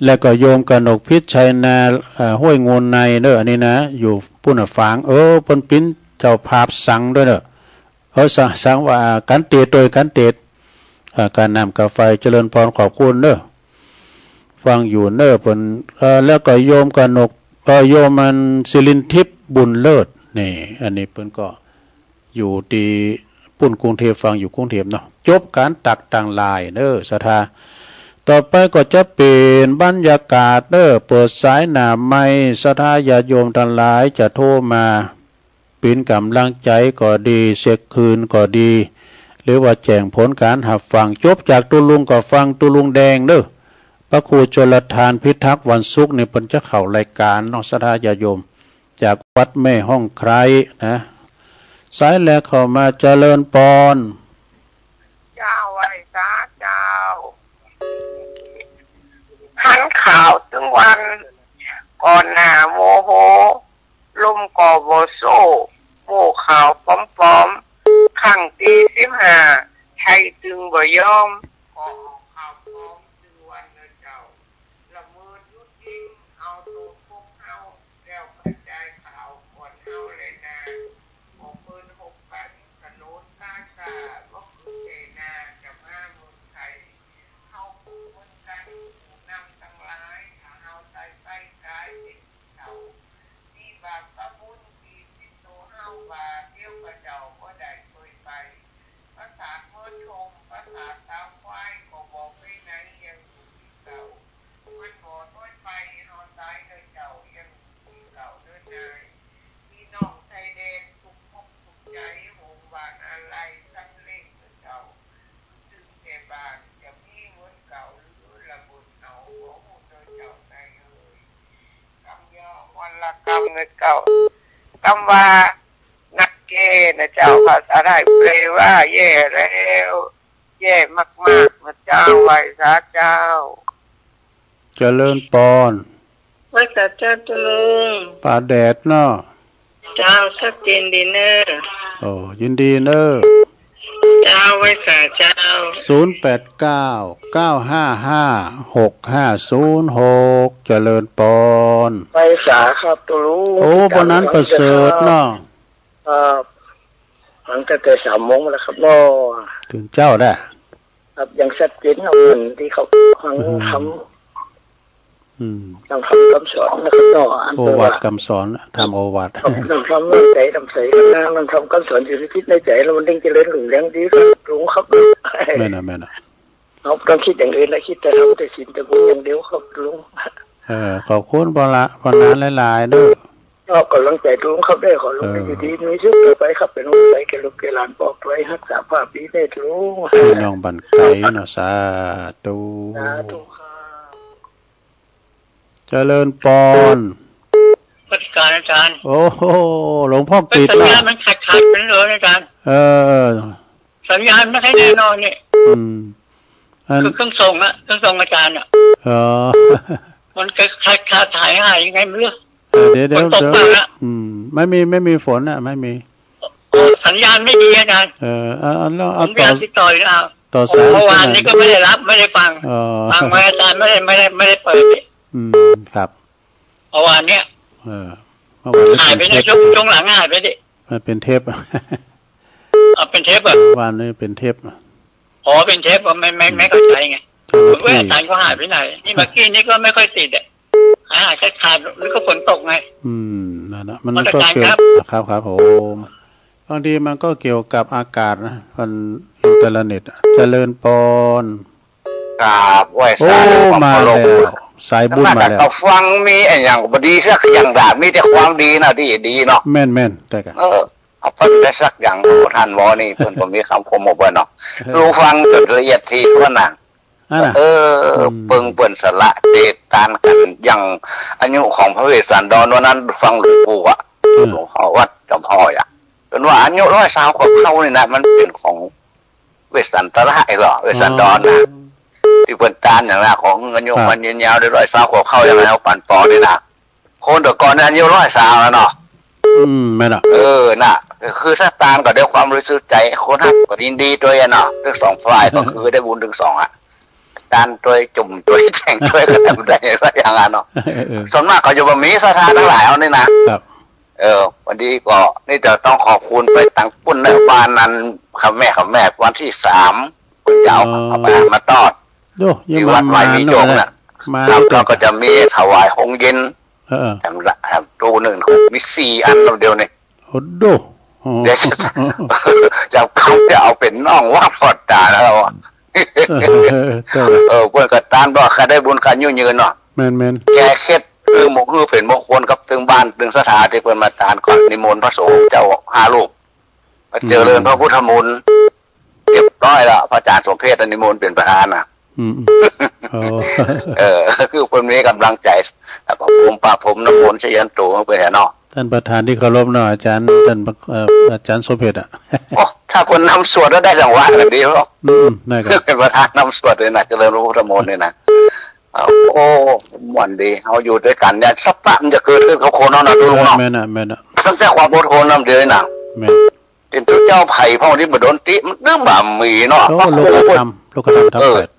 แล้วก็โยมกนกพิษชัยนา เอ่อ ห้วยงูในเน้อ อันนี้นะ อยู่ปุ้นนะฟัง เออ เปิ้นปิ้นเจ้าภาพสั่งด้วยเน้อ เออ สั่ง สั่งว่ากันเตด โดยกันเตด เอ่อ การน้ำกาแฟ เจริญพร ขอบคุณเน้อ ฟังอยู่เน้อเปิ้น เอ่อ แล้วก็โยมกนก เอ่อ โยมมันศิรินทิพย์บุญเลิศ นี่ อันนี้เปิ้นก็ อยู่ที่ปุ้นกรุงเทพฯ ฟังอยู่กรุงเทพฯเนาะ จบก๋านตักตังหลายเน้อ ศรัทธา ต่อไปก็จะเป๋นบรรยากาศเน้อ เปิดสายหน้าไมค์ ศรัทธาญาติโยมตังหลายจะโทรมา เป๋นก๋ำลังใจ๋ก็ดี เช็คคืนก็ดี หรือว่าแจ้งผลก๋านฮับฟัง จบจากตุ๊ลุงก็ฟังตุ๊ลุงแดงเน้อ พระครูชลทานพิทักษ์ วันศุกร์นี่เปิ้นจะเข้ารายก๋านเนาะ ศรัทธาญาติโยม จากวัดแม่ฮ่องไคร้นะ สายแรกเข้ามา เจริญปอน เจ้า ไหว้สาเจ้า หันข่าวตึงวัน ก่อนหน้าโมโห ลมก็บ่โซ่ โม่ข่าวปลอมๆ ครั้งตี้สิบห้า ไทยตึงบ่ยอม ก็ออกข่าวปลอมตึงวันเน้อเจ้า ละเมิดหยุดยิง เอาตัวพวกเฮา แล้วกระจายข่าวก่อนเฮาเลยนา บ่เปิ้นหกกัน ถนนกาซา บ่คือเจนา จะมาเมืองไทย เฮาคือเหมือนกัน ผู้นำทั้งหลาย ถ้าเฮาใส่ไปกลายเป็นเต่า นี่บาปกะบุญที่ติดตัวเฮา ว่าเดี๋ยวกะเจ้าบ่ได้เคยไป ประสาทเมินชม ประสาทตาควาย ก็บอกไปไหนยังอยู่ที่เก่า มันบ่น้อยไป เฮาตายเด้อเจ้า ยังอยู่ที่เก่าเด้อนาย พี่น้องชายแดนทุกภพทุกใจ โฮมบ้านอาลัยสันเลงเด้อเจ้า ถึงแต่บ้านจะมีเหมือนเก่า หรือละบุญเอา ขอฮู้เด้อเจ้านายเอ๋ย กำยอมวันละกำเงินเก่า กำว่านักเกนะเจ้า ภาษาไทยแปลว่าแย่แล้ว แย่มากๆนะเจ้า ไหว้สาเจ้า เจริญปอน ไหว้สาเจ้าตุ๊ลุง ป่าแดดเนาะ เจ้า ชัดเจนดีเน้อ โอ้ ยินดีเน้อ เจ้า ไหว้สาเจ้า ศูนย์แปดเก้า เก้าห้าห้า หกห้าศูนย์หก เจริญปอน ไหว้สาครับตุ๊ลุง โอ้ วันนั้นประเสริฐเนาะ ครับ ฟังตั้งแต่สามโมงแล้วครับเนาะ ตื่นเจ้าได้ ครับ ยังชัดเจนเนาะ เหมือนที่เขาฟัง อืม ทำ อืม นำธรรมคำสอนนะครับเนาะ อัน โอวาทคำสอน ธรรมโอวาท ครับ นำธรรมในใจ นำใส่นำธรรมคำสอนอยู่ในจิตในใจ แล้วมันถึงจะเจริญรุ่งเรืองดีครับ ลุงครับ แม่นอะ แม่นอะ ครับ ต้องคิดอย่างอื่นนะ คิดแต่ทำแต่ศีลแต่บุญอย่างเดียวครับลุง เออ ขอบคุณปอนละ ปอนละหลายๆเด้อ ครับ กำลังใจลุงครับเด้อ ขอลุง เออ อยู่ดีมีสุขต่อไปครับ เป็นกำลังใจแก่ลูกแก่หลาน ปลอดภัย รักษาภาพดีเด้อลุง พี่น้องบ้านไกลเนาะ สาธุ สาธุครับ เจริญปอน นมัสการอาจารย์ โอ้โห หลวงพ่อ เฮ้ย กิตติ สัญญาณมันขาดๆ เป็นเหรออาจารย์ เออ สัญญาณไม่ค่อยแน่นอนเนี่ย อืม อัน คือเครื่องส่งอะ เครื่องส่งอาจารย์อะ อ๋อ มันขาดๆ หายๆ ยังไงไม่รู้ เออ เดี๋ยวๆ ฝนตก เดี๋ยว เปล่านะ อืม ไม่มี ไม่มีฝนอะ ไม่มี อ๋อ สัญญาณไม่ดีอาจารย์ เออ เอา เอา เอา ผมพยายาม ต่อ ติดต่ออยู่นะ ต่อสาย เมื่อวานนี้ก็ไม่ได้รับ ไม่ได้ฟัง อ๋อ ฟังไว้อาจารย์ไม่ได้ ไม่ได้ ไม่ได้เปิด อืม ครับ เมื่อวานเนี้ย เออ เมื่อวานนี้ หายไป เป็นเทป เนี่ย ช่วง ช่วงหลังหายไปดิ มันเป็นเทป เอาเป็นเทปเหรอ เมื่อวานนี้เป็นเทป อ๋อ เป็นเทป ไม่ ไม่ ไม่เข้าใจไง เจ้าหน้าที่ ผมว่าอาจารย์เขาหายไปไหน นี่เมื่อกี้นี้ก็ไม่ค่อยติดอะ หายขาดๆ หรือก็ฝนตกไง อืม นั่นน่ะ มัน นมัสการ ก็เกี่ยว ครับ ครับ ครับผม บางทีมันก็เกี่ยวกับอากาศนะ มันอินเทอร์เน็ตอะ เจริญปอน ครับ ไหว้สา โอ้ มาแล้ว สายบุญมาแล้ว ก็ฟังมีอะไรอย่างบ่ดีสักอย่างดา มีแต่ความดีนะ ดี ดีเนาะ แม่นๆ แต่ก็ เออ เอาเพิ่นได้สักอย่าง ท่านหมอนี่เพิ่นก็มีคำคมมาเพิ่นเนาะ เออ ลุงฟังจนละเอียดถี่เพิ่นน่ะ อันน่ะ เออ อืม เปิงเปิ้นสละเจตานกัน อย่างอายุของพระเวสสันดรวันนั้นฟังหลวงปู่อะ เออ หลวงพ่อวัดจอมพลอยอะ เปิ้นว่าอายุร้อยซาวกว่าเข้านี่นะ มันเป็นของเวสสันตระไอ้เหรอ เวสสันดรนะ อ๋อ ที่เปิ้นตานอย่างนั้น ของอายุ ครับ มันยืนยาวได้ร้อยซาวกว่าเข้าอย่างแล้ว ปันปอนี่นะ คนแต่ก่อนนั้นอายุร้อยซาวแล้วเนาะ อืม แม่นอะ เออ น่ะ คือ คือถ้าตานก็ด้วยความบริสุทธิ์ใจ คนฮักก็ยินดีด้วยอะเนาะ ทั้งสองฝ่ายก็คือได้บุญทั้งสองอะ ตานด้วยจุ่มด้วยแจงด้วยก็ทำได้สักอย่างอะเนาะ เออ ส่วนมากเขาจะบ่มีศรัทธาทั้งหลายเอานี่นะ ครับ เออ วันนี้ก็นี่จะต้องขอบคุณไปตังปุ้นในบ้านนั้น คำแม่คำแม่วันที่สาม คุณจะเอา อ๋อ เอาไปมาตอด โด ที่วัดไม้มีโยกน่ะ มา ครับ แล้วก็จะมีถวายหงเย็น เออ แถมละ แถมตู้หนึ่ง มีสี่อันเดียวนี่ โอ้โด โอ้ เดี๋ยวจะ จะเขาจะเอาเป็นน้องว่าพอตาแล้วอะ เออ เออ เออ เปิ้นก็ตานบอกใครได้บุญกันยืนยืนเนาะ แม่นๆ แก้เคล็ดคือมงคือเป็นมงคลกับตึงบ้านตึงศรัทธาที่เปิ้นมาตานก่อนนิมนต์พระสงฆ์เจ้าห้ารูป มาเจริญพระพุทธมนต์ เรียบร้อยแล้ว พระอาจารย์สมเพชนิมนต์เป็นประธานน่ะ อืมๆ โอ้ เออ คือเปิ้นมีกำลังใจ แล้วก็ผมปะผมน้ำมนต์ชยันโตมาเปิ้นเนาะ ท่านประธานที่เคารพเนาะ อาจารย์ ท่าน เอ่อ อาจารย์สมเพชอะ โอ้ ถ้าเปิ้นนำสวดแล้วได้รางวัลกันดีเนาะ อืมๆ นั่นก็ เป็นประธานนำสวดเลยนะ เจริญพระพุทธมนต์เนี่ยนะ โอ้ ม่วนดี เฮาอยู่ด้วยกันเนี่ย สัพพะมันจะเกิดขึ้นกับคนเฮานะ ลุงเนาะ แม่นน่ะ แม่นน่ะ ตั้งแต่ความอดทนนำเดียวนะ แม่น เป็นตัวเจ้าไผ่พ่อที่บ่โดนติ มันนึกบ่มีเนาะ โอ้ โลกธรรม โลกธรรมทั้ง เออ แปด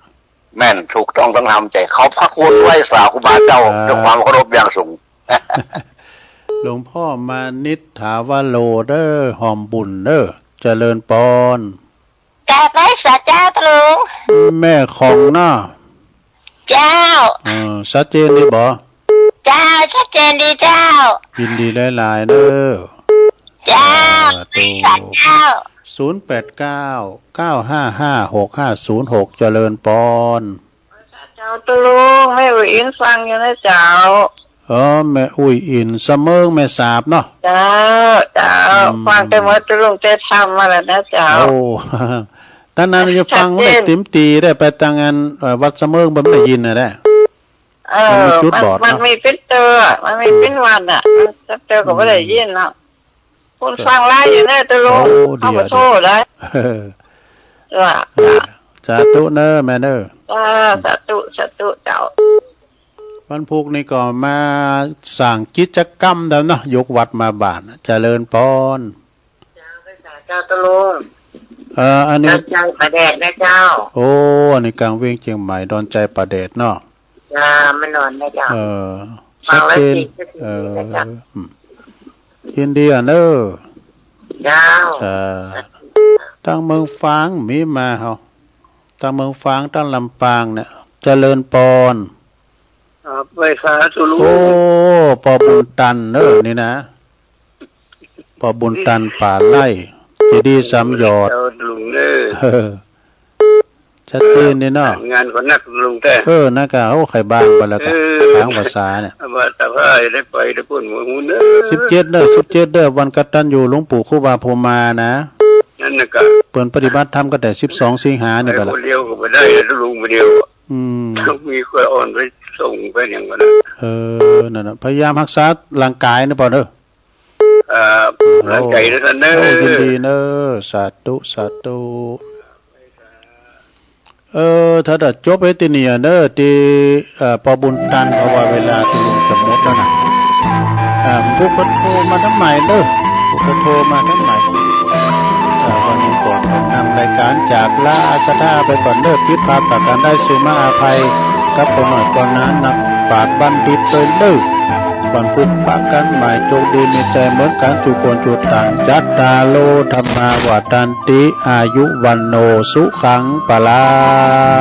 แม่น ถูกต้อง ต้องทำใจ ขอบพระคุณไหว้สาครูบาเจ้า อ่า ด้วยความเคารพอย่างสูง หลวงพ่อมานิษฐาวโรเด้อ หอมบุญเด้อ เจริญปอน กราบไหว้สาเจ้าตะลุง แม่ของเนาะ เจ้า เออ ชัดเจนดีบ่ เจ้า ชัดเจนดีเจ้า ยินดีหลายๆเด้อ เจ้า สาธุ ไหว้สาเจ้า ศูนย์แปดเก้า เก้าห้าห้า หกห้าศูนย์หก เจริญปอน สาเจ้าตะลุง แม่อุ๋ยอินฟังอยู่นะเจ้า เออ แม่อุ๋ยอิน สะเมิงแม่สาบเนาะ เจ้า เจ้า อืม ฟังแต่เมื่อตะลุงแต่ทำมาแล้วนะเจ้า โอ้ ตอนนั้นจะฟัง ชัดเจน ไม่ได้เต็มตีได้ ไปตางงาน เอ่อ วัดสะเมิงบ่ได้ยินนะได้ เออ มันมีจุดบอดเนาะ มัน มันมีปิดเตอร์ มันมีปิดวันอะ มันปิดเตอร์ก็บ่ได้ยินเนาะ คนฟังหลายอยู่นะตะลุง โอ้ ดี เอามาโทษได้ เออ ว่า เออ สาธุเนอะแม่เนอะ อ่า สาธุ สาธุเจ้า วันพุธนี้ก็มาสร้างกิจกรรมแล้วเนาะ ยกวัดมาบ้าน เจริญปอน เจ้า ไปสาเจ้าตะลุง เอ่อ อันนี้ ดอนใจป่าแดดนะเจ้า โอ้ อันนี้กลางเวียงเชียงใหม่ ดอนใจป่าแดดเนาะ เจ้า ไม่นอนนะเจ้า เออ ฟังแล้ว ชัดเจน ดี ชัดเจน เออ นะเจ้า อืม ยินดีอ่ะเนอะ เจ้า สา ทางเมืองฝางมีมาเฮา ทางเมืองฝาง ทางลำปางเนี่ย เจริญปอน ครับ ไหว้สาธุลุง โอ้ ปอบุญตันเนอะนี่นะ ปอบุญตันป่าไร่ เจดีย์สามยอด เจ้าลุงเด้อ เออ ชัดเจนดีเนาะ งานก็หนักลุงแท้ เออ นักอะ โอ้ ใครบ้างไปแล้วกัน เออ ทางภาษาเนี่ย ว่าแต่ว่าได้ไปได้พูดหมดเด้อ สิบเจ็ดเด้อ สิบเจ็ดเด้อ วันกตัญญูหลวงปู่ครูบาพรหมานะ นั่นน่ะกะ เปิ้นปฏิบัติธรรมก็แต่สิบสองสิงหาเนี่ยไปละ ไปคนเดียวก็บ่ได้นะลุง คนเดียว อืม ต้องมีคนอ่อนไปส่งไปอย่างนั้นนะ เออ นั่นน่ะ พยายามรักษาร่างกายนะปอนเด้อ เอ่อ โอ้ ร่างกายนะท่านเด้อ โอ้ ยินดีเนอะ สาธุ สาธุ เออ ถ้าได้จบไอ้ที่นี่เนอะ ที่ เอ่อ ปอบุญตัน เพราะว่าเวลาที่ลุงจะหมดแล้วนะ อ่า ผู้คนโทรมาทั้งใหม่เนอะ ผู้คนโทรมาทั้งใหม่ อ่า วันนี้ก่อนนำรายการจากลาอาสาไปก่อนเนอะ ผิดพลาดประการใดสุมาอภัย กับคนหน่อยก่อนนะ นักปราชญ์บัณฑิตเปิ้นเนอะ วันพุธปะกันใหม่ โชคดีมีชัยเหมือนกันทุกคนทุกท่าน จัตตาโร ธัมมา วัฑฒันติ อายุ วัณโณ สุขัง พลัง